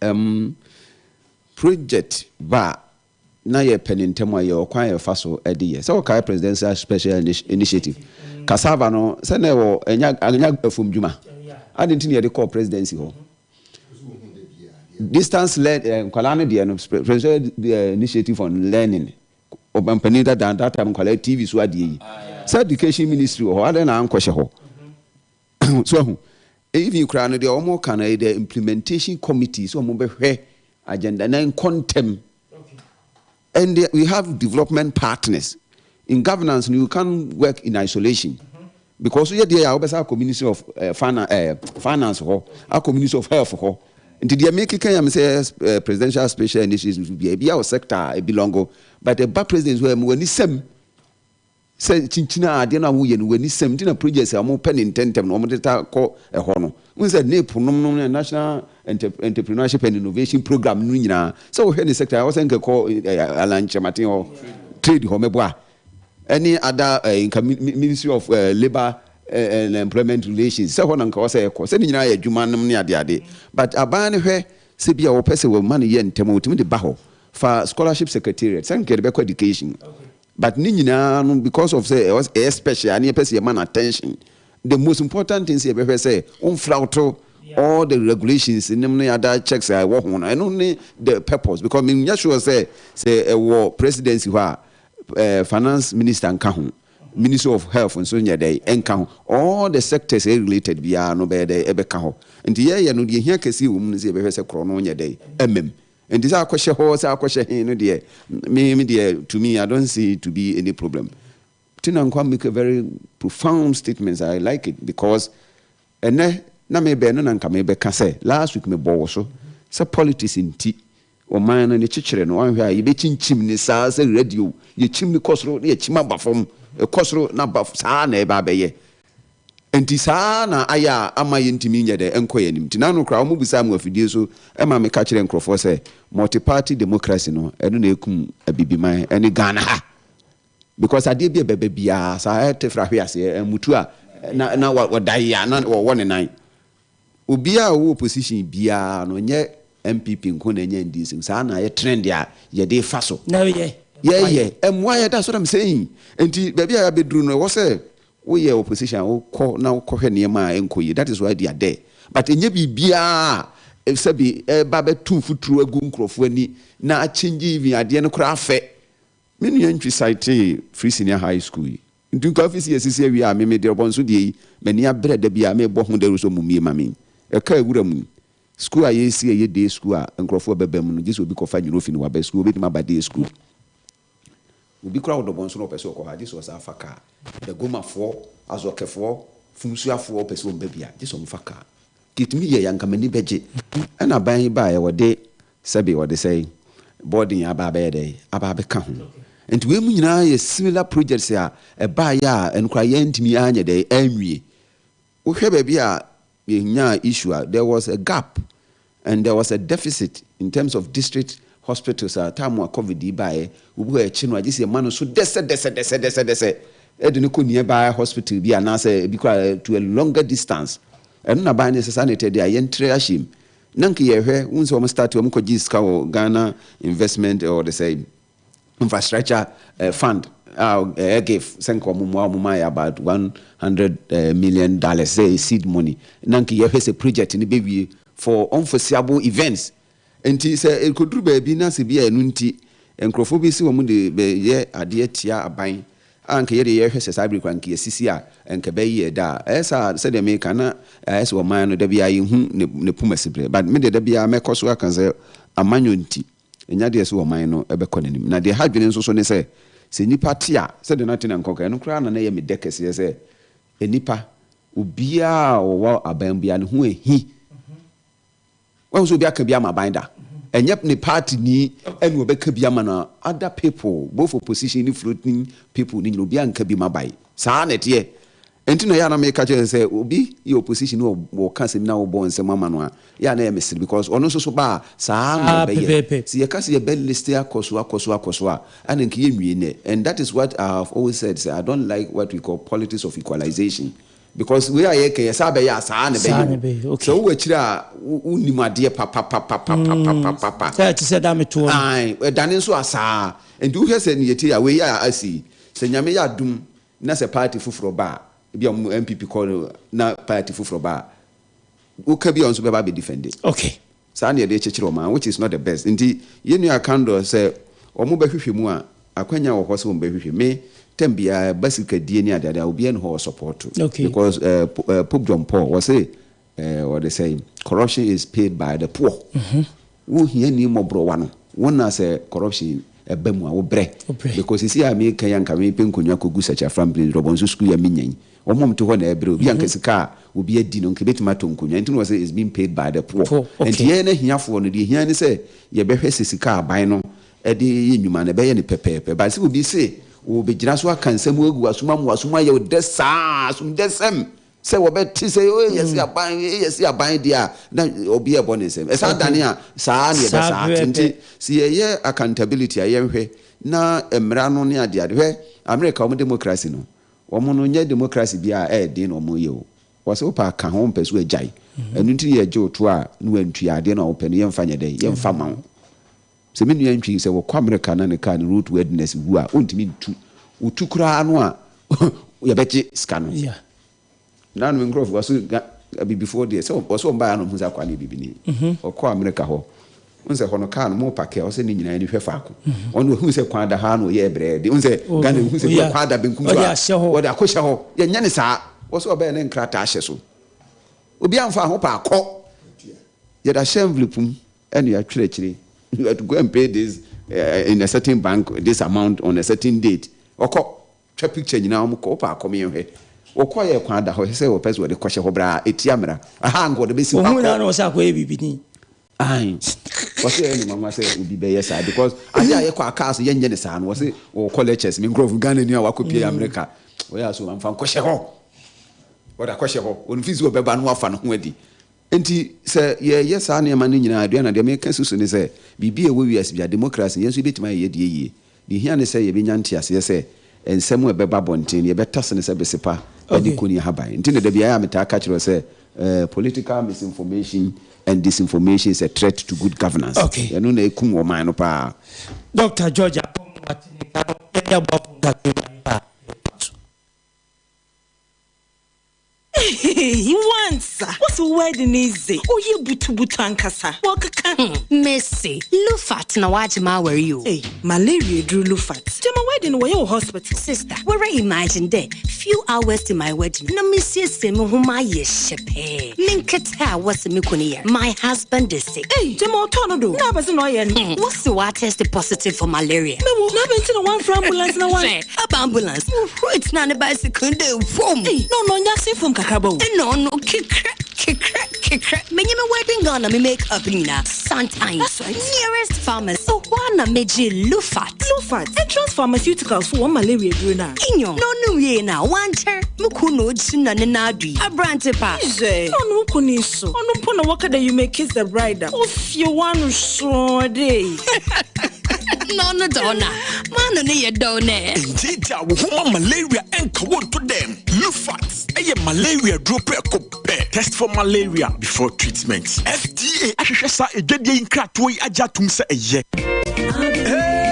Um, Project ba a, na yɛpɛ no ntɛm a, yɛwɔ kwan a yɛfa so de yɛ. Sɛ wokae Presidential Special Initiative, cassava no, sɛ na ɛwɔ, ɛnyɛ, ɛnyɛ afumdwuma. Adɛn nti na yɛde kɔɔ presidency hɔ? Distance learn, eh, nkwadaa no deɛ no, Presidential eh, Initiative on Learning, ɔmampanin dada, that time nkwadaa TV so adeɛ yi. Sɛ education ministry wɔ hɔ, adɛn na ankɔhyɛ hɔ? So ahu? Even koraa no deɛ wɔn ka no ɛyɛ the implementation committee sɛ wɔn bɛhwɛ agenda na nkɔ ntɛm. And we have development partners. In governance no you can't work in isolation. Because woyɛ deɛ a wobɛsa akɔ ministry of uh, finance, uh, finance hɔ, akɔ ministry of health hɔ. Nti deɛ mekeka yam sɛ uh, presidential special initiatives bi a ebi a wɔ sector a ebelongo but ɛba president hɔ a mu wɔ ani sɛm. Sɛ kyinkyin a adeɛ no a woyɛ no w'ani sɛm nti na projects a wɔpɛ ne ntɛntɛm no wɔde ta kɔ ɛhɔ no. Wohu sɛ NEIP nom no ne National Entrepreneurship and Innovation Program no nyinaa sɛ wohwɛ ne sector a ɛwɔ sɛ nka ɛkɔ Alan Kyerematen hɔ, trade hɔ mɛboa ɛne ada nka Ministry of Labour and Employment Relations sɛ hɔ na nka ɛwɔ sɛ ɛkɔ sɛ ne nyinaa yɛ adwuma nom ne adeade but aban no hwɛ sɛ bi a wɔpɛ sɛ wɔma no yɛ ntɛm a wɔtumi de ba hɔ fa scholarship secretariat sɛ nka yɛde bɛkɔ education. But ne nyinaa no because of sɛ ɛwɔ ɛyɛ special ne yɛpɛ sɛ yɛma no attention, the most important thing sɛ yɛbɛhwɛ sɛ womflawoto all the regulations nom ne other checks a ɛwɔ ho no, ɛno ne the purpose because menyɛ sure sɛ sɛ ɛwɔ presidency hɔ a eh, finance minister nka ho, ministry of health nso nyɛ dɛ ɛnka ho, all the sectors ɛyɛ related biara no bɛyɛ dɛ ɛbɛka hɔ. Nti yɛyɛ no deɛ hia kɛseɛ wɔ mu no sɛ yɛbɛhwɛ sɛ korɔ no nyɛ dɛ ɛmam. Nti sɛ akɔhyɛ hɔ sɛ akɔhyɛ he no deɛ me me deɛ to me I don't see it to be any problem. Tina Nkwa make a very profound statements I like it because ɛnɛ na mebɛn no na nka mebɛka sɛ last week mebɔ wo so sɛ politics nti ɔman no ne kyekyere no wanhwɛ a yɛbɛkyinkyim ne saa sɛ radio yɛkyim no kɔ soro na yɛkyim aba fam ɛkɔ soro na aba saa na ɛba abɛyɛ. Enti saa ara na ayɛ a ama yɛntumi nyɛ dɛ nkɔ yɛn anim. Nti n'ano koraa wɔbisaa me wɔ afidie so ma meka kyerɛɛ nkurɔfoɔ sɛ multi-party democracy no ɛno na ɛkum Abibiman ne Ghana ha. Because adeɛ bi a ɛbɛba biara saa ɛtefra hwe aseɛ ɛmutu a na na wɔda yea na wɔwɔ ne nan. Obiara a ɔwɔ opposition biara no ɛnyɛ NPP nko na ɛnyɛ NDC saa na ayɛ trend a yɛde fa so. Na yɛ. Yɛyɛ ɛmmoa yɛ that's what I'm saying. Nti baabi a yɛabɛduru no ɛwɔ sɛ Woyɛ opposition a wokɔ na wokɔhwɛ nneɛma a ɛnkɔ yie that is why they are there but ɛnyɛ biribiara a sɛbi ɛba bɛto mfuturo agu nkurɔfoɔ ani na akyɛngye even adeɛ no koraa afɛ. Me nua Ntwi citee Free Senior High School yi nti nka office yi asisi awie a me mede ɔbɔnso deɛ yi m'ani abrɛ da biara mebɔ ho dawuro sɛ ɔmo mmie ma me ɛka awura mu yi school a yɛresi a ɛyɛ day school a nkurɔfoɔ bɛba mu no gye sɛ obi kɔfa nwuro fi no waba school obɛtumi aba day school. Obi koraa wɔ dɔbɔn so na ɔpɛ sɛ ɔkɔ hɔ a, gye sɛ ɔsan fa kaa. Dagomafoɔ, Azɔkɛfoɔ, Fumsuafoɔ pɛ sɛ wɔba bi a, gye sɛ wɔfa kaa. Nka ɛtumi yɛeɛ a, nka m'ani bɛgye. Ɛna aban yi baeɛ, wɔde sɛbe wɔde sɛn, boarding aba abɛyɛ dɛn, aba abɛka ho. Nti wei mu nyinaa yɛ similar projects a ɛbaeɛ a ɛno koraa yɛantumi anyɛ dɛn, anwie. Wohwɛ baabi a yɛnyaa issue a, there was a gap and there was a deficit in terms of district hospitals a time a covid yi baeɛ, obi hɔ a yɛkye no a gye sɛ yɛma no so dɛsɛdɛsɛdɛsɛdɛsɛ de no kɔ nearby hospital bi anaasɛ ebi koraa to a longer distance. Ɛno na ban no sɛ saa na ɛteɛ deɛ a yɛntrɛ ahyɛ mu. Na nka yɛhwɛ, wohu sɛ wɔn start wɔn kɔgye sika wɔ Ghana investment or the sɛ infrastructure fund. a ɛgif sɛ nka wɔn mmoa wɔn maa yɛ about $100 million sɛ seed money na nka yɛhwɛ sɛ project no bɛwie for unforeseeable events. Nti sɛ ɛkɔduru baabi na sɛ bi a ɛno nti nkurɔfoɔ bi si wɔn de bɛyɛ adeɛ tia aban a, nka yɛde yɛhwɛ sɛ saa bere kora nka yɛsisi a nka bɛyi yɛ da a ɛyɛ saa. Sɛdeɛ meka na ɛyɛ sɛ ɔman no da bi a yɛhu ne poma si berɛ, but me deɛ, da biara mɛkɔ so aka sɛ amanyɔ nti ɛnya deɛ sɛ ɔman no ɛbɛkɔ n'anim. Na deɛ ha dwene nso so ne sɛ nipa te a, sɛdeɛ no ate na nkɔka ɛno koraa na na ɛyɛ me dɛ kɛseɛ sɛ nipa obiara a ɔwɔ aban biara ne ho ahi wɔn nso obi aka bi ama aban da, ɛnyɛ ne party ni ɛna ɔbɛka bi ama no. Other people, both opposition ne floating people ne nyina, obi anka bi ma ban. Saa na ɛteɛ. Nti na yɛ a na meka kyerɛ sɛ obi yɛ opposition ne wɔka asɛm na wɔbɔ nsɛm ama no a, yɛ a na yɛ mesere because ɔno nso so ba a, saa na ɔbɛyɛ. Sɛ yɛka sɛ yɛbɛ list akɔ so akɔ so akɔ so a, ɛna nka yɛnwie nɛ. And that is what I have always said, sɛ I don't like what we call politics of equalization, because wei a yɛka yɛ saa bɛyɛ a, saa na bɛyɛ o. Sɛ wowɔ akyire a, wonim adeɛ papapapapapapapa. Sɛ ɛte sɛ da metoɔ no ɛdane nso a saa. Nti wohwɛ sɛ ne yɛtie a, wei a asi sɛ Nyame yɛ adom na sɛ party foforɔ ba a, ebi a mo NPP kɔ na party foforɔ ba a, woka bi a, ɔnso bɛba abɛ defend. Saa ne yɛde kyekyere ɔman, which is not the best. Nti yɛn nua Kandor, sɛ wɔn bɛhwehwɛ mu a, akwanya wɔ hɔ sɛ wɔn bɛhwehwɛ. Me term biara ba sikadie ne adeade a, obiara ne hɔ wɔ support because Pope John Paul wɔ se wɔde sɛ corruption is paid by the poor. Wo hia ni mmɔborɔwa no wɔn na sɛ corruption ɛba mu a, wobrɛ because sisi a meka yi, anka mepɛ nkonnwa kɔgu Sakyafra Plains Rɔbɔnso sukuu yɛ menya yi, wɔn a wɔte hɔ na ɛbrɛ. Obi anka sika a obi adi no nka ebɛtumi atɔ nkonnwa. Nti na wɔ sɛ it's being paid by the poor. Nti yɛn ahiafoɔ no deɛ, hia ne sɛ yɛbɛhwɛ sɛ sika aban no ɛde yɛ nnwuma no ɛbɛyɛ no pɛpɛɛpɛ. Ba sɛ obi se wɔbɛgyina so aka nsɛm agu asom ama asom ayɛ wo dɛ saa asomdɛsɛm sɛ wɔbɛte sɛ yɛsi aban, yɛsi aban deɛ a, na obi ɛbɔ ne nsɛm ɛsa dane a, saa ne yɛbɛ saa te. Nti sɛ yɛyɛ accountability a, yɛnhwɛ na mmara no ne adeade. Hwɛ America, wɔn democracy no, wɔn no nyɛ democracy bi a ɛyɛ den na wɔn yɛ o. Wɔsɛ wopɛ aka ho, mpɛ so agyae. Ɛno nti yɛgye wo to a na wantua adeɛ no a wopɛ no, yɛmfa nyɛ dɛn, yɛmfa ma wo. Sɛ me nua ntwi sɛ wɔkɔ America na ne car no road worthiness wu a, ɔntumi ntu. Wotu koraa no a, yɛbɛgye sika no. Na no nkurɔfoɔ wɔso abibifoɔ deɛ sɛ wɔsɛ wɔn baeɛ ano hu sɛ akwa ne bibini. Ɔkɔ America hɔ n sɛ hɔ no car no mo park a, ɔsɛ ne nyinaa ni hwɛ faako. Ɔno ohun sɛ kwan da ha na ɔyɛ brɛ de n sɛ Ghana ohun sɛ kwan da benkum so a, wɔde akɔhyɛ hɔ. Yɛnyɛ ne saa. Wɔsɛ ɔbɛyɛ ne nkrataa hyɛ so, obi amfa ho pa akɔ, yɛde ahyɛ envelope mu ɛna yɛatwerɛ akyire, you have to go and pay this in a certain bank, this amount, on a certain date. Ɔkɔ twa picture nyinaa, wɔn kɔ ɔpa akɔm, yɛn hwɛ wɔkɔ yɛ kwan da hɔ sɛ wɔpɛ sɛ wɔde kɔhyɛ hɔ braa etia mmara aha nka wɔde bɛsi hɔ akɔ. Ohun na ɔsɛ akɔyɛ bibini. Ayi wɔsɛ ɛyɛ ne nwanwa sɛ obi bɛyɛ saa because ade a yɛkɔ akaa so yɛnyɛ ne saa no. Wɔsɛ wɔkɔ lectures, me nkurɔfo Ghana ni a wakɔ pie America, wɔyɛ aso wɔmfa nkɔhyɛ hɔ, wɔde akɔhyɛ hɔ, wɔn fi sɛ wɔbɛba no wafa ne ho adi. Nti sɛ yɛyɛ saa nneɛma no nyinaa, aduana deɛ meka susu ne sɛ biribi a ɛwɔ wiase bia democracy, yɛn nso yɛbɛtumi ayɛ yɛdeɛ yie. Deɛ hia ne sɛ yɛbɛnya nteaseɛ sɛ nsɛm a ɛbɛba abɔnten no, yɛbɛtase no sɛ besepa de kɔni ahaban. Nti na da biara a metaa ka kyerɛ sɛ political misinformation and disinformation is a threat to good governance. Ɛno na ɛkum ɔman no paa. Dr. George Apɔn Ateneka no, yɛde aboafo nkakra bi a so. Wansa what's wedding easy oye butubutu ankasa wɔkeka. Messi Lufat na wagye ma aware yi o. Hey, malaria duru Lufat gyama wedding wɔyɛ wɔ hospital. Sister, wɛrɛ imagine dɛ few hours to my wedding na mesiesie me ho ma ayɛ hyɛ pɛɛ, me nkete a wɔse me kunu yɛ, my husband is sick. Hey, gyama ɔtɔ no do na abɛse na ɔyɛ no. Wɔse wa test positive for malaria. Mewo na abɛnti na wɔamfrɛ ambulance na wɔn. Hwɛ, aba ambulance wohuro tena ne bicycle de fom. Hey, na ɔno ɔnyɛ ase fom kakraba o. Ɛna ɔno kekra kekra kekra menye me wedding gown na me make up nyinaa santan. That's right. Nearest pharmacy ɛhɔ a na megye Lufat. Lufat, Entrance Pharmaceuticals fo wɔn malaria duro no a. Inyo na ɔno wie na wankyɛr me ku na ogyina ne nan do yi aberante pa. Izɛ, na ɔno wo ni so ɔno mpo na wɔka dɛ you may kiss the bride a ofie wano sɔɔ de. Na ɔno dɛ ɔna maano ne yɛ dɔw nɛ. Ngyegya wo ho ma malaria ɛnka wo nto dɛm. Lufat ɛyɛ malaria duro prɛko pɛ. Test for malaria before treatment. FDA ahwehwɛ saa edwadie yi nkratoɔ yi agye atom sɛ ɛyɛ. Hey,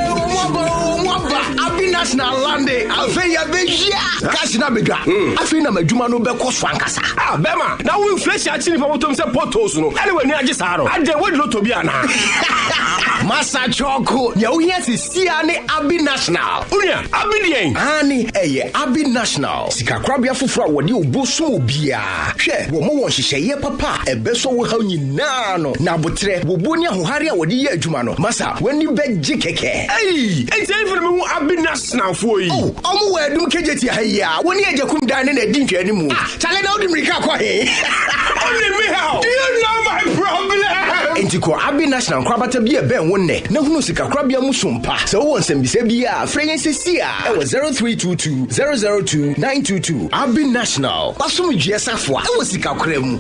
National alande, afei yɛabɛwia! Cash no abɛdwa, afei na m'adwuma no bɛkɔ so ankasa. Ah, bɛrima, na wo inflation akye nipa bɔtɔm sɛ potholes no, ɛne w'ani agye saa no? Adɛn, woadi lotto bi anaa? Masa Kyɔko, nea wohia seesei ara ne Abi National. Onua, Abi deɛn? Aane, ɛyɛ Abi National, sikakorabea foforɔ a wɔde obuo som obiara. Hwɛ, wɔma wɔn nhyehyɛeɛ papa a ɛbɛsɔ wo haw nyinaa ano, na aboterɛ, wobuo ne ahohare a wɔde yɛ adwuma no, masa, w'ani bɛgye kɛkɛ. Ei! Enti ɛhefa na mehu Abi Nationalfoɔ yi? Oh, wɔn wɔ Adum Kejetia ha yi ara, wɔne Agyakum dan no na ɛdi nhwɛanimu. Ah, Chale na wode mmirika kɔ he? Only me how? Do you know my problem? Enti kɔ Abbey National nkorabata bi a ɛbɛn wo nnɛ na hunu sikakorabea mu som pa. Sɛ wowɔ nsɛmbisa bi a, frɛ yɛn seesei ara wɔ 0322 002 922. Abbey National, w'asomdwoeɛ safoa wɔ sikakora mu.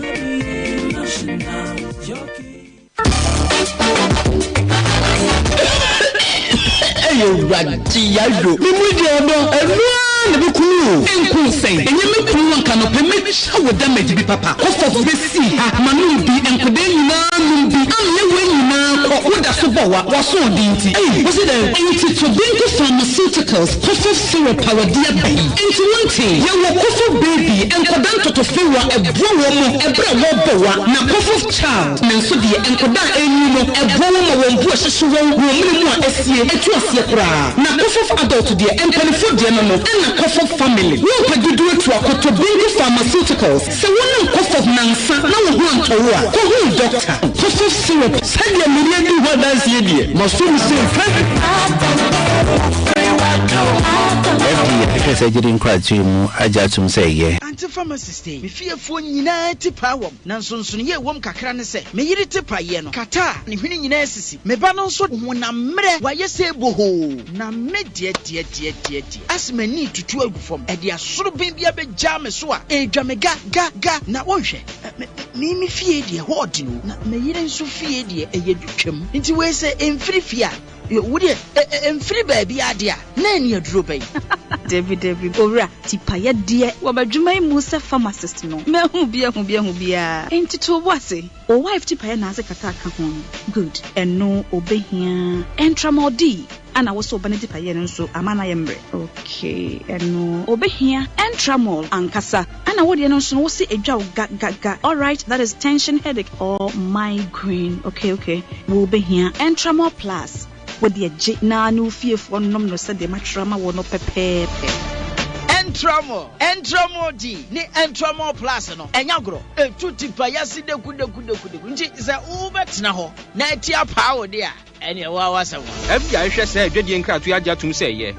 Ɛyɛ awurade yayo. Me mu deɛ ɔdɔ ɛno ara na ɛbɛku me o. Nku wo sɛn? Ɛnyɛ me kunu anka anɔpɛ mɛtwa wo damage bi papa. Kɔfɔf bɛsii ha ma nom bi nkɔdaa nyinaa nom bi ameɛ wei nyinaa kɔ wo da so bɔ wa w'asoɔden nti ei wo se dɛn? Nti Tobinco Pharmaceuticals Kɔfɔf syrup a wɔde aba yi nti wo ntee? Yɛwɔ Kɔfɔf baby nkɔdaa ntɔtɔfewa ɛboa wɔn ɛberɛ a wɔrebɔ wa na Kɔfɔf child. Nanso deɛ nkwadaa a ɛrenyin no, ɛboa wɔn ma wɔn bo hyehye wɔn wɔ wɔn mene mu a asie, ɛtu aseɛ koraa. Na Kofov Adult deɛ, mpaninfoɔ deɛ no no, ɛna Kofov Family. Wo mpɛ dodoɔ atu akɔtɔ Bingo Pharmaceuticals. Sɛ wonom Kofov nansa na wo ho antɔ wo a, kɔhu wo dɔkta. Kofov Syrup. Sɛdeɛ mene adi ho adanseɛ deɛ, maso mu sei hwɛ. FDA ahwehwɛ sɛ gyidi nkratoɔ yi mu agye atom sɛ ɛyɛ. Auntie pharmacist ei, me fiefoɔ nyinaa ti paa wɔm. Na nsonsonoeɛ a ɛwom kakra ne sɛ, me yere ti paeɛ no, kata a ne hwene nyinaa sisi. Me ba no nso honam mmerɛ, wayɛ sɛ bohoo. Na me deɛ deɛ deɛ deɛ deɛ, ase m'ani retutu agu fam, ɛde asoroben bi abɛgyaa me so a, ɛredwa me ga ga ga. Na wonhwɛ, me, me, me fie deɛ, ɛhɔ ɔden o, na me yere nso fie deɛ, ɛyɛ dutwam. Nti wei sɛ ɛmfiri fie a, Wo deɛ, ɛmfiri baabiara deɛ a, na ɛne aduro bɛn? Dabi, dabi, Owura, tipayɛ deɛ, wɔ m'adwuma yi mu sɛ pharmacist no, mahu bi ahu bi ahu bi ara. Enti to wo bo ase. Wo wife tipayɛ na adze kakra ka ho no, good. Ɛno obehia. Ɛntramol D a na wo se wo ba no tipayɛ no nso ama no ayɛ mmerɛ. Okay, ɛno obehia. Ɛntramol ankasa. Ɛna wo deɛ no nso no wo se edwa wo ga ga ga alright that is tension headache or migraine okay okay wo bɛhia Entramol plus wo deɛ gye na ne wo fiefoɔ nnom no sɛdeɛ matwerɛ ama wo no pɛpɛɛpɛ. Entramol, Entramol D ne Entramol Plus no, ɛnyɛ agorɔ. Ɛtu tipa yase dekudeku nti sɛ wobɛtena hɔ na ati apaa wo de a, ɛneɛ wo ara w'asɛm a. FDA ahwehwɛ saa adwadie nkratoɔ yi agye atom sɛ ɛyɛ.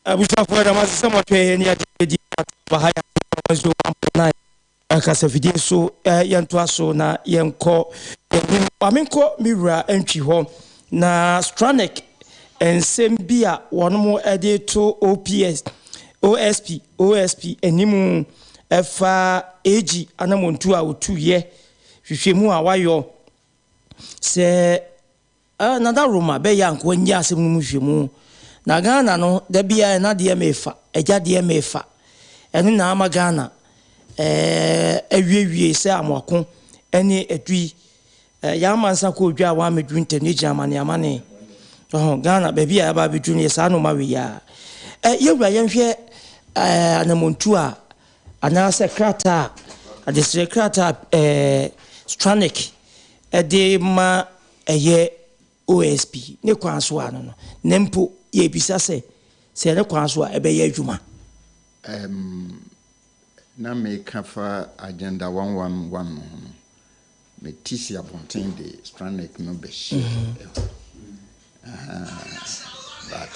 Abusuafoɔ yɛda mo ase sɛ moatwɛn yɛn ne yɛagye yɛdi ba ha yɛ 101.9 kasafidie so. Yɛntoa so na yɛnkɔ yɛnim. Ma menkɔ me wura ntwi hɔ na Stranek nsɛm bi a wɔnom de to OPS, OSP, OSP anim ɛfa AG anamontuo a wɔtuiɛ, hwehwɛmu a wayɔ sɛ Ah Nana Roma bɛyɛ anka wanyɛ asɛm no mu nhwehwɛmu. Na Ghana no da biara ɛna deɛ mefa, agya deɛ mefa. Ɛno na ama Ghana eh, awiewie sɛ amoako ne adui. Eh, yɛn amansa kɔɔ dwa a wɔammɛduru ntɛm no gyina amane amane. Ɔho, Ghana baabi a yɛaba abɛduru no yɛ saa nnoɔma wei ara. Eh, yɛwura yɛnhwɛ eh, anamontuo a anaasɛ krataa a, adesrɛ krataa a eh, Stranek de ma ɛyɛ OSP ne kwan so ano no, na mpo yɛrebisa sɛ, sɛ ne kwan so a, ɛbɛyɛ adwuma? Um, na meka fa Agenda 111 no ho no, mete si abɔnten de Stranek no bɛhyɛ ɛhɔ. But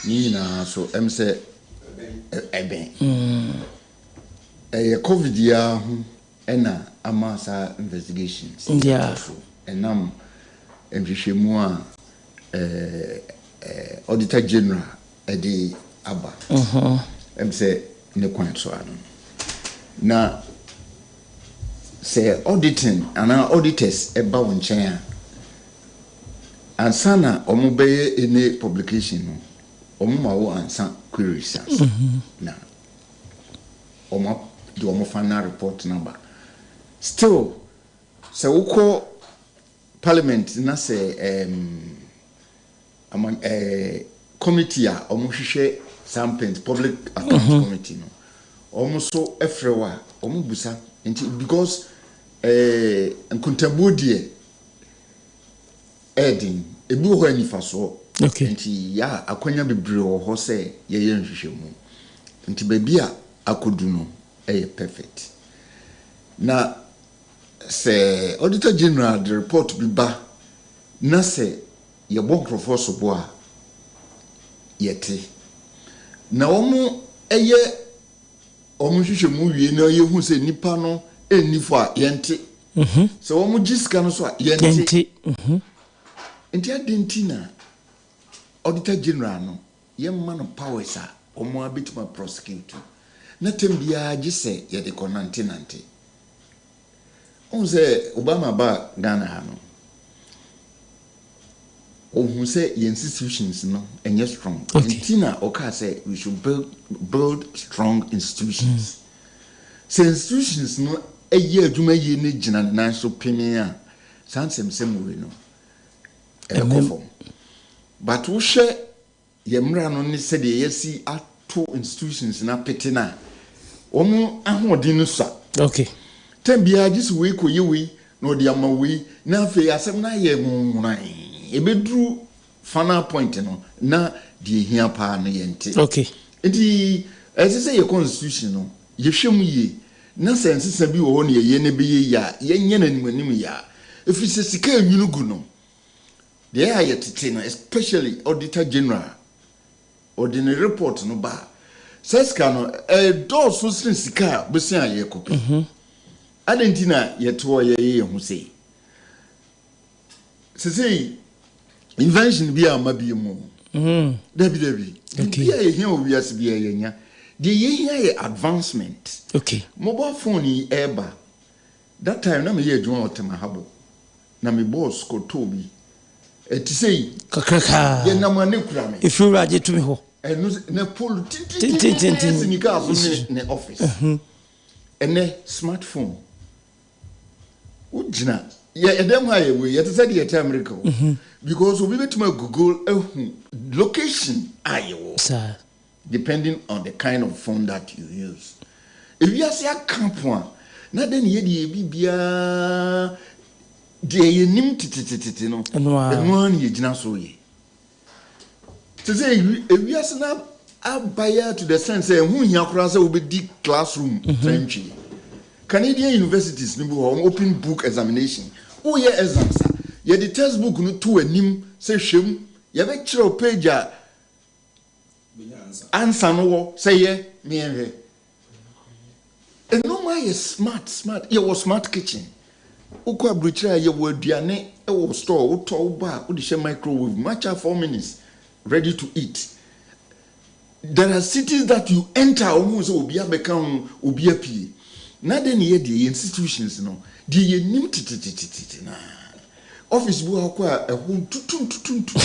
ne nyinaa so ɛm sɛ ɛbɛn. Ɛyɛ COVID yi ara ho na ama saa investigations yi akɔ so ɛnam nhwehwɛmu a Auditor General de aba ɛm sɛ ne kwan so ano no. Na sɛ auditing anaa auditors ba wo nkyɛn a, ansa na wɔbɛyɛ any publication no, wɔma wo ansa queries ansa na wɔn de wɔn final report no aba. Still, sɛ wokɔ parliament na sɛ um, ama, eh, Committee a wɔhwehwɛ saa mpɛn public account committee no, wɔn nso frɛ wo a, wɔbisa. Nti because eh, nkontabuo deɛ ɛyɛ den. Ebi wɔ hɔ a anifasoɔ. Okay. Nti yɛ a akwanya bebree wɔ hɔ sɛ yɛyɛ nhwehwɛmu. Nti baabi a akɔdu no yɛ perfect. Na sɛ Auditor General de report bi ba na sɛ yɛbɔ nkurɔfoɔ sobo a, yɛte. Na wɔyɛ wɔn nhwehwɛmu wie na yɛhu sɛ nnipa no nni fɔ a, yɛnte. Sɛ wɔgye sika no so a, yɛnte. Nti adɛn nti na Auditor General no, yɛmma no powers a wɔn ara bɛtumi a prosecute na tɛm biara gye sɛ yɛde kɔnantenante? Wohu sɛ Obama baa Ghana ha no, Ɔhuu sɛ yɛn institutions no ɛnyɛ strong. Okay. Nti na ɔkaa sɛ we should build, build strong institutions. Sɛ institutions no yɛ adwuma yie ne gyina ne nan so pemee a, saa nsɛmsɛm wei no ɛbɛkɔ fam. But wohwɛ Yɛn mmara no ne sɛdeɛ yɛasi ato institutions no apete no a, wɔn ahoɔden no sua. Okay. Tɛm biara gye sɛ wei kɔyɛ wei na ɔde ama wei na afei asɛm no ayɛ nwonworan. Ɛbɛduru final point no na deɛ ɛhia paa no yɛnte. Okay. Nti ɛsɛ sɛ yɛ constitution no yɛhwɛ mu yie na sɛ nsesa bi wɔ hɔ na yɛyɛ na ɛbɛyɛ yie a, yɛnyɛ no animanim yie a. Ɛfiri sɛ sika a ɛnwunu gu no, Deɛ ɛyɛ a yɛtete no especially auditor general ɔde ne report no ba a, saa sika no ɛdɔɔso sene sika a bosea a yɛkɔpɛ. Adɛn nti na yɛte hɔ yɛyɛ yɛn ho sei? Sesei invention bi amma bio mu. Dabi dabi. Biribi a yɛhia wɔ wiase biara yɛanya. Deɛ yɛhia yɛ advancement. Okay. Mobile phone yi ɛreba, that time na meyɛ adwuma wɔ Tema Harbour. Na me boss kɔtɔɔ bi. Ɛte sɛ yi. Kakraka. Yɛ nam a ne kura me. Efiri wura gye to me hɔ. Ɛno na pole tentententen si ne kaa so ne ne office. Ɛnɛ smartphone. Wogyina yɛ ɛdɛm ha yɛ wei yɛte sɛ deɛ yɛte America o. Because obi bɛtumi a google ahu location a yɛwɔ. Saa. Depending on the kind of phone that you use. Ewiase aka po a, na dɛn na yɛde yɛ biribiara deɛ yɛnim tetetetete no, Ɛno ara. ɛno ara na yɛgyina so yɛ. Te sɛ ewiase no abayɛ to the sense sɛ ɛho nhia koraa sɛ wobɛdi classroom trɛntwee. Canadian universities no bi wɔ hɔ, wɔn open book examination. Woyɛ exams a, yɛde textbook no to w'anim sɛ hwɛ mu, yɛbɛkyerɛ wo page a Ansa no wɔ sɛ yɛ ne yɛn hwɛ. Nnoɔma ayɛ smart smart yɛwɔ smart kitchen. Wokɔ aburokyire a yɛwɔ aduane wɔ store wotɔ woba a wode hyɛ microwave mu akyɛ 4 minutes ready to eat. There are cities that you enter a wɔn hu sɛ obi abɛka ho obi apue. Na dɛn ne yɛ deɛ yɛn institutions no deɛ yɛnim tetetetete naa. Office bi wɔ hɔ kɔ a ɛhɔ ntutu ntutu ntutu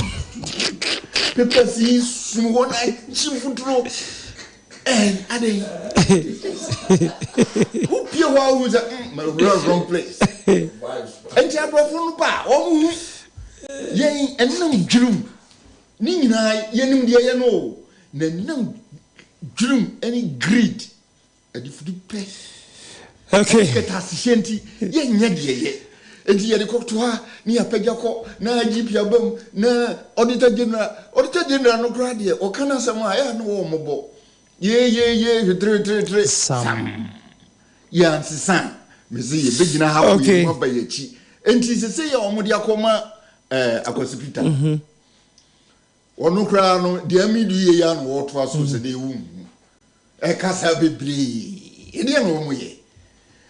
papers yi sum hɔ na akyi mfuturo ɛn adɛn wopie hɔ a wohu sɛ mm mawura wrong place nti aborɔfo no ba a wɔn hu yɛn ɛnam dwirim ne nyinaa yɛnim deɛ yɛ no o na ɛnam dwirim ɛne greed Adifudepɛ Okay. ne kɛtɛasehyɛ nti, yɛnyɛ deɛ ɛyɛ. Enti yɛde kɔto ha ne yɛapagya kɔ na IGP aba mu na Auditor General. Auditor General no koraa deɛ, ɔka n'asɛm a, ɛyɛ a na wɔn mmɔbɔ. Yee yee yee hwetereteretere sam. Yɛansesa a, mese yɛbɛgyina ha abɔ yɛn mu aba yɛn akyi. Enti sesei a wɔde akɔma eh, Akwasi Peter. Ɔno koraa no, deɛ Amidu yɛ yi ara na ɔretoa so sɛ deɛ wonhu. Ɛkasa bebree. Ɛdeɛn na wɔyɛ?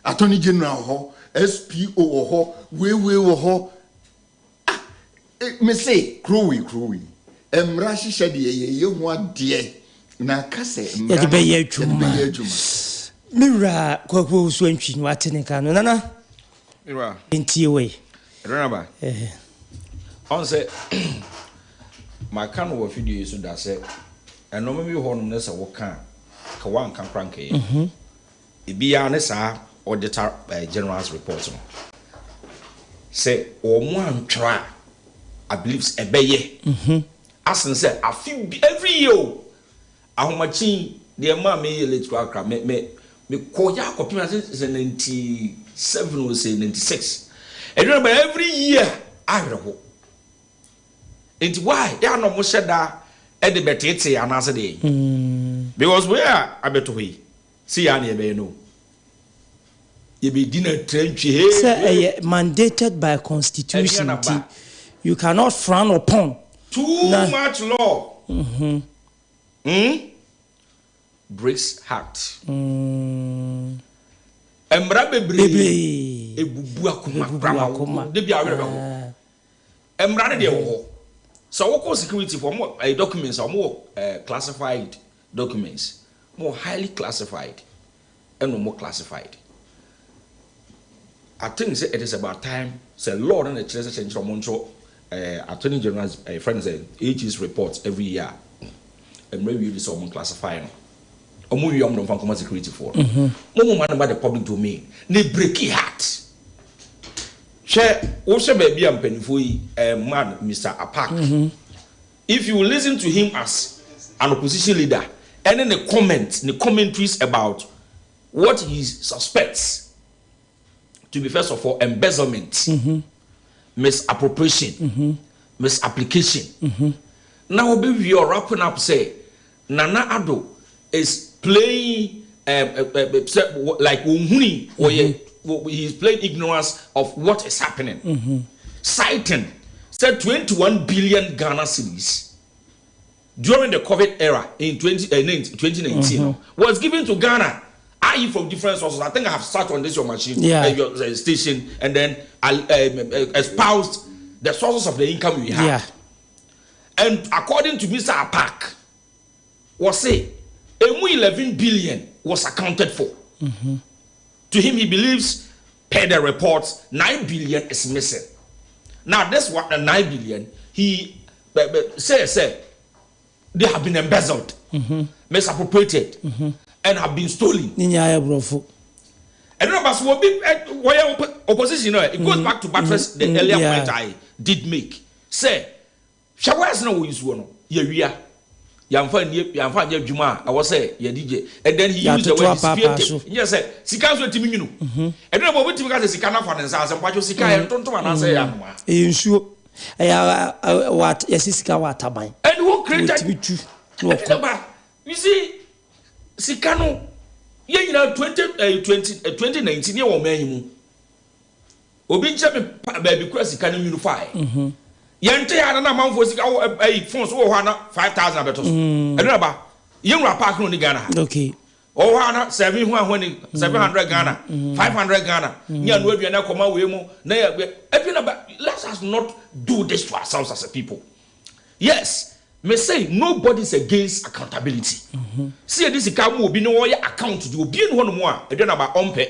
Attorney General wɔ hɔ, SPO wɔ hɔ, wei wei wɔ hɔ. Ah, mese kuro wei kuro wei. Mmara hyehyɛ deɛ yɛyɛ ho adeɛ na aka sɛ mmara Yɛde no bɛyɛ yɛde adwuma. bɛyɛ adwuma. Me wura Kwaku Owusu Antwi na wate ne nka no. Nana, Me wura. ntie wei. Renaba. Ɔn sɛ maka no wɔ afidie yi so da sɛ ɛnɔɔma bi wɔ hɔnom no sɛ woka a, ka woanka koraa nka ɛyɛ. Ebi ara ne saa Auditor General's report no. Sɛ wɔn antwerɛ a, I believe sɛ ɛbɛyɛ. Asen sɛ afe bi every year o ahomakye yi deɛ ɛmaa me yɛ late koraa kakra me me me kɔ yɛ akɔpem ase sɛ 97 o sɛ 96 ɛdwene ba every year awerɛho nti why yɛ ana ɔmo hyɛ da ɛde bɛteetee anaasɛ deɛ mm. Because wei a abɛto hɔ yi Se yɛ a na yɛbɛyɛ no o. Yɛbɛdi no atrantwie hee Sɛ hee. ɛyɛ mandated by constitution Ɛdeɛn na nti ba? you cannot frown upon Too na. much law hmm breaks heart. Mmara bebree Bebree ebubu akoma ebubu koraa ma wo akoma. da biara wo werɛ bɛho. Ah. Mmara no deɛ wɔ hɔ. Sɛ wokɔ security foɔ wɔn wɔ ɛyɛ documents a wɔn wɔ ɛɛ classified documents. Wɔn wɔ highly classified ɛna wɔn classified. I think sɛ it is about time sɛ law no na ɛkyerɛ sɛ kyɛnkyerɛ wɔn nkyerɛ ɛɛ attorney general's ɛɛ yɛfrɛ no sɛ AG's report every year a mmerɛ wie du sɛ wɔn classify no. Wɔn wie a wɔn de wɔn fa nkɔma security foɔ no. Mo mo ma no ba the public domain na ebreki heart. Hwɛ wohwɛ baabi a mpanimfoɔ yi ɛɛ man Mister Apaak If you listen to him as an opposition leader ɛne ne comment, ne commentaries about what he suspects to be first of all embezzlement, misappropriation, misapplication, na ɔbɛwie ɔ wrapping up sɛ Nana Addo is playing um, uh, uh, sɛ like wɔnhuni wɔyɛ he is playing ignorance of what is happening, citing sɛ 21 billion Ghana cedis during the COVID era in 20, uh, 2019 mm -hmm. was given to Ghana, i.e. from different sources. I think I have sat on this your machine, yeah. your station, and then I espoused the sources of the income we have. Yeah. And according to Mr. Apak, was say, emu 11 billion was accounted for. Mm-hmm. To him, he believes, per the reports, 9 billion is missing. Now, this one, the 9 billion, he say, say, they have been embezzled, mm-hmm. misappropriated, mm-hmm. and have been stolen. And remember, so be opposition, it goes mm-hmm. back to buttress the mm-hmm. earlier point I did make. Say, Hwɛ words na wɔ use wɔ no, yɛwia, yɛamfa annie, yɛamfa anyɛ adwuma a ɛwɔ sɛ yɛde gye, and then he used the Yɛatoto word apaapaa disputed, so. nyɛ sɛ sika nso ɛtumi nwunu, ɛno na obi tumi ka sɛ sika no afa ne nsa ase, mpakyɛw sika yɛ ntontom anaasɛ ɛyɛ anomaa? Ɛyɛ nsuo, ɛyɛ a, a, wɔ at, yɛse sika wɔ ataban, And who created, wɔtumi tu na ɛno wɔkɔ. na ba, you see, sika no, yɛn nyinaa 20, eh, 20, eh, 2019 yɛ wɔ ɔman yi mu, Obi nkyerɛ me pa baabi kura sika no nwunu fae. Yɛn te ha na na amanfoɔ sika wɔ ɛyi phone so wɔ hɔ a na 5,000 abɛtɔ so. Ɛno na ba. Yɛn wura park no ni Ghana ha. Okay. Ɔwɔ hɔ a na seven ho ahoɔ ni 700 Ghana, 500 Ghana. Ní anu aduane akɔma wei mu na yɛ ɛdwe na ba. Let us not do this to ourselves as a people. Yes, me say nobody is against accountability. Si yɛde sika mu obi na ɔyɛ account deɛ obi ni hɔ nom a ɛdwe na ba ɔmpɛ.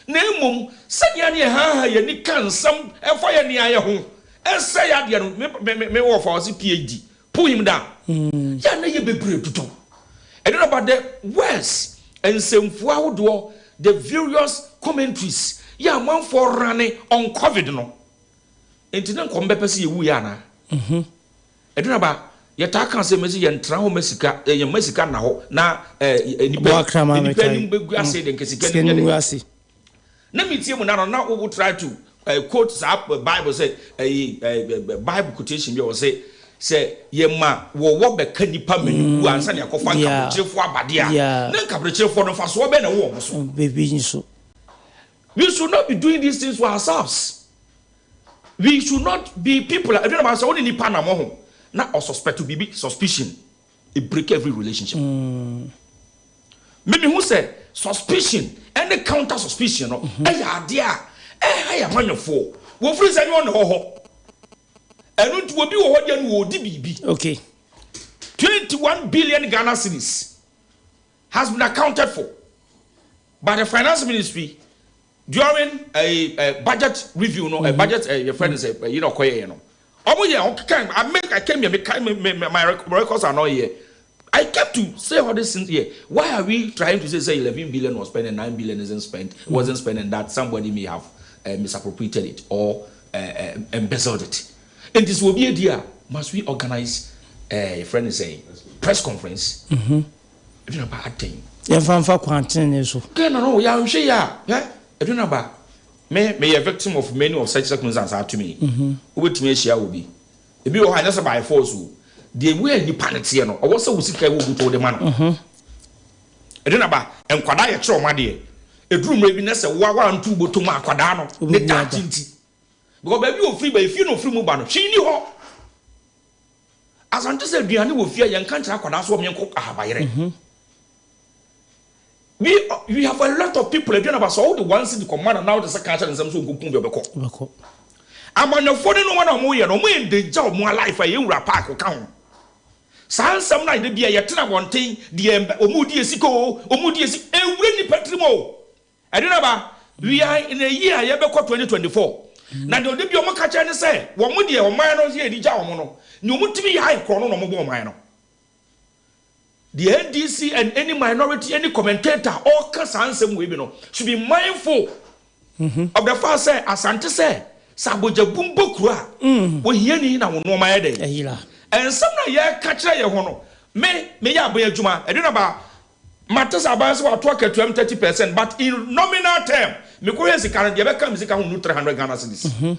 Na mmom, sɛnea ne yɛhaahaa yɛn ani ka nsɛm fa yɛn nea yɛ ho sɛe adeɛ no, me, me, me wɔfa ɔse PhD, pull him down. Yɛ a na ɛyɛ bebree dodo. Ɛno na but the words, nsɛmfua ahodoɔ, the various commentaries yɛ amanfoɔ rane on covid no, nti na nkɔm bɛpɛ sɛ yɛwu yɛ anaa? Ɛduru a ba, yɛtaa ka asɛm yi sɛ yɛntra hɔ mma sika, eh, yɛmma sika nna hɔ na eh, nnipa, nnipa anim bɛgu ase de nka sika anim nyɛ dɛ. Na metie mu na no na wo try to eh, quote saa Bible sɛ eh, eh, Bible quotation bi a wɔse sɛ yɛma wɔwɔ bɛka nnipa ma no wu ansa na yɛakɔfa nkaberekyerefoɔ abadeɛ a, na nkaberekyerefoɔ no mfasoɔ bɛn na ɛwɔ wɔn so? Baabi nso. We should not be doing these things to ourselves. We should not be people a ɛdwene ba sɛ wo ne nipa nam ho na ɔsuspect biribi suspicion it break every relationship. Me me hu sɛ suspicion ɛne counter suspicion no ɛyɛ adeɛ a ɛha yɛ amanyɔfoɔ wɔfiri sɛ nyɛ ɔne hɔ hɔ ɛno nti obi wɔ hɔ deɛ no wɔdi biribi. Okay. 21 billion Ghana cedis has been accounted for by the finance ministry During ɛyi ɛ budget review no ɛ budget ɛ yɛfrɛ no sɛ ɛyi na ɔkɔyɛɛ no ɔmo yɛ ɔkeka I make I came here me ka me me my records are not here I kept to say all this things here why are we trying to say say 11 billion was spent and 9 billion isn't spent wasn't spent and that somebody may have uh, misappropriated it or uh, uh, embezzled it nti sɛ obi adi a must we organize ɛɛ yɛfrɛ no sɛn press conference. Aduanaba adɛn. Yɛmfa mfa kwan tenenee so. Ghana no yɛanhwɛ yie a hwɛ Aduanaba me meyɛ victim of many of such circumstances ato me. Wobɛtumi ahyia obi ebi wɔ hɔ a nyɛ sɛ by force o deɛ wei a nipa no teɛ no ɔwɔ sɛ wo sika ɛwɔ botɔ wode ma no. Aduanaba nkwadaa yɛkyerɛ wɔn adeɛ ɛduru mmerɛ bi na sɛ woa woanto wo bɔtɔ mu a akwadaa no ne daakye nti because baabi a ɔfiri ba efie na ɔfiri mu ba no hwee nni hɔ. Asante sɛ aduane wɔ fie a yɛnka nkyerɛ akwadaa sɛ ɔmenkɔ ahabayerɛ. We we have a lot of people aduane aba sɛ ɔwode one cedi kɔma no na wode sɛ ka ahyɛ ne nsam sɛ ɔnkɔkum bi ɔbɛkɔ. Amanyɔfoɔ ne nneɛma na wɔyɛ no wɔn endanger wɔn life a yɛn wura park ka ho. Saa nsɛm no a yɛde bia yɛtena abɔnten deɛ wɔn di yɛ sika o wɔn di yɛ sika ewura nipa tirim o. Ɛde no aba, we are in a year a yɛbɛkɔ 2024, na deɛ ɔde bi wɔn ka kyerɛ ne sɛ wɔn deɛ ɔman no yɛ ani gya wɔn no, nea wɔn tumi yɛ ayɛ korɔ no na wɔn bɔ ɔman no. The NDC and any minority, any commentator ɔka saa nsɛm wei bi no should be mindful of the fact sɛ Asante sɛ sɛ abogyagum bɔ kuro a, ohiani na wo nneɛma yɛ dɛn? Nsɛm no a yɛka kyerɛ yɛn ho no, me meyɛ aban adwuma, ɛde no aba, Mate sɛ aban sɛ wato akatua mu 30% but in nominal term me kɔ hwɛ sika no deɛ ɛbɛka me sika ho nnu 300 Ghana cedis.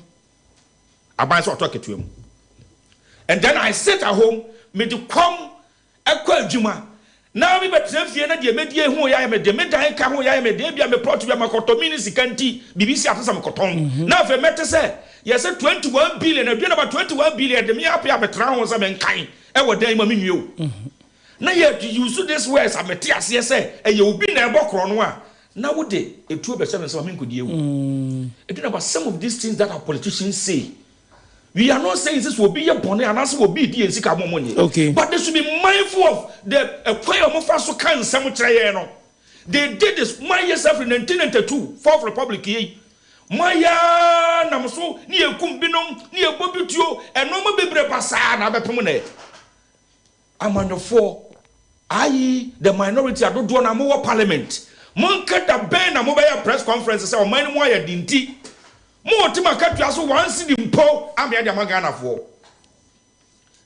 Aban sɛ wato akatua mu and then I sit at home me de kɔm ɛkɔ adwuma na me bɛtena fie na deɛ mɛdie ho yɛ me de me dan ka ho yɛ me de ebia me plot bi a makɔtɔ me ne sika nti biribi si ate sɛ mekɔtɔn na afei mɛte sɛ yɛsɛ 21 billion aduane ba 21 billion de me ape a metra ho sɛ menkan ɛwɔ dan mu a menwie o. Na yɛ use this words a mete aseɛ sɛ ɛyɛ obi na ɛbɔ korɔ no a, na wode etuo bɛhyɛ me nsa ma menkɔdi awu. Ɛdu na but some of these things that our politicians say, we are not saying sɛ sɛ obi yɛ bɔne anaasɛ obi redi yɛn sika a mo monnye. Okay. But they should be mindful of the ɛkwan a wɔfa so ka nsɛm kyerɛ yɛn no. They did this, moayɛ saa firi 1992, Fourth Republic yi, moayɛ ara nam so ne yɛkum binom, ne yɛbɔ bi tuo, nnoɔma bebree basaa na abɛpem nnɛ. Amanyɔfoɔ, ayi the minority a dodoɔ no a mowɔ parliament, monka da bɛn na mobɛyɛ press conference sɛ ɔman no mu ayɛ den nti mote mo akatua so one cedi mpo amea de ama Ghanafoɔ.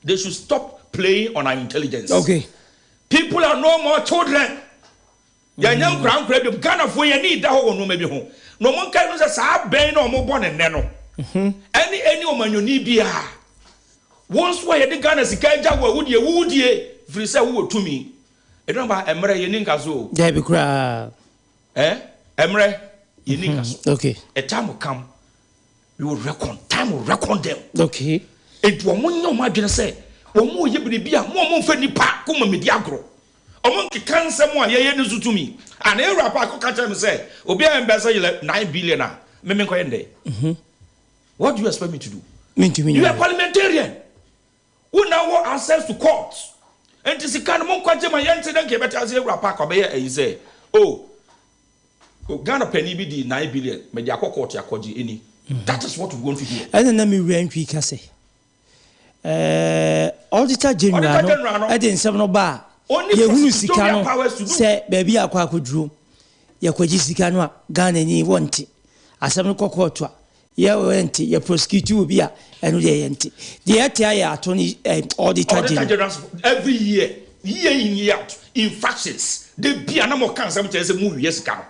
They should stop playing on our intelligence. Okay. People are no more children. Yɛnyɛ nkoraa nkoraa biom. Ghanafoɔ yɛn ani da hɔ wɔ nnoɔma bi ho. Na wɔn nkae no sɛ saa bɛn na wɔn bɔ no nnɛ no ɛne ɛni ɔmanyɔni biara. Wo nso a yɛde Ghana sika agya wo a wo deɛ wo die firi sɛ wowɔ tumi. Ɛduru ba ɛmmerɛ yɛnni nka so o. Daabi koraa. Eh ɛmmerɛ yɛnni nka so. Okay. A time will come we will reckon, time will reckon them. Okay. Enti wɔn nyɛ wɔn adwene sɛ wɔn reyɛ biribi a mo a wɔmfa nnipa koma mmedi agorɔ. Ɔmo nkeka nsɛm a yɛyɛ no so tumi. A na Ewura Park ka kyerɛ me sɛ obi a ɛmbɛ sɛ yɛlɛ 9 billion a me menkɔyɛ no dɛn? What do you expect me to do? Mentumi You are a parliamentarian. Wo na wɔ access to court. Nti sika no monkɔgye ma yɛnte dɛ nka yɛbɛte ase Ewura Park ɔbɛyɛ ayi sɛ oh Ghana panin bi di 9 billion mede akɔ court akɔgye ɛni. That is what we want to hear. Ɛna na me wura Ntwi ka sɛ Auditor General no de nsɛm no ba a, yɛhunu sika no sɛ baabi a akɔ akɔduro. Yɛkɔgye sika no a, Ghanani wɔnte. Asɛm no kɔ kɔɔto a, yɛnte. Yɛ prosecute obi a, ɛno deɛ yɛnte. Deɛ yɛte ayɛ attorney, Auditor General. Every year, year in year out, infractions. Da bi a na moka nsɛm kyerɛ sɛ mowia sika no.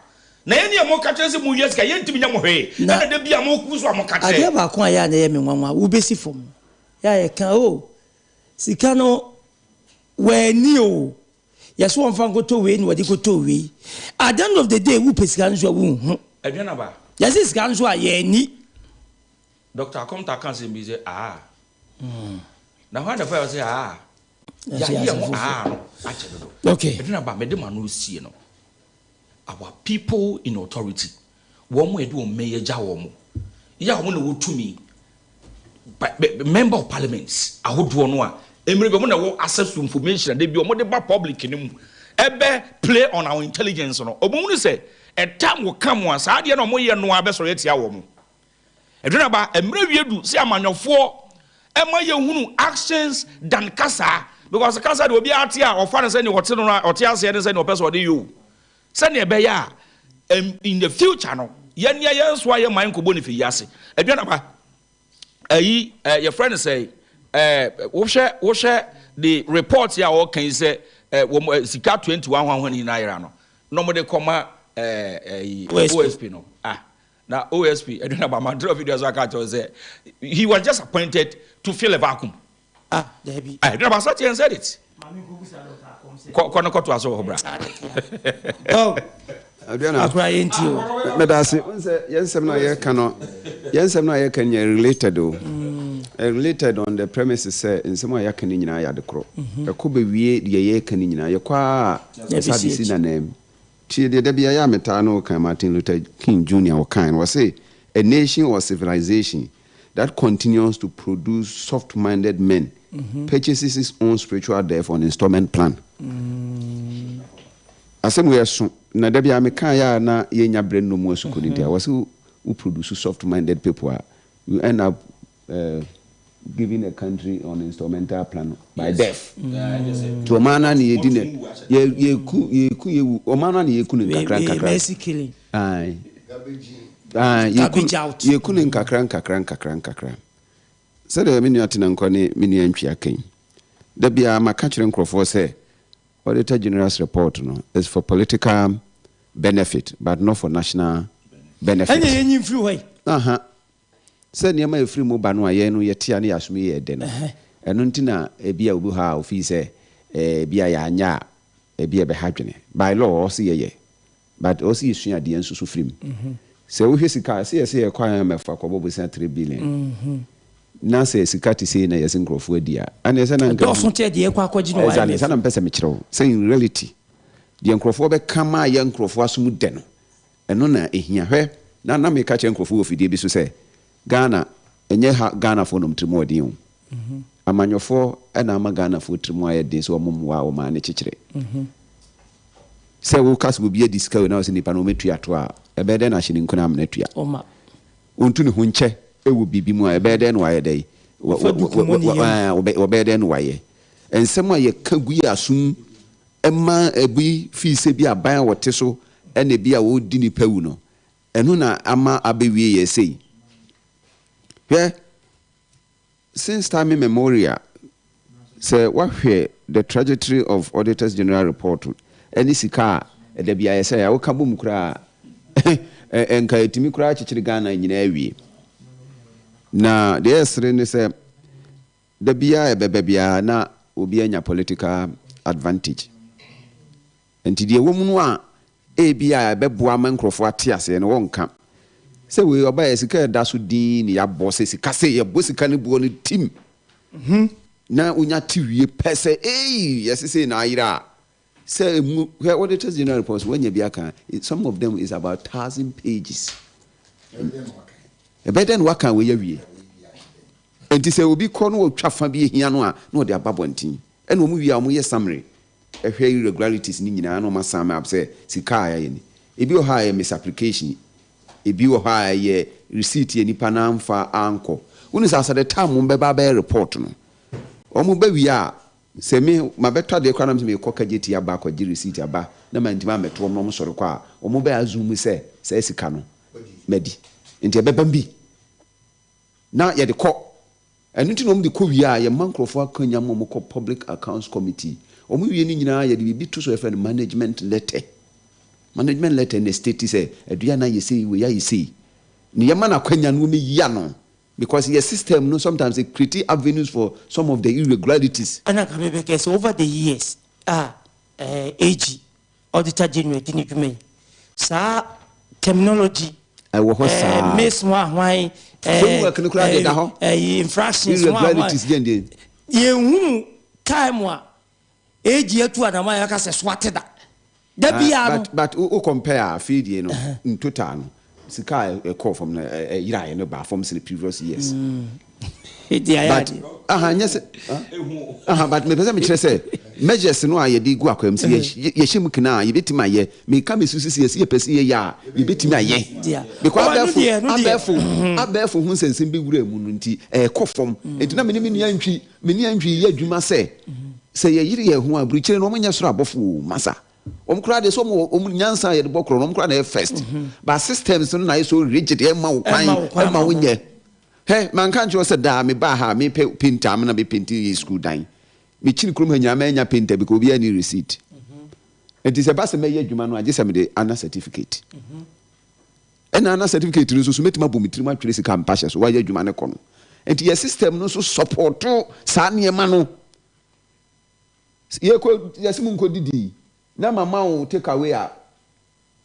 Na yɛn a moka kyerɛ sɛ mowia sika, yɛntumi nyɛ mo hwee. Ɛna da bi a mogu so a moka kyerɛ. Adeɛ baako a ɛyɛ a na ɛyɛ me nwanwa, wobɛsi fam no, yɛ a yɛka, oh, sika no wɔanni o, yɛse wɔmfa nkɔtɔ wei na wɔde kɔtɔɔ wei. At the end of the day, wopɛ sika no nso a wonhu. Aduane aba. Yɛse sika no nso a yɛanni. Doctor Akomta ka asɛm bi sɛ, ah. Na hwan na ɛfa yɛ sɛ ah. Yɛayɛ yɛn ho ah no akyɛ dodo. Okay. Aduane aba, mede m'ano sie no. Our people in authority, wɔn a yɛde wɔn mmɛn agya wɔn, yɛ a wɔn na ɛwɔ tumi, member of parliament ahodoɔ no a, mmerɛ bi wɔn na ɛwɔ access to information a da bi wɔn de ba public no mu, ɛbɛ play on our intelligence no, wɔn hunu sɛ a time will come a saa adeɛ na wɔn yɛ no a bɛsɔre atia wɔn. Ɛdwene aba, mmerɛ wie du sɛ amanyɔfoɔ ɛma yɛhunu actions than kasa, because kasa deɛ obiara te a ɔfa no sɛdeɛ ɔte no a ɔte aseɛ ne sɛdeɛ ɔpɛ sɛ ɔde yɛ o, sɛdeɛ ɛbɛyɛ a in the future no yɛnea yɛn nso a yɛ man nkɔbɔ ne fɛ yi ase. Ɛdwene aba, ayi yɛfrɛ no sɛ wohwɛ wohwɛ the report yi a wɔka yi sɛ eh, wɔn eh, sika 21 hwanhwan nyinaa yera no na wɔde kɔma eh, eh, OSP no ah na OSP ɛde na bama drɔ video so aka kyerɛ sɛ he was just appointed to fill a vacuum. Ah, dabi. Ah, ɛde na basa tiɛ said it. Kɔ kɔ no kɔto aso wɔ hɔ bra. Oh. Aduana. Akora yɛn ti o. Meda ase. N sɛ yɛn nsɛm no a yɛka no, yɛn nsɛm no a yɛka no yɛ related o. Mm. Related on the premises sɛ nsɛm a yɛaka no nyinaa yɛ ade korɔ. Mm-hmm. Ɛkɔ bɛwie deɛ yɛka no nyinaa, yɛkɔ a ɛsa de si nanam. Tie deɛ da biara yɛ a metaa no kan Martin Luther King Jr. ɔkae no, ɔse a nation or civilization that continues to produce soft-minded men mm-hmm. purchases its own spiritual death on installment plan. Mm. Asɛm wei ɛso, na da biara meka yɛ a na yɛnya berɛ nnɔ mu asukɔ no nti a, wɔse wo produce soft minded people a, you end up uh, giving a country on installmental plan by death. Nti ɔman no a na yɛdi no, yɛku yɛku yɛwu, ɔman no a na yɛku no nkakra nkakra. Mercy killing. Aye. Aye, yɛku yɛku no nkakra nkakra nkakra nkakra. Sɛdeɛ me nua Tenankwa ne me nua Ntwi aka yi, da biara maka kyerɛ nkurɔfoɔ sɛ Auditor General's report no is for political benefit but not for national benefit. Ɛnyɛ yɛnyi mfiri hɔ yi. Aha. Sɛ nneɛma a ɛfiri mu ba no a yɛn no yɛte a na yɛn asom yɛ dɛ no, ɛno nti na ebia obi hɔ a ofii sɛ ebia yɛanyɛ a ebia ɛbɛha adwene. By law ɔwɔ sɛ yɛyɛ but ɔwɔ sɛ yɛsua adeɛ nso so firi mu. Sɛ wohwɛ sika a, sɛ yɛsɛ yɛkɔ IMF akɔbɔ bosea three billion na sɛ sika te sei na yɛse nkurɔfoɔ adi a, ɛneɛ sɛ na nka. Ɛdɔɔso kyɛ deɛ yɛkɔ akɔgye no wɔ IMF. Exactly, saa na mepɛ sɛ mekyerɛ wo sɛ in reality deɛ nkurɔfoɔ bɛka ma ayɛ nkurɔfoɔ asom dɛ no, Ɛno na ɛhia. Hwɛ, na na meka kyerɛ nkurɔfoɔ wɔ fidie bi so sɛ, Ghana, ɛnyɛ ha Ghanafoɔ nom tirim ɔden o. Amanyɔfoɔ na ama Ghanafoɔ tirim ayɛ den sɛ wɔn mmoa ɔman no kyekyere. Sɛ wo ka sɛ obi adi sika wei na wo sɛ nipa no ɔmɛtua to a, ɛbɛyɛ dɛn na ahyɛ ne nkuran amena atua? Ɔntu ne ho nkyɛ wɔ biribi mu a, ɛbɛyɛ dɛn na wayɛ dɛn? Wɔbɛyɛ dɛn na wayɛ? Nsɛm a yɛka gu yɛn asom ma ebi fii sɛ bi aban a wɔte so na ebi a wɔredi nnipa awu no, ɛno na ama abɛwie yɛn sei. Hwɛ, since time immemorial, sɛ woahwɛ the trajectory of Auditors General report ne sika a ɛda bi ayɛ sɛ a woka bom koraa a, nka ɛtumi koraa kyekyere Ghana nyinaa awie. Na deɛ ɛsere ne sɛ, Da biara a ɛbɛba biara na obi anya political advantage. Nti deɛ ɛwɔ mu no a ebia ɛbɛboa ama nkurɔfoɔ ate aseɛ no wɔnka. Sɛ wei ɔbaeɛ sika a ɛda so dinn na yɛabɔ sɛ sika sei, yɛbɔ sika no boɔ no tim na wonya te wie pɛ sɛ ei yɛse sei na ayera a, sɛ ɛmu hwɛ Auditors General reports woanya bi aka a, some of them is about thousand pages. Ɛbɛyɛ dɛn na waka wei awie? Enti sɛ obi kɔ na ɔtwa fa bi a ehia no a, na ɔde aba abɔnten. Ɛna wɔn wie a, wɔyɛ summary, hwɛ irregularities no nyinaa na wɔn sum up sɛ sika a yɛayɛ ni. Ebi wɔ hɔ a ɛyɛ misapplication, ebi wɔ hɔ a ɛyɛ receipt a nipa no amfa ankɔ. Wonim sɛ as at the time wɔn bɛba abɛyɛ report no, wɔn ba wie a, sɛ me mabɛtɔ adeɛ koraa na mesɛ merekɔ kagye aba akɔgye receipt aba na mantumi ammɛto wɔn na wɔn sɔre kɔ a, wɔn bɛ assume sɛ saa sika no madi. Nti ɛbɛba bi. Na yɛde kɔ. Ɛno nti na wɔde kɔ wie a, yɛma nkurɔfoɔ akwanya ma wɔkɔ Public Accounts Committee. Wɔwie ne nyinaa a, yɛde biribi to so a yɛfrɛ no management letter. Management letter na ɛstate sɛ, aduane ayɛ sei, wei ayɛ sei. Na yɛma no akwanya na wɔyi ano. Because yɛ system no sometimes it create avenues for some of the irregularities. Ɛna nka mebɛkɛ sɛ over the years a eh, AG Auditor General di ne dwuma yi, saa terminology, Ɛwɔ hɔ saa. Eh, miss ho ahwan, eh, Framework no koraa deɛ da hɔ. Eh, infractions ho ahwan. Irregularities deɛ deɛ. Yɛnhunu time a AG atu anamɔ a yɛbɛka sɛ so ate da. Da biara no. But but wo compare a afei deɛ no in total no sika a ɛkɔɔ fam no ɛyeraeɛ no baa fam sene previous years. But aha nyɛ sɛ aha but mepɛ sɛ mekyerɛ sɛ measures no a yɛde gu akwan mu sɛ yɛhyɛ mu kena a yɛbɛtumi ayɛ. Meka mesusu sɛ yɛsɛ yɛpɛ sɛ yɛyɛ a yɛbɛtumi ayɛ. Because abɛɛfo abɛɛfo abɛɛfo ho nsɛnsɛm bɛwura mu no nti ɛɛkɔ fam. Nti na me ne me nua ntwi me nua ntwi yɛ adwuma sɛ sɛ yɛyere yɛn ho a aburukyire no wɔnyɛ soro abɔfo o masa. Wɔn koraa deɛ sɛ wɔn wɔn nyansa a yɛde bɔ korɔ no wɔn koraa na ɛyɛ first. But systems no na ayɛ so rigid ɛmma wo kwan ɛmma wo nyɛ. Hɛ, manka ankyerɛ wo sɛ da a mebaa ha a mepɛ paint a me na me painti yɛ sukuu dan. Mekyini kurom ha nyinaa manya painter because obiara nni receipt. Nti sɛ ɛba sɛ mɛyɛ adwuma no a, gye sɛ mede ana certificate. Ɛna ana certificate no nso so mɛtumi abɔ me tirim atwerɛ sika mpa hyɛ so wayɛ adwuma no kɔ no. Nti yɛ system no nso sɔpɔto saa nneɛma no. Yɛkɔ yɛse mo nkɔ didi na mama wo take away a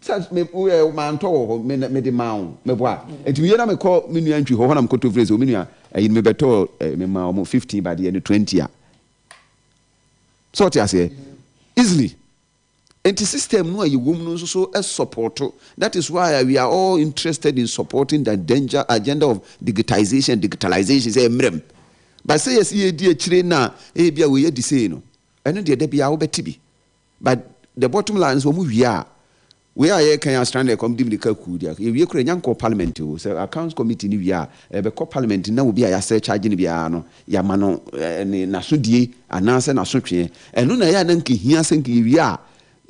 sɛ me woyɛ mantɔ wɔ hɔ me mede maa wo meboa nti meyɛ na mekɔ me nua ntwi hɔ hɔ na mekɔtɔ firi sɛ me nua ɛyi no mebɛtɔ eh, mema wɔn 15 but yɛ no 20 a sɛ ɔte aseɛ easily nti system no a yɛwɔ mu no nso so support that is why we are all interested in supporting the danger agenda of digitization digitalization sɛ mmerɛm but sɛ yɛsi yɛdi akyire na ebi a wɔyɛ di sei no ɛno deɛ da biara wobɛte bi But the bottom line nso wɔn wie a, wei a yɛreka yi asra na ɛkɔm de mirika kuu deɛ, yɛwie koraa ɛnya nkɔɔ parliament o, sɛ accounts committee no wie a, ɛbɛkɔ parliament na obi a yɛasɛ charge no biara no, yɛama no ne n'asodie anaasɛ n'asotweɛ. Ɛno na ɛyɛ a na nka ɛhia sɛ nka yɛwie a,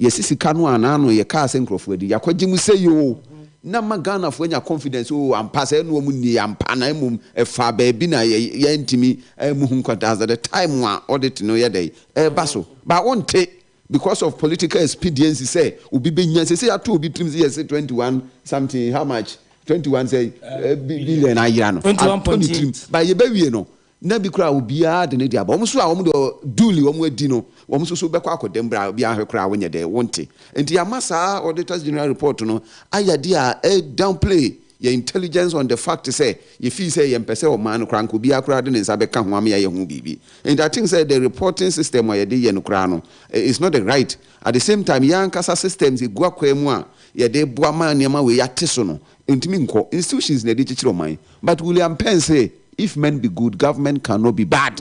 yɛsi sika no a n'ano yɛkaa sɛ nkurɔfoɔ adi, yɛakɔgye mu sei o, na ama Ghanafoɔ anya confidence o, ampa sɛ ɛno wɔn nnie ampa na mmom ɛfaa baabi na yɛntumi ammu ho nkwadaa at the time a audit no yɛ dɛn, ɛreba so but wonte because of political expediency sɛ obi bɛnya sɛsɛ ato obi tirim sɛ yɛse 21 something how much 21 sɛ eh, billion ayera no ato ne tirim but yɛbɛwie no na bi koraa obiara de ne de aba wɔn so a wɔn de duly wɔn adi no wɔn nso so bɛkɔ akɔdɛm bra obiara ahwɛ koraa wonyɛ dɛ wonte nti yɛama saa auditors general report no ayɛ adeɛ a ɛ downplay Yɛ intelligence on the fact sɛ yɛ feel sɛ yɛmpɛ sɛ ɔman no koraa nka obiara koraa de ne nsa bɛka ho ama yɛayɛ ho biribi. Nti I think sɛ the reporting system a yɛde yɛ no koraa no is not the right. At the same time yɛn ankasa systems ɛgu akwaa mu a yɛde boa ma nneɛma wei ate so no ɛntumi nkɔ. Institutions na yɛde kyekyere ɔman but William Penn se if men be good government cannot be bad.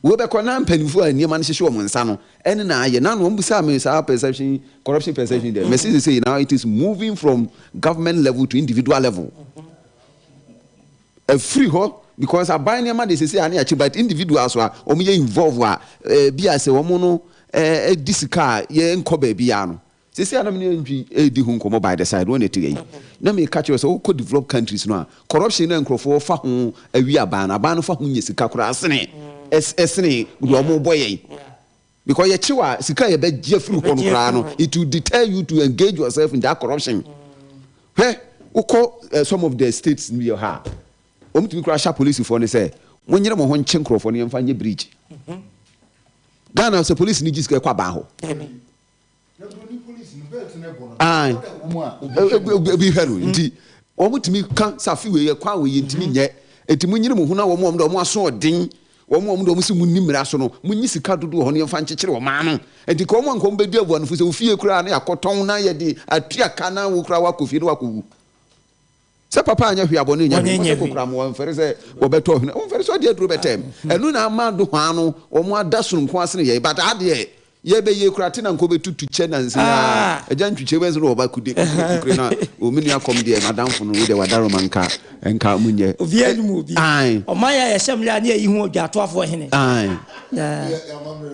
Wobɛkɔ na mpanyimfo a nneɛma no hyehyɛ wɔn nsa no ɛne na ayɛ. Na wɔn bisaa me saa perception, corruption perception deɛ. Mɛsi sese now it is moving from government level to individual level. Ɛfiri hɔ because aban nneɛma de sese a ne akyi but individuals a wɔn yɛ involve a ebi a sɛ wɔn no ɛdi sika a yɛnkɔ baabi ya no. Seesei a na me ne Antwi redi ho nkɔmmɔ by the side, wɔn na ɛte ha yi, na meka kyerɛ wo sɛ wokɔ developed countries no a, corruption no a nkurɔfoɔ fa ho awi aban no, aban no fa ho nya sika koraa sene ɛsene deɛ wɔbɔ yɛn. Because yɛkye wo a, sika a yɛbɛgye afiri hɔ no koraa no, it will deter you to engage yourself in that corruption. Hwɛ, wokɔ some of the states no bi wɔ ha a, wɔtumi koraa hyɛ apolisifoɔ no sɛ, monyere mo ho nkye nkurɔfoɔ no yɛmfa nyɛ bridge. Ghana sɛ polisi no gye sika ɛkɔ aban hɔ. Ae, obi hwɛ no nti wɔn tumi ka sɛ afe wei yɛ kwan wei yɛ ntumi nyɛ nti mo nyere mo ho na wɔn wɔn de wɔn aso ɔden wɔn wɔn de wɔn si mo ni mmira so no mo nyi sika dodo wɔ hɔ no yɛn fa nkyekyere wɔn ano nti ka wɔn anka wɔn bɛdi abuanofo sɛ ofie koraa na yɛakɔtɔn na yɛde atua ka na wo koraa wakɔ fie na wakɔ wu. Sɛ papa anyɛ hwee a bɔne nyɛ hwee. Wɔsɛ kokoram wɔmfɛre sɛ wɔbɛtɔ ɔhene wɔmfɛre sɛ ɔde aduro bɛtɛm. Ɛno na ama dohwaa no wɔn ada sononko asene yɛn but adeɛ yɛbɛyɛ kura te na nka ɔbɛtutu kyɛ nansa yi ara agya ntwitwɛ bɛn so na wɔba kude kukure kukure na o me nua kɔm deɛ madamfo no wo deɛ wadaroma nka nka mo nyɛ. Obiara nim obi. Ae. Ɔman a yɛhyɛ mmara a ne yɛyi ho odwatoafoɔ hene. Ae.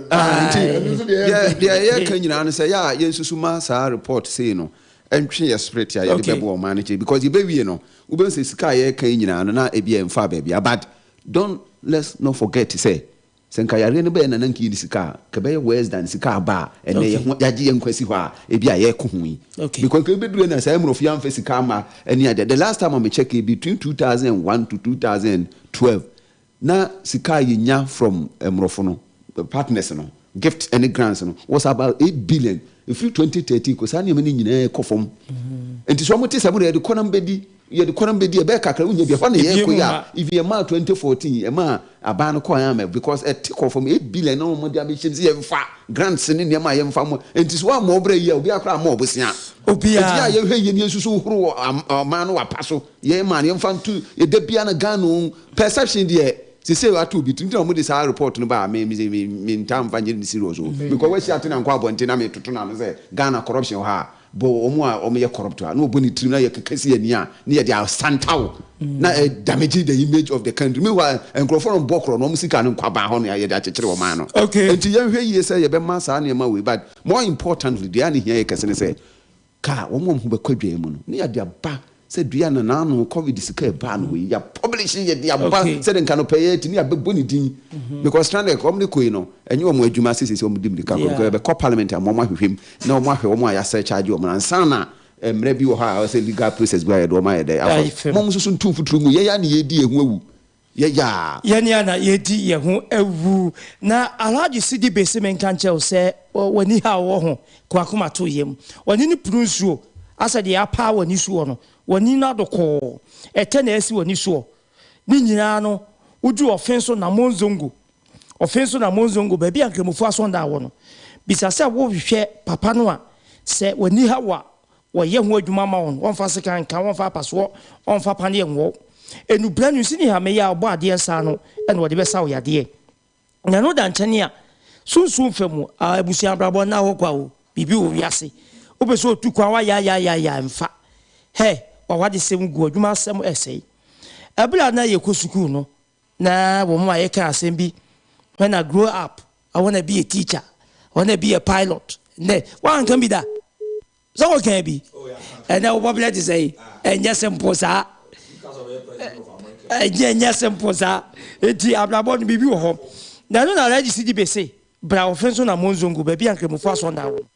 Ae nti deɛ deɛ yɛka nyinaa no sɛ yɛ a yɛnsusu ma saa report sei no ntwe yɛ spirit a yɛde bɛboa ɔman no kyɛ because yɛbɛwie no wobɛhu sɛ sika a yɛreka yi nyinaa no na ebi a ɛmfaa baabi a but don't let's not forget sɛ sɛ nka yareɛ no bɛyɛ na na nka yɛnni sika a nka ɛbɛyɛ worse than sika aba a ɛnɛ yɛ ho yɛagye yɛn nkwa asi hɔ a ebi a yɛreko ho yi because nka ɛbɛduru na saa mmorɔfo yi amfa sika amma ɛne adeɛ the last time a me check between 2001 to 2012 Na sika a yɛnya from mmorɔfo no, partners no, gift ne grants no was about 8 billion. Ɛfiri 2013 kɔ saa nneɛma no nyinaa kɔ fam. Nti sɛ wɔte sɛ mo de yɛde kɔ na mbɛdi, yɛde kɔ na mbɛdi, ɛbɛyɛ kakra wonya bi. Ɛhɔ na yɛrekɔ yi a, even ɛmaa 2014, ɛmaa aban no kɔɔ IMF because ɛte kɔ fam 8 billion na wɔde abɛhyɛ mu sɛ yɛmfa grants ne nneɛma a yɛmfa mo. Nti sɛ woammɔ wo bra yie a, obiara koraa ammɔ wo bosea. Nti yɛ a yɛhwɛ yie na yɛnsusu horo wɔ ɔman no wapa so. Yɛn man yɛmfa nto, da biara no Ghana o, Perception deɛ sesei ato obi tirim nti na wɔde saa report no baa me me me me ntaa nfa nyɛ no serious o because wahyia ate na nkɔ abɔnten na metoto n'ano sɛ Ghana corruption wɔ ha a bɔ wɔn a wɔyɛ corrupt a na wɔbɔ ne tirim na yɛkeka si ani a ne yɛde asantaw na ɛ damage the image of the country meanwhile nkurɔfoɔ no bɔ korɔ no wɔn sika no nkɔ aban hɔ no yɛde akyekyere wɔn ano nti yɛnhwɛ yie sɛ yɛbɛma saa nneɛma wei but more importantly deɛ a ne hia yɛ kɛse ne sɛ Ka a wɔn a wɔn ho bɛkɔ adwae mu no, ne yɛde aba. Sɛ dua no n'ano covid sika ɛbaa no hɔ yi yɛ publish yɛ de aba sɛde nka no pɛ yɛ tumi abɛbɔ ne din because stranded wɔn de kɔ yi no ɛnyɛ wɔn adwuma sɛ sɛ wɔn di mirika kɔ because ɛbɛkɔ parliament ama wɔn ahwehwɛ mu na wɔn ahwɛ wɔn a yɛasɛ charge wɔn ansa na mmerɛ bi wɔ hɔ a ɔsɛ legal process bi a yɛde wɔn ayɛ dɛ afa mo nso so ntu mfuturo ngu yɛyɛ a na yɛdi yɛn ho awu yɛyɛ a. Yɛn a na yɛdi yɛn ho awu. Na Alhaji Sidi Bese menka nkyerɛ wo sɛ w'ani haw wɔ ho, kɔ akoma to yam. W'ani no punu nsuo asɛ deɛ apaa w'ani soɔ no, w'ani no ado kɔɔ, ɛtɛ na asi w'ani soɔ. Ne nyinaa no, woduru Ɔfenso Namonzongo, Ɔfenso Namonzongo, baabi a Nkramofoɔ asɔndan wɔ no, bisa sɛ wohwehwɛ papa no a, sɛ w'ani haw a, Wɔyɛ ho adwuma ma wɔn, wɔmfa sekan nka, wɔmfa apasoɔ, wɔmfa paneɛ nwɔ wo. Nnubra no, nsi ne hameyɛ a ɔbɔ adeɛ nsa ano na wɔde bɛsa wo yadeɛ. Na ɛno da nkyɛne a, sunsum fa mu, ah, abusua abrabɔ nna hɔ kwa o, biribi wɔ wiase. Wopɛ sɛ otu kwan, woayaayaayaayaa, mfa. Hɛ, w'awadesɛm gu, w'adwuma asɛm ɛsɛe. Ɛberɛ a na yɛkɔ sukuu no, na wɔn a yɛka asɛm bi, when I grow up, I wanna be a teacher, I wanna be a pilot. Nnɛ, woanka bi da? Sɛ wɔkaa bi? Ɛnɛ wobɔ berɛ te sɛ yi, ɛnyɛ simple saa. Ɛnyɛ ɛnyɛ simple saa. Enti abrabɔ no biribi wɔ hɔ. Na ɛno na Alhaji Sidi Bese bra ɔfe nso na Monzongo baabi a Nkramofo asɔndan wɔ no.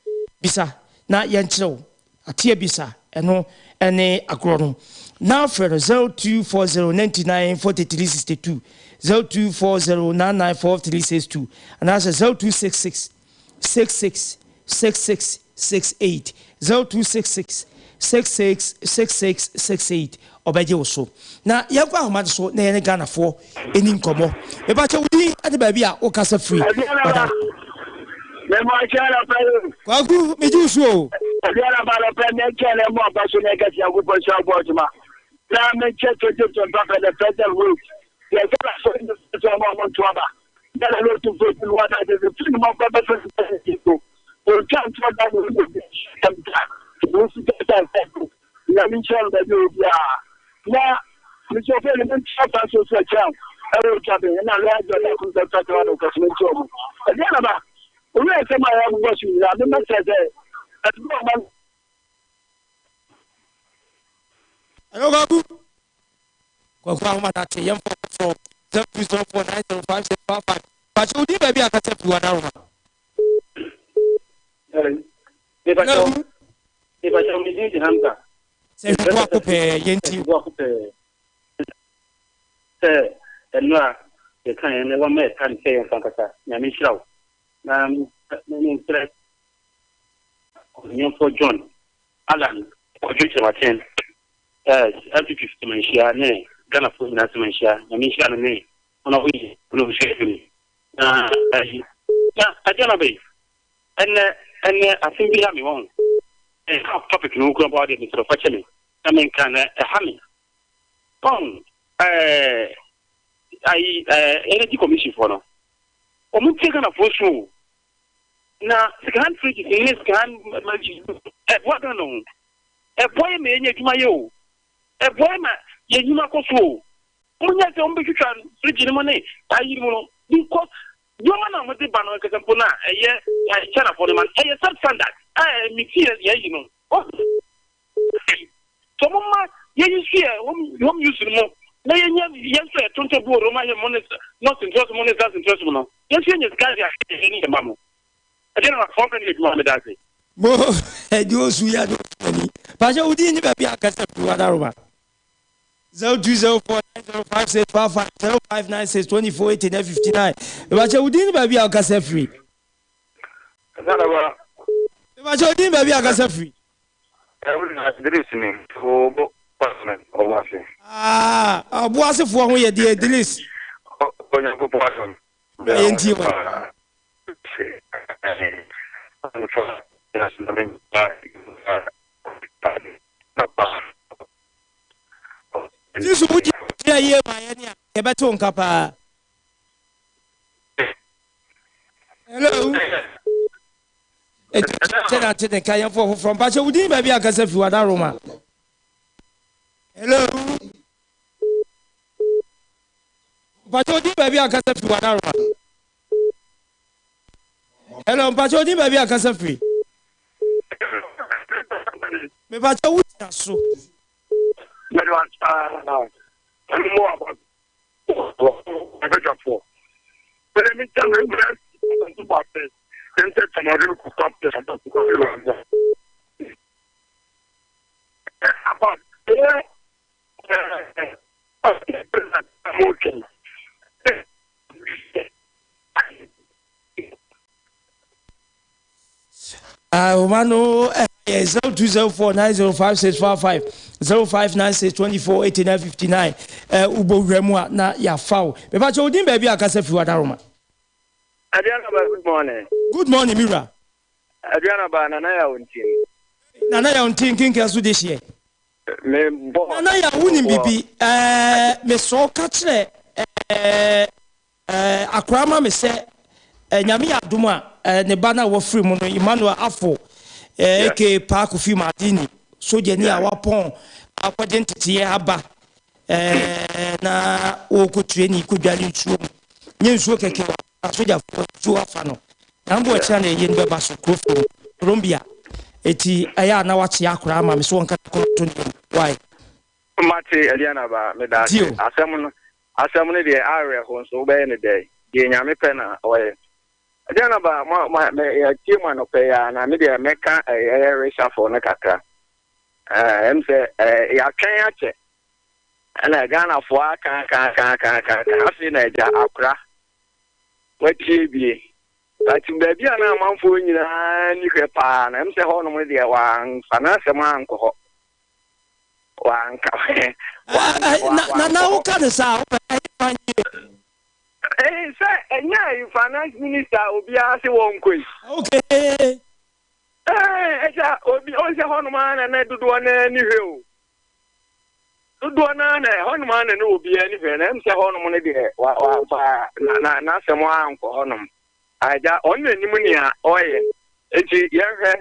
Bisa na yɛnkyerɛ wo. Ateɛ bisa ɛno ɛne agorɔ no. Na frɛ no 0240 99 43 62, 0240 99 43 62 anaasɛ 0266 66 66 68, 0266 66 66 68 ɔbɛgye wo so. Na yɛnkɔ ahoma no so na yɛne Ghanafoɔ ɛni nkɔmmɔ. Mepakyɛ wo din ne baabi a wokasa firi. Ɔda. Kwaku, megye wo so o. Nyame nhyira no baabi a ɔwɔ biara. Na mesɛ ɔfɛ no mentra kwan so sɛ kyɛn ɛwɔ otwa ben na lɔya jɔ da kun sɛ twa kyɛn no kɔsɛ menkyɛ ɔmo. Ɛdeɛ na ba owura nsɛm a yɛabobɔ so nyinaa memɛsrɛ sɛ ɛtumi ɔma Hello, Kwaku. Kwaku ahoma na ate yɛmfa ɔfoforɔ 0204 905655. Pakyɛ wo din baabi a kasa firi wadaroma. Mepakyɛw, mepakyɛw, me din de Hamza. Sɛ hwɛ boako pɛɛ, yɛn ti. Boako pɛɛ. Sɛ ɛno a yɛka yɛn na wama yɛka ne sɛ yɛmfa nkasa. Nyame nhyira wo. Na mensrɛ Ɔnimnyamfoɔ John Allan Kwadwo Kyerematen, eh, MPP Semanhyia ne Ghanafoɔ nyinaa Semanhyia. Nyame nhyira no ne wɔn a wɔyi wɔn a wɔhyɛ adwuma Na ayi, na adeɛ na bɛyi. Ɛnɛ ɛnɛ asɛm bi ha me wɔn. Ɛka topic no kura bɔ adeɛ mesrɛ fa kyɛ me. Na menka na ɛha me. Wɔn ɛɛ ayi ɛɛ energy commission foɔ no. Wɔn tie Ghanafoɔ su o. Na second hand fridges ne second hand ɛboa Ghana o. Ɛboa yɛ ma yɛnya adwuma yɛ o. Ɛboa yɛ ma yɛn nnwuma kɔ so o. Wɔn nyɛ sɛ wɔn bɛtwitwa fridge no mu ne ayi no mu no because nneɛma no a wɔde ba no ankasa mpo no a ɛyɛ Chinafoɔ no ma no ɛyɛ substandard a ɛmiti yɛ yɛ yi no. Sɛ wɔn ma yɛyi so yɛ home use no mu na yɛnyɛ yɛn nso yɛ tontɔn bi wɔ Roma yɛ mo ne North ntoaso mu ne South ntoaso mu no yɛn nso yɛnya sika de ahwɛ yɛn ne yɛn mma mo. Ɛdeɛ na wɔn fɛ no yɛ adwuma meda ase. Mo ɛdi osu yɛ adi osu ani. Pakyɛ wo din ne baabi a kasa firi wadaroma. 0204 905655 0596 24 89 59 Mebakyɛ wo din ne baabi a wokasa firi. Mebakyɛ wo din baabi a wokasa firi. Idris ni obo parliament ɔboase. Ah, ɔboasefoɔ ho yɛ deɛ Idris. Onyankopɔn adom. Yɛn tie wɔ. Yesu wo gyina yie ma yɛn a yɛbɛte wo nka paa. Hello. Kyɛ na te ne nka yɛn fo foforɔ mpakyɛ wo din baabi akasa fi wada Roma. Hello. Mpakyɛ wo din baabi akasa fi wada Roma. Hello, mpakyɛ wo din baabi akasa firi. Mepakyɛ wo gyina so. Mɛde wa paa. Ɛnu mu aba. Abɛdwafoɔ. Bɛrɛ mi gya mi mmerɛ nso ba ase. Ntɛ tamari kuka pɛ aba kuka pɛ aba. Aba ɛyɛ ɛɛ ɛɛ mo twɛn. Ahoma no yɛ 0204 905655 0596 24 89 59 wobɔ wura mu a na yɛafa wo. Mepa kyɛ wodin baabi a kasa firi wadaroma. Aduana ba good morning. Good morning mi wura. Aduana ba nana ya ontin. Nana ya ontin kinkin so de hyeɛ. Me bɔ. Nana ya wonim bibi ɛɛ mesɔ ka kyerɛ ɛɛ Eh, akora ma me sɛ eh, Nyame yɛ adom a eh, ne ba no a wafiri mu no, Emmanuel Afo eh, aka Paa Kofi Maldini, sogyani a wapɔn akɔgye nteteeɛ aba eh, na ɔrekɔtue ne kɔdware nsuo mu. Nyɛ nsuo kɛkɛ wɔ asogyafoɔ nsuo afa no. Na mbɔ akyira na ɛyɛ no bɛba so kuro fam, Colombia. Eti ɛyɛ a na wakyea akora ama me so wɔnka kɔma to ne mu. Why? Mate Aduanaba, meda ase. Asɛm no, Asɛm no deɛ awerɛho nso wobɛyɛ no dɛn? Deɛ Nyame pɛ na ɔyɛ. Aduanaba, mo, mo, me, yɛtie mo anɔpa yi ara na me deɛ mɛka ɛyɛ reshuffle no kakra. Ɛɛ, ɛm sɛ ɛɛ yɛatwɛn akyɛ. Ɛna Ghanafoɔ aka aka aka aka aka aka. Afei na agya akora. Watie bie. But baabi a na amanfoɔ nyinaa ni hwɛ paa no, ɛm sɛ hɔnom no deɛ wamfa n'asɛm ankɔ hɔ. Wanka Na na woka no saa wopɛ ɛhefa nie. Ee sɛ ɛnyɛ ayi finance minister obiara se wɔnkɔ yi. Okay. Ɛɛ ɛsɛ obi ɔnsɛ hɔnom ara na na dodoɔ no ani hwɛ o. Dodoɔ no ara na hɔnom ara na na obiara ani hwɛ na ɛm sɛ hɔnom no deɛ wa wamfa na na n'asɛm ankɔ hɔnom. Agya ɔno na anim nea ɔyɛ nti yɛnhwɛ.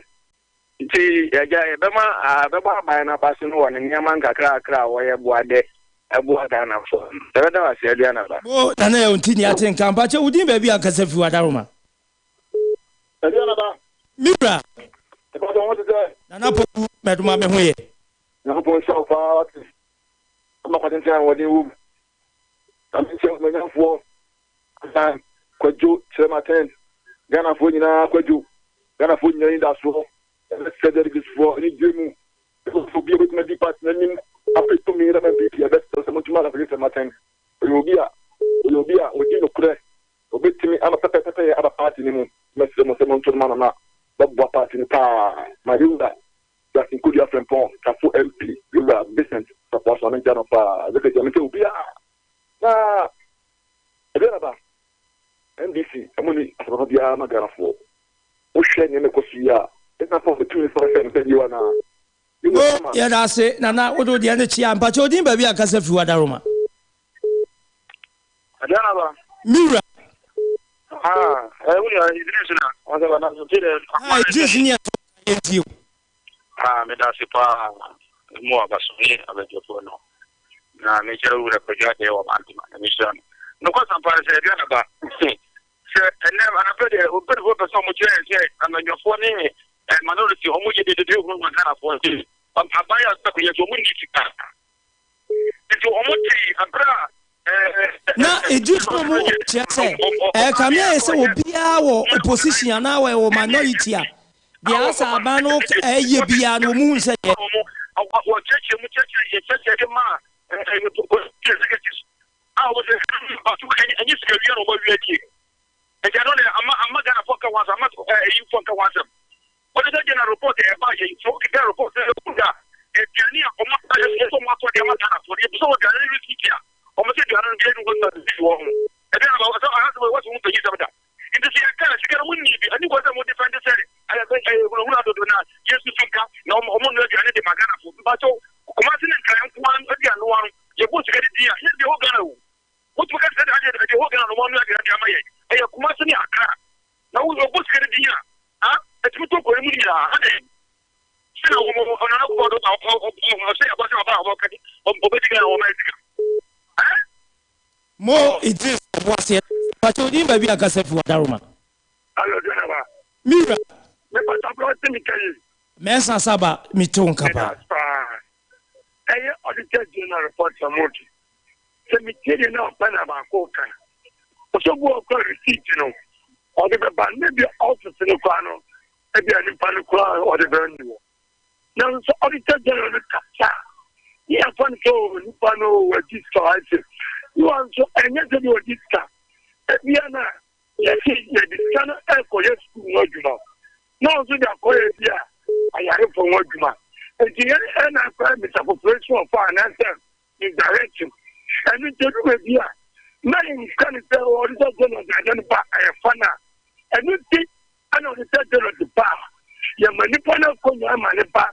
Ntsi Agya, yɛbɛma bɛbɔ aban no aba so no wɔ ne nneɛma nkakrakra a wɔyɛ boa dɛ boa Ghanafo no. Yɛbɛda wo ase, Aduanaba. Mo Nana Yaw nti nea ate nka. Mpakyɛ wo din baabi a nkasa firi Wadaroma. Aduanaba. Me wura. Mpakyɛ wo ho te sɛ. Nana Poku Mɛdoma me ho yɛ. Nyankopɔn nhyira wo paa wate. Ama kwatenten a ahoɔden wom. Nyame nhyira wo manyamfoɔ. Asan Kwadwo Kyerematen, Ghanafoɔ nyinaa Kwadwo, Ghanafoɔ nyinaa anidasoɔ, yɛbɛsrɛ delegatesfoɔ anigyeɛ mu sɛ obi a ɔbɛtumi adi party no anim apɛ tumi de ama NPP, yɛbɛsrɛ sɛ montumi Asan Kwadwo Kyerematen. Ɔyɛ obi a ɔyɛ obi a ɔdi nokorɛ, ɔbɛtumi ama pɛpɛpɛpɛyɛ aba party no mu. Mɛsrɛ mo sɛ monto no ma no na ɔbɛboa party no paa. Ma yɛwura Justin Kodua Frimpong, Tafo MP, yɛwura Vincent Sapoa so, ame nkyia no paa. Executive, ame nkyia obiara. Na Ɛdeɛn aba? NDC ɔmo nni asɛm papa biara ma Ghanafoɔ. Wo hwɛ nneɛma ɛkɔ so yi a, ɛna fa ɔmo tumi fa hwɛ no sɛ yie anaa? Mo yɛda ase nana wode wo deɛ no kyea mpakyɛ odin baabi a kasa firi wadaroma. Ɛdeɛn aba? Me wura. Ah, eh, wo nua Idris na, wɔn sɛ wɔn ti dɛ. Ah, Idris ni ɛto yɛn ti o. Ah, meda ase paa mo abaso ne abadwafoɔ no. Na mekyerɛ wo wura Kwadwo Adɛɛ wɔ Mantema, Nyame nhyira no. Nokwasɛm paa ne sɛ Aduana ba, sɛ ɛnnɛ anɔpɛ deɛ mpanyinfoɔ pɛ sɛ wɔn kyerɛ yɛn sɛ amanyɔfoɔ ne eh, minority wɔn yɛ dede hurahura Ghanafoɔ nti aban a sɛ yɛ so wɔn nni sika. Nti wɔn te abere a Na edifo mu kyerɛ sɛ ɛkame ayɛ sɛ obiara wɔ opposition anaa wɔ minority a deɛ asa aban no ɛyɛ biara no wɔn hu sɛ yɛ. Wɔkyerɛkyerɛ mu kyerɛkyerɛ yɛkyerɛkyerɛ de maa executives a wɔsɛ ɛnyɛ sika wia na wɔn awia die nti ɛno deɛ ama ama Ghanafoɔ nka ho asɛm ama ɛyifoɔ nka ho asɛm. Wɔde sɛ general report a ɛbaa yɛ yi, sɛ wokeka report no ɛkɔ a, aduane a wɔn ayɛ sɛ wɔn atɔ de ama Ghanafoɔ no, yɛbisa wɔ aduane no receipt a, wɔn sɛ aduane no deɛ ɛnu hɔ na receipt wɔ ho. Ɛdeɛ na sɛ aha sɛ wɔsi ho mpanyin sɛm da. Nti sɛ yɛka sika no mo nni bi, ɛni kɔ sɛ mo defend sɛ ɛyɛ ɛyɛ hunahuna dodo na yɛsusu nka na wɔn wɔn nua aduane de ma Ghanafoɔ. Mpakyɛw, Kumasi ne Nkran nko ara aduane no ano, yɛbɔ sika de di a, yɛ deɛ ɛwɔ Ghana o. Wotumi ka sɛ adeɛ deɛ ɛwɔ Ghana no wɔn nua aduane de ama yɛn, ɛyɛ Kumasi ne Accra. Na wo ɔbɔ sika no din a, a ɛtumi tɔ kuro no mu nyinaa. Adɛn? Sɛ na wɔn wɔn nana kɔkɔ do ɔsɛ ɛbɔ sɛ ɔba a ɔbɛka ɔbɛdi kan wɔn ayɛ sika. Mo Idris Ɔboaseɛ pakyɛ odin baabi a kasa fi wadaroma. Alo Dwenaba. Me wura. Me pata bro te me ka yi. Mɛnsa Saba me te wo nka paa. Ɛyɛ. Auditor General report a wɔde, sɛ metie deɛ na ɔpɛ na baako reka a, ɔsɛ obi wɔ hɔ koraa receipt no ɔde bɛba no, na ebia office no koraa no, ebia nipa no koraa ɔde bɛn ni hɔ. Nanso sɛ Auditor General no kasa a, ne yɛafa no sɛ oh, nipa no wadi sika wayɛ sɛ. Ne wa nso ɛnyɛ sɛ bi wadi sika. Ebia na yɛse yɛde sika no ɛrekɔyɛ sukuu ho adwuma na ɔno nso de akɔyɛ bi a ayarefo ho adwuma. Nti yɛn ɛna akɔyɛ misappropriation of fund anaasɛ misdirection. Ɛno nti edu baabi a na yɛnka no sɛ Auditor General de ade no ba ɛyɛ fa no a ɛno nti ɛna Auditor General de ba a yɛma nipa no akɔnya ama ne ba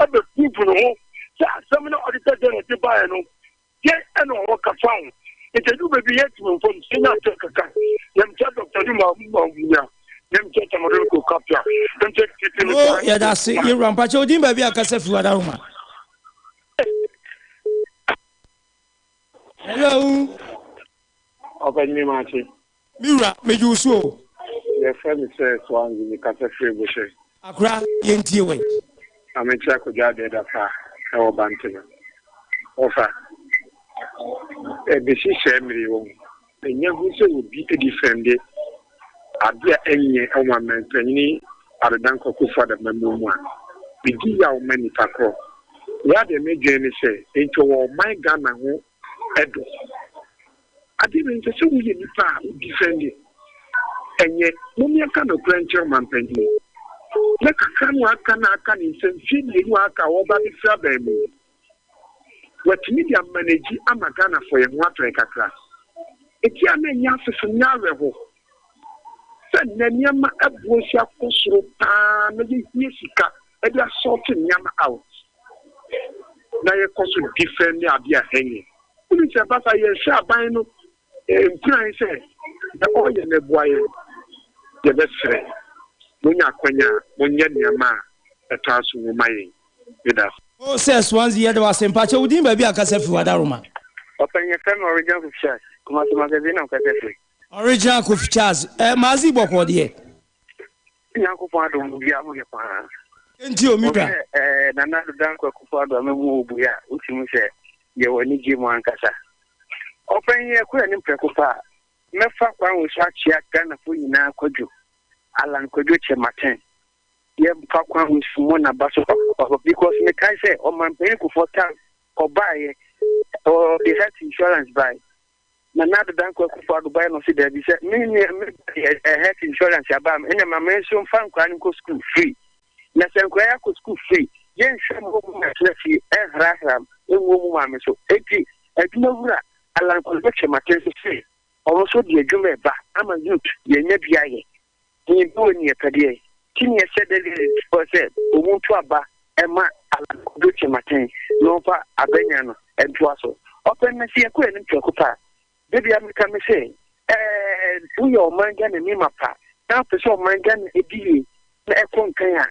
ɛbɛprove ne ho sɛ asɛm no Auditor General de baeɛ no Yɛn ɛna ɔwɔ ka fa ho. Nti ɛdu baabi yɛ tumi mfom sɛ nya sɛ kaka. Yɛm kyɛ Dr. Duma Mawunya. Yɛm kyɛ Tamadon ko kapia. Yɛm kyɛ titi ne Oh, yɛda ase yɛwura mpakyɛ odin baabi a kasa firi wadaroma. Hello. Ɔpanyini Makye. Me wura, megye wo so o. Yɛfrɛ me sɛ Swansea, mekasa firi Bohyɛ. Akora, yɛntie wɛ. Ma menkyerɛ Kwadwo Adɛ Dafa wɔ Bantama. Wɔfa, ɛbɛsi saa mmere yi wɔn, ɛnyɛ hu sɛ obi defɛnde ade a ɛnyɛ wɔ Mampanyini Addo Dankwa Akufo Addo amammuo mu a, medi yaw ma nnipa korɔ. Wei adeɛ medwene ne sɛ, enti ɔwɔ ɔman Ghana ho dɔ. Adeɛ wei nsɛ sɛ woyɛ nipa a wo defend ɛnyɛ. Mom yɛnka nokorɛ nkyerɛ ɔmanpanin na kakra no a aka no a aka ne nsam mfie mmienu a aka a ɔreba abɛfiri aban mu yi watumi de amanage ama Ghanafoɔ yɛn ho atɔ yɛn kakra. Ɛti a na ɛnyɛ asefo nyɛ awerɛho sɛ nnɛ nneɛma ɛboɔ si akɔ soro paa na yɛhia sika de asɔɔte nneɛma out na yɛkɔ so defend adeɛ a ɛnyɛ. Wonim sɛ ɛba saa yɛhyɛ aban no nkuran sɛ deɛ ɔreyɛ no ɛboa yɛn. Yɛbɛsrɛ monya akwanya a monyɛ nneɛma a ɛtɔ aso mu ma yɛn. Meda ase. Oh sɛ Swansea yɛda wo ase mpakyɛ wo din baabi a kasa firi wadaroma. Ɔpanyin yɛfrɛ me Original Kofi Charles, Kumasi Magazine na mekasa firi. Original Kofi Charles, eh Mazi bɔkɔɔ deɛ. Nyankopɔn adom obiara ho yɛ paa. Enti o me wura. Wohwɛ eh, Nana Addo Dankwa Akufo Addo a mɛmu wɔ bue a, wotumi sɛ yɛwɔ anigye mu ankasa. Ɔpanyin yɛkɔ anim prɛko pɛ a, mɛfa kwan wɔ so akyea Ghanafoɔ nyinaa Kwadwo, Allan Kwadwo Kyerematen. Yɛmfa kwan wɔ so mmɔ n'aba so papapapa because mekae sɛ Ɔmanpanyin Kufuor time ɔbaeɛ, ɔde health insurance bae. Nana Addo Dankwa Akufo Addo bae na ɔse daabi sɛ me nua me ba deɛ eh, health insurance aba a ɛnna ma me nso mfa nkwadaa no nkɔ school free. Na sɛ nkwadaa yi akɔ school free, yɛnhwɛ mu ɔmu atena fie ɛnhrahra ngu ɔmu maame so. Enti adwuma wura Allan Kwadwo Kyerematen nso se ɔno nso de adwuma ɛba ama youth yɛnya bi ayɛ. Yɛn bi wɔ ni ɛpɛdeɛ ti ni ɛhyɛ delegates foɔ sɛ ɔmu nto aba ɛma Allan Kwadwo Kyerematen na ɔmfa abanya no ntoa so. Ɔpɛ no sɛ yɛkɔ yɛnim prɛko pɛ a, da biara meka me se ɛɛ woyɛ ɔman Ghana ni mapa na wopɛ sɛ ɔman Ghana ɛdi yie na ɛkɔ nkan a,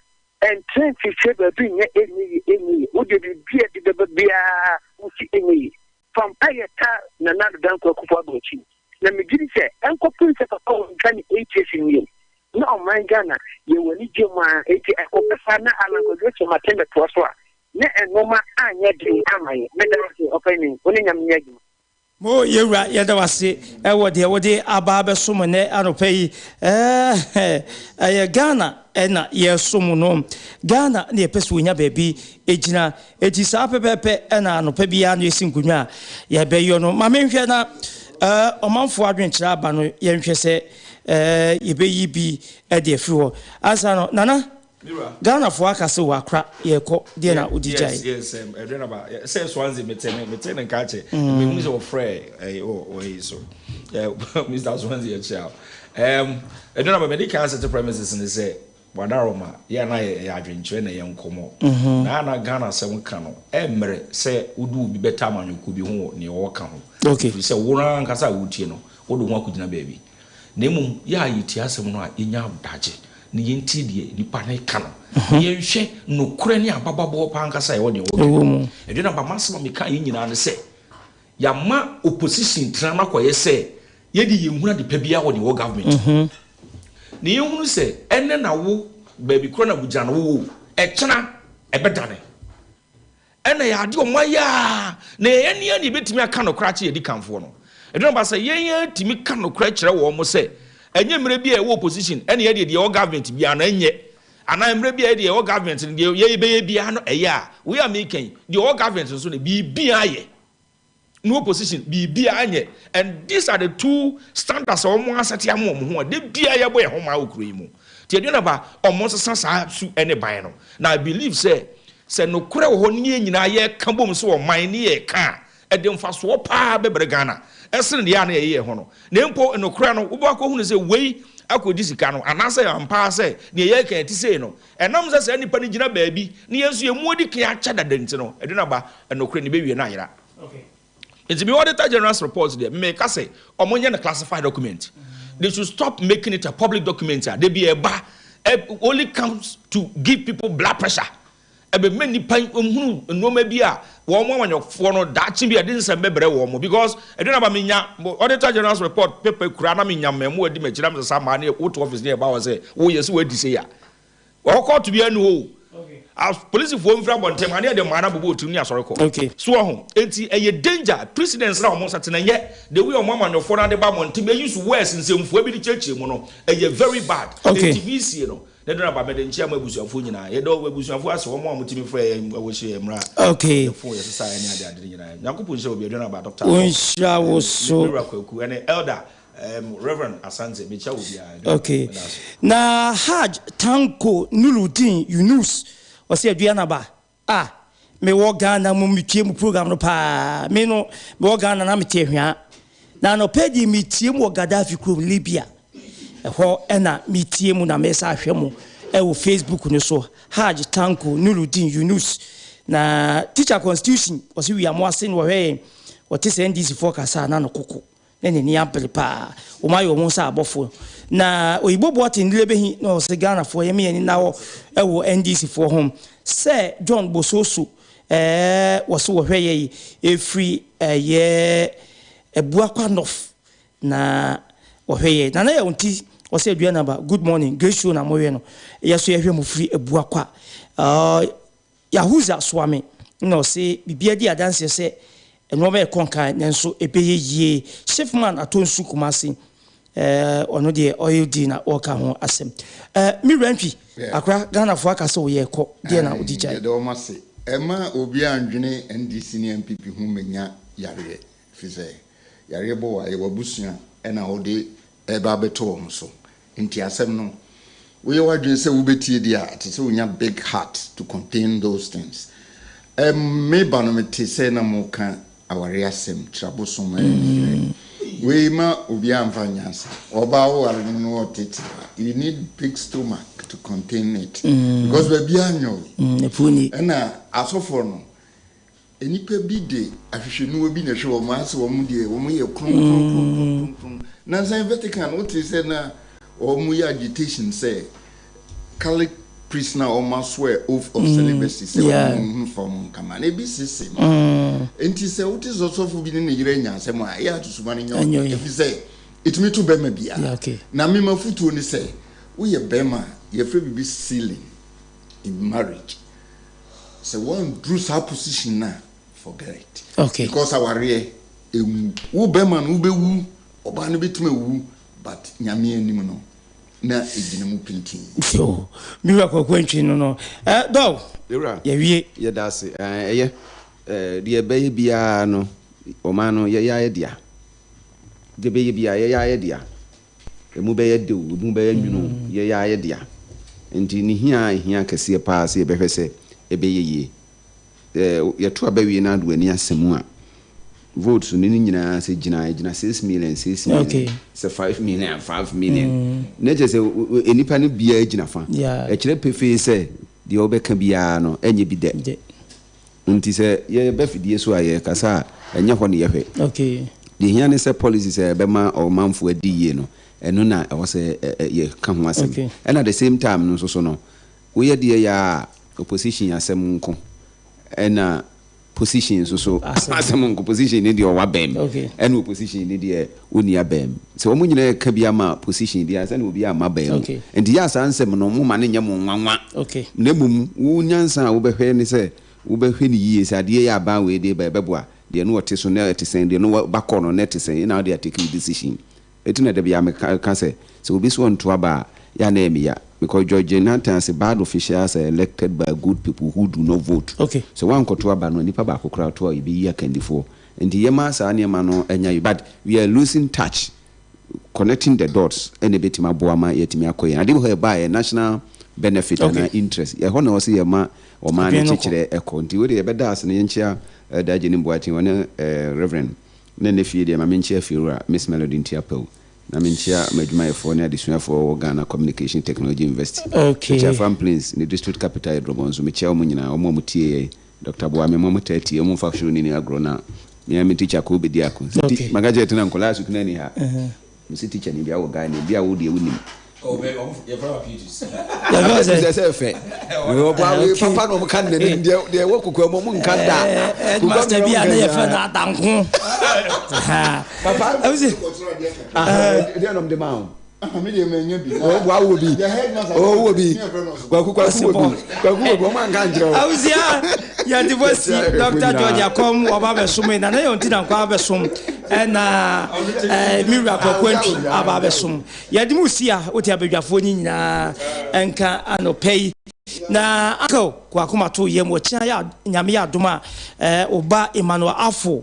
ɛntra mfirikyire baabi nyɛ ɛnyɛ yie ɛnyɛ yie. Wodeɛ biribi a ɛde bɛba biara wosi ɛnyɛ yie. Fa mpaeɛ taa Nana Addo Dankwa Akufo Addo akyi. Na megye di sɛ ɛnkɔpem sɛ papa wɔntwa ne ATS nwie na ɔman Ghana yɛwɔ anigye mu ara enti ɛkɔba saa na Allan Kwadwo Kyerematen bɛtoa so a na nnoɔma anyɛ den amma yɛn. Meda wo ase ɔpanin, wo ne Nyame nyɛ adwuma. Mo yɛwura yɛda wo ase wɔ deɛ wode aba abɛsom nnɛ anɔpa yi. Ɛyɛ Ghana na yɛresom no. Ghana na yɛpɛ sɛ wɔnya baabi gyina. Enti saa pɛpɛɛpɛ na anɔpa biara no yɛsi nkonnwa a yɛbɛyɔ no. Ma menhwɛ na ɔmanfoɔ adwenkyerɛ aba no yɛnhwɛ sɛ yɛbɛyi bi de afiri hɔ. Ansa no, Nana, Ghanafoɔ aka sɛ wɔakora yɛrekɔ deɛ na wode gyae. Yes, yes, ɛdwene aba. Sɛ Swansea mete ne mete ne nka kyɛ. Mehu sɛ wɔfrɛ ɛyi wɔ wɔyi so. Mr. Swansea kyia. Ɛdwene aba mede kan sete premises ne sɛ Wadaroma, yɛ a na ɛyɛ adwenkyerɛ na ɛyɛ nkɔmmɔ. Na a na Ghana asɛm ka no, ɛmmrɛ sɛ wode obi bɛta amanyɔkuo bi ho wɔ nea ɔreka ho. Ɛfiri sɛ wo ara ankasa a woretie no, wode wo ho akɔgyina baabi. Na mmom yɛ a yɛtie asɛm no a, yɛnya adagye na yɛntie deɛ nipa no reka no, na yɛnhwɛ nokorɛ ne abababɔ pa ankasa a ɛwɔ deɛ ɔreka no mu. Ɛdwene aba, m'asɛm a mekaeɛ nyinaa ne sɛ, Yɛama opposition tena no akɔyɛ sɛ yɛde yɛnhunu ade pa biara wɔ deɛ ɛwɔ government mu. Na yɛnhunu sɛ ɛnnɛ na wo baabi korɔ na wogyina no wowɔ o, ɛkyena ɛbɛdane. Ɛna ɛyɛ adeɛ a wɔayɛ a na yɛn ani ara na yɛbɛtumi aka nokorɛ akyerɛ yɛn adikanfoɔ no. Ɛduru no ba sɛ yɛn ara tumi ka nokorɛ kyerɛ wɔn sɛ ɛnyɛ mmerɛ bi a yɛwɔ opposition ɛna yɛdeɛ deɛ ɛwɔ government biara no ɛnyɛ anaa mmerɛ bi a yɛdeɛ yɛwɔ government no deɛ yɛbɛyɛ biara no ɛyɛ a wei a meka yi deɛ ɔwɔ government nso no biribiara yɛ no opposition biribiara nyɛ and these are the two standards a wɔn asɛte ama wɔn ho a de biara yɛbɔ yɛn ho maa wɔ kuro yi mu nti aduane ba wɔn nsesa saa su ne ban no na I believe sɛ sɛ nokorɛ wɔ hɔ ne yɛn nyinaa yɛka bom sɛ ɔman ne yɛka a ɛde mfasoɔ paa bɛbrɛ Ghana ɛsene deɛ a na yɛyɛ yɛn ho no na mpo nokorɛ no wobɛkɔ akɔhunu sɛ wei akɔdi sika no anaasɛ ampa ara sɛ deɛ yɛreka ɛte sei no ɛnam sɛ saa nipa no gyina baabi ne yɛn nso yɛn mu adi kan akyɛ dada nti no ɛde no aba nokorɛ no bɛwie no ayera. Nti me Auditor General's report deɛ meka sɛ ɔmo nyɛ no classified document. They should stop making it a public document a da bi ɛba it only comes to give people blood pressure. Ɛbɛma nnipa nhunu nneɛma bi a wɔn amanyɔfoɔ no daakye bi ɛde nsɛm bɛbrɛ wɔn because ɛde na ba menya Auditor General's report paper kura na menya mmamu adi m'akyi na mesesa maa ne woto office ne ɛba hɔ sɛ woyɛ sɛ woadi sei a Wɔkɔ kɔɔto biara nni hɔ o. Apolisifoɔ mfiri abɔnten ma ne yɛde mmaa no abobɔ otirim ne asɔre kɔ. So wahu? Enti ɛyɛ danger. Precedence no a wɔn nsa te no ɛnyɛ the way wɔn amanyɔfoɔ no ade ba abɔnten bɛ use words nsɛmfua bi de kyerɛkyerɛ mu no ɛyɛ very bad. Enti mesie no ne dɔn aba mede nkyea ma abusuafoɔ nyinaa. Yɛda abusuafoɔ ase wɔn a wɔtumi frɛɛ yɛn wɔhyɛ yɛn mmerɛ a yɛ phone yɛsesaeɛ ne ade ade no nyinaa. Nyankopɔn nhyira obiara. Dɔn aba Doctor Akɔ Wɔnhyira wo ɛne so. me wura Kwaku ɛne Elder Um Rev. Asante, mekyia wo biara, adwuma Okay. meda ase. Na Hajj Tanko Nurudeen Yunus ɔse Aduanaba ah me wɔ Ghana mom me tie mo program no paa me no me wɔ Ghana na me te Ahwia na anɔpa yi deɛ me tie mo wɔ Gaddafi kurom Libya ɛhɔ ɛna me tie mo na me sa ahwɛ mo ɛwɔ Facebook no so Hajj Tanko Nurudeen Yunus na teacher constitution ɔse wia mo ase na ɔhwɛ yɛn ɔte sɛ NDC foɔ kasa a na no koko na n'ani abere paa. Wɔn ayɛ wɔn ho sɛ abɔfoɔ. Na Oyibo Boateng Nlebehi na ɔse Ghanafoɔ yɛma yɛn ani nna hɔ wɔ NDC foɔ ho. Sɛ John Bososo ɛɛ wɔse wɔhwɛ yɛ yi ɛfiri ɛyɛ Abuakwa North na wɔhwɛ yɛ. Nana Yaw Nti ɔse Aduanaba good morning great show na mohwɛ no yɛso yɛhwɛ mo firi Abuakwa. Ɛɛ Yahuza soa me na ɔse biribiara di adanseɛ sɛ nnoɔma ɛkɔ nkan nanso ɛbɛyɛ yie. Shifman atɔ nsu Kumasi eh, ɔno deɛ oil deal na ɔreka ho asɛm. Eh, me wura Ntwi, akora Ghanafoɔ aka sɛ woyɛ kɔ, deɛ na wode gyae? Yɛda wɔn ase. Ɛmma obiara ndwene NDC ne NPP ho mmɛnya yareɛ, ɛfiri sɛ yareɛ bɔ wo a, ɛyɛ w'abusua na wode reba abɛto wɔn so. Nti asɛm no woyɛ w'adwene sɛ wobɛtie deɛ a, ɛte sɛ wonya big heart to contain those things. Ɛm, me ba no mete sɛ na moka aware asɛm, kyerɛ abosom ɛne ne yere. Wei ma obiara mfa nyɛ asa. Ɔbaa woware no na ɔtete a, you need big stomach to contain it. Because baabiara nyɛ o. Ɛna asɔfoɔ no, Nnipa bi de ahwehwɛniwa bi na ɛhwɛ wɔn, ayɛ sɛ wɔn deɛ wɔyɛ kronkronkronkronkron. Nansa yi Vatican wotee sɛ na wɔyɛ agitation sɛ Catholic priest na wɔn asoɛ oath of celibacy sɛ wɔn ho fa wɔn nkama na ebi sese no. Nti sɛ wote sɛ ɔsɔfo bi ne ne yere anya asɛm a, ɛyɛ atusuma no nyɛ ɔdɛ ɛfiri sɛ ɛtumi to bɛrima biara. Na me m'afotuo ne sɛ woyɛ bɛrima a yɛfrɛ biribi ceiling in marriage. Sɛ wanduru saa position no a, forget it. Okay. Because awareɛ, ɛnwu. Wo bɛrima no wobɛwu, ɔbaa no bɛtumi awu, but Nyame anim no, na ɛgyina mu pintinn. Yo, me wura Kwaku Antwi no no. Eh, Dɔw, Yɛwura, yɛwie. yɛda ase. Eh, ɛyɛ. Eh, deɛ ɛbɛyɛ biara no, ɔman no, yɛyɛ ayɛ dea. Deɛ ɛbɛyɛ biara, yɛyɛ ayɛ dea. Emu bɛyɛ dɛ o, emu bɛyɛ nwunu o, yɛyɛ ara yɛ dea. Enti ne hia a ehia kɛseɛ pa ara sɛ yɛbɛhwɛ sɛ ɛbɛyɛ yie. Sɛ yɛto aba wie na ade w'ani asa mu a, votes no ne nyinaa sɛ gyina a, ɛgyina 6 million, 6 million, sɛ 5 million a, 5 million. Na kyerɛ sɛ nnipa no biara gyina fa. Ɛkyerɛ pefee sɛ deɛ wobɛka biara no, ɛnyɛ bi dɛ. Nti sɛ yɛba fidie so a yɛkasa a, ɛnyɛ hɔ ne yɛhwɛ. Deɛ ɛhia ne sɛ policies a ɛbɛma ɔmanfoɔ adi yie no, ɛno na ɛwɔ sɛ yɛka ho asɛm. Ɛna the same time no nso so no, woyɛ deɛ yɛ a opposition asɛm nko, ɛna position nso so asɛm nko. Position ne deɛ ɔwɔ abɛn mu, ɛna opposition ne deɛ ɔnni abɛn mu. Sɛ wɔn nyinaa reka bi ama position deɛ a, sɛdeɛ obiara mma abɛn mu. Nti yɛ a saa nsɛm no, momma no nyɛ mo nwanwa. Na mmom wo nyansa a wobɛhwɛ ne sɛ. Wobɛhwɛ no yie sɛ adeɛ yi a aban wei de reba yi ɛbɛboa deɛ no ɔte so na ɛte sɛn, deɛ no ba kɔ no na ɛte sɛn, ɛna wode atake wo decision. Ɛti na da biara meka sɛ, sɛ obi so ɔnto aba a, yɛ a na ɛyɛ me ya. Because George Nathan se bad officials are elected by good people who do not vote. Okay. Sɛ woankɔto aba no a, nipa baako koraa to a yɛbɛyi akandifoɔ. Nti yɛma saa nneɛma no nya yi. But we are losing touch. Connecting the dots ɛna ɛbɛtumi aboa ma yɛatumi akɔ yɛn. Adeɛ bi wɔ hɔ a ɛba a ɛyɛ national benefit anaa interest. Ɛhɔ na ɛwɔ sɛ yɛma ɔman no kyekyerɛ kɔ. Nti wei deɛ yɛbɛda ase na yɛnkyea Elder Agyenim Boateng, ɔne Rev. Na ɛnnɛ fie deɛ ma menkyea fiewura Miss Melody Ntiapawu, na menkyea m'adwumayɛfoɔ ne adesuafoɔ a wɔwɔ Ghana Communication Technology University. Okay. Mekyea Farm Plains ne district capital yɛ Drɔbɔn nso, mekyea wɔn nyinaa, wɔn a wɔtie yɛn, Doctor Boame, mo a motaa tie, wɔn mfa soro nini agorɔ na me ara me teacher koo bɛdi ako. Sɛ ti, Okay. maka kyerɛ tena nkɔlaa sukuu ni ha. Uh-huh. Mese teacher ni bi a wɔ Ghana, bi a wo deɛ wonim. Oh, bɛ, ɔmo, yɛfrɛ wa Peaches. Yɛfrɛ wo sɛ? Sɛ sɛ fɛ. Ɔbɔ awo papa na ɔmo ka ne n'anim deɛ deɛ ɛwɔ kokoa mu ɔmo nka da. Headmaster bi a ne yɛfrɛ no Adanko. Papa. Ɛwusi. Deɛ na ɔmo de ma wo. Me deɛ manya bi. Ɔbɔ awo bi. Ɔwɔ bi. Kwaku kwaku wɔ bi. Kwaku wɔ bi ɔmo anka nkyerɛ wo. Awusia yɛde bɔ si Dr. George Akɔm ɔba abɛsom yi na ne yɛ ɔnti na nkɔ abɛsom ɛna ɛɛ mi wura Kwaku Antwi aba abɛsom. Yɛde mo si a wote abadwafoɔ no nyinaa nka anɔpa yi. Na uncle Kwaku Mato yam ɔkyena yɛ Nyame yɛ adom a ɛɛ ɔba Emmanuel Afo.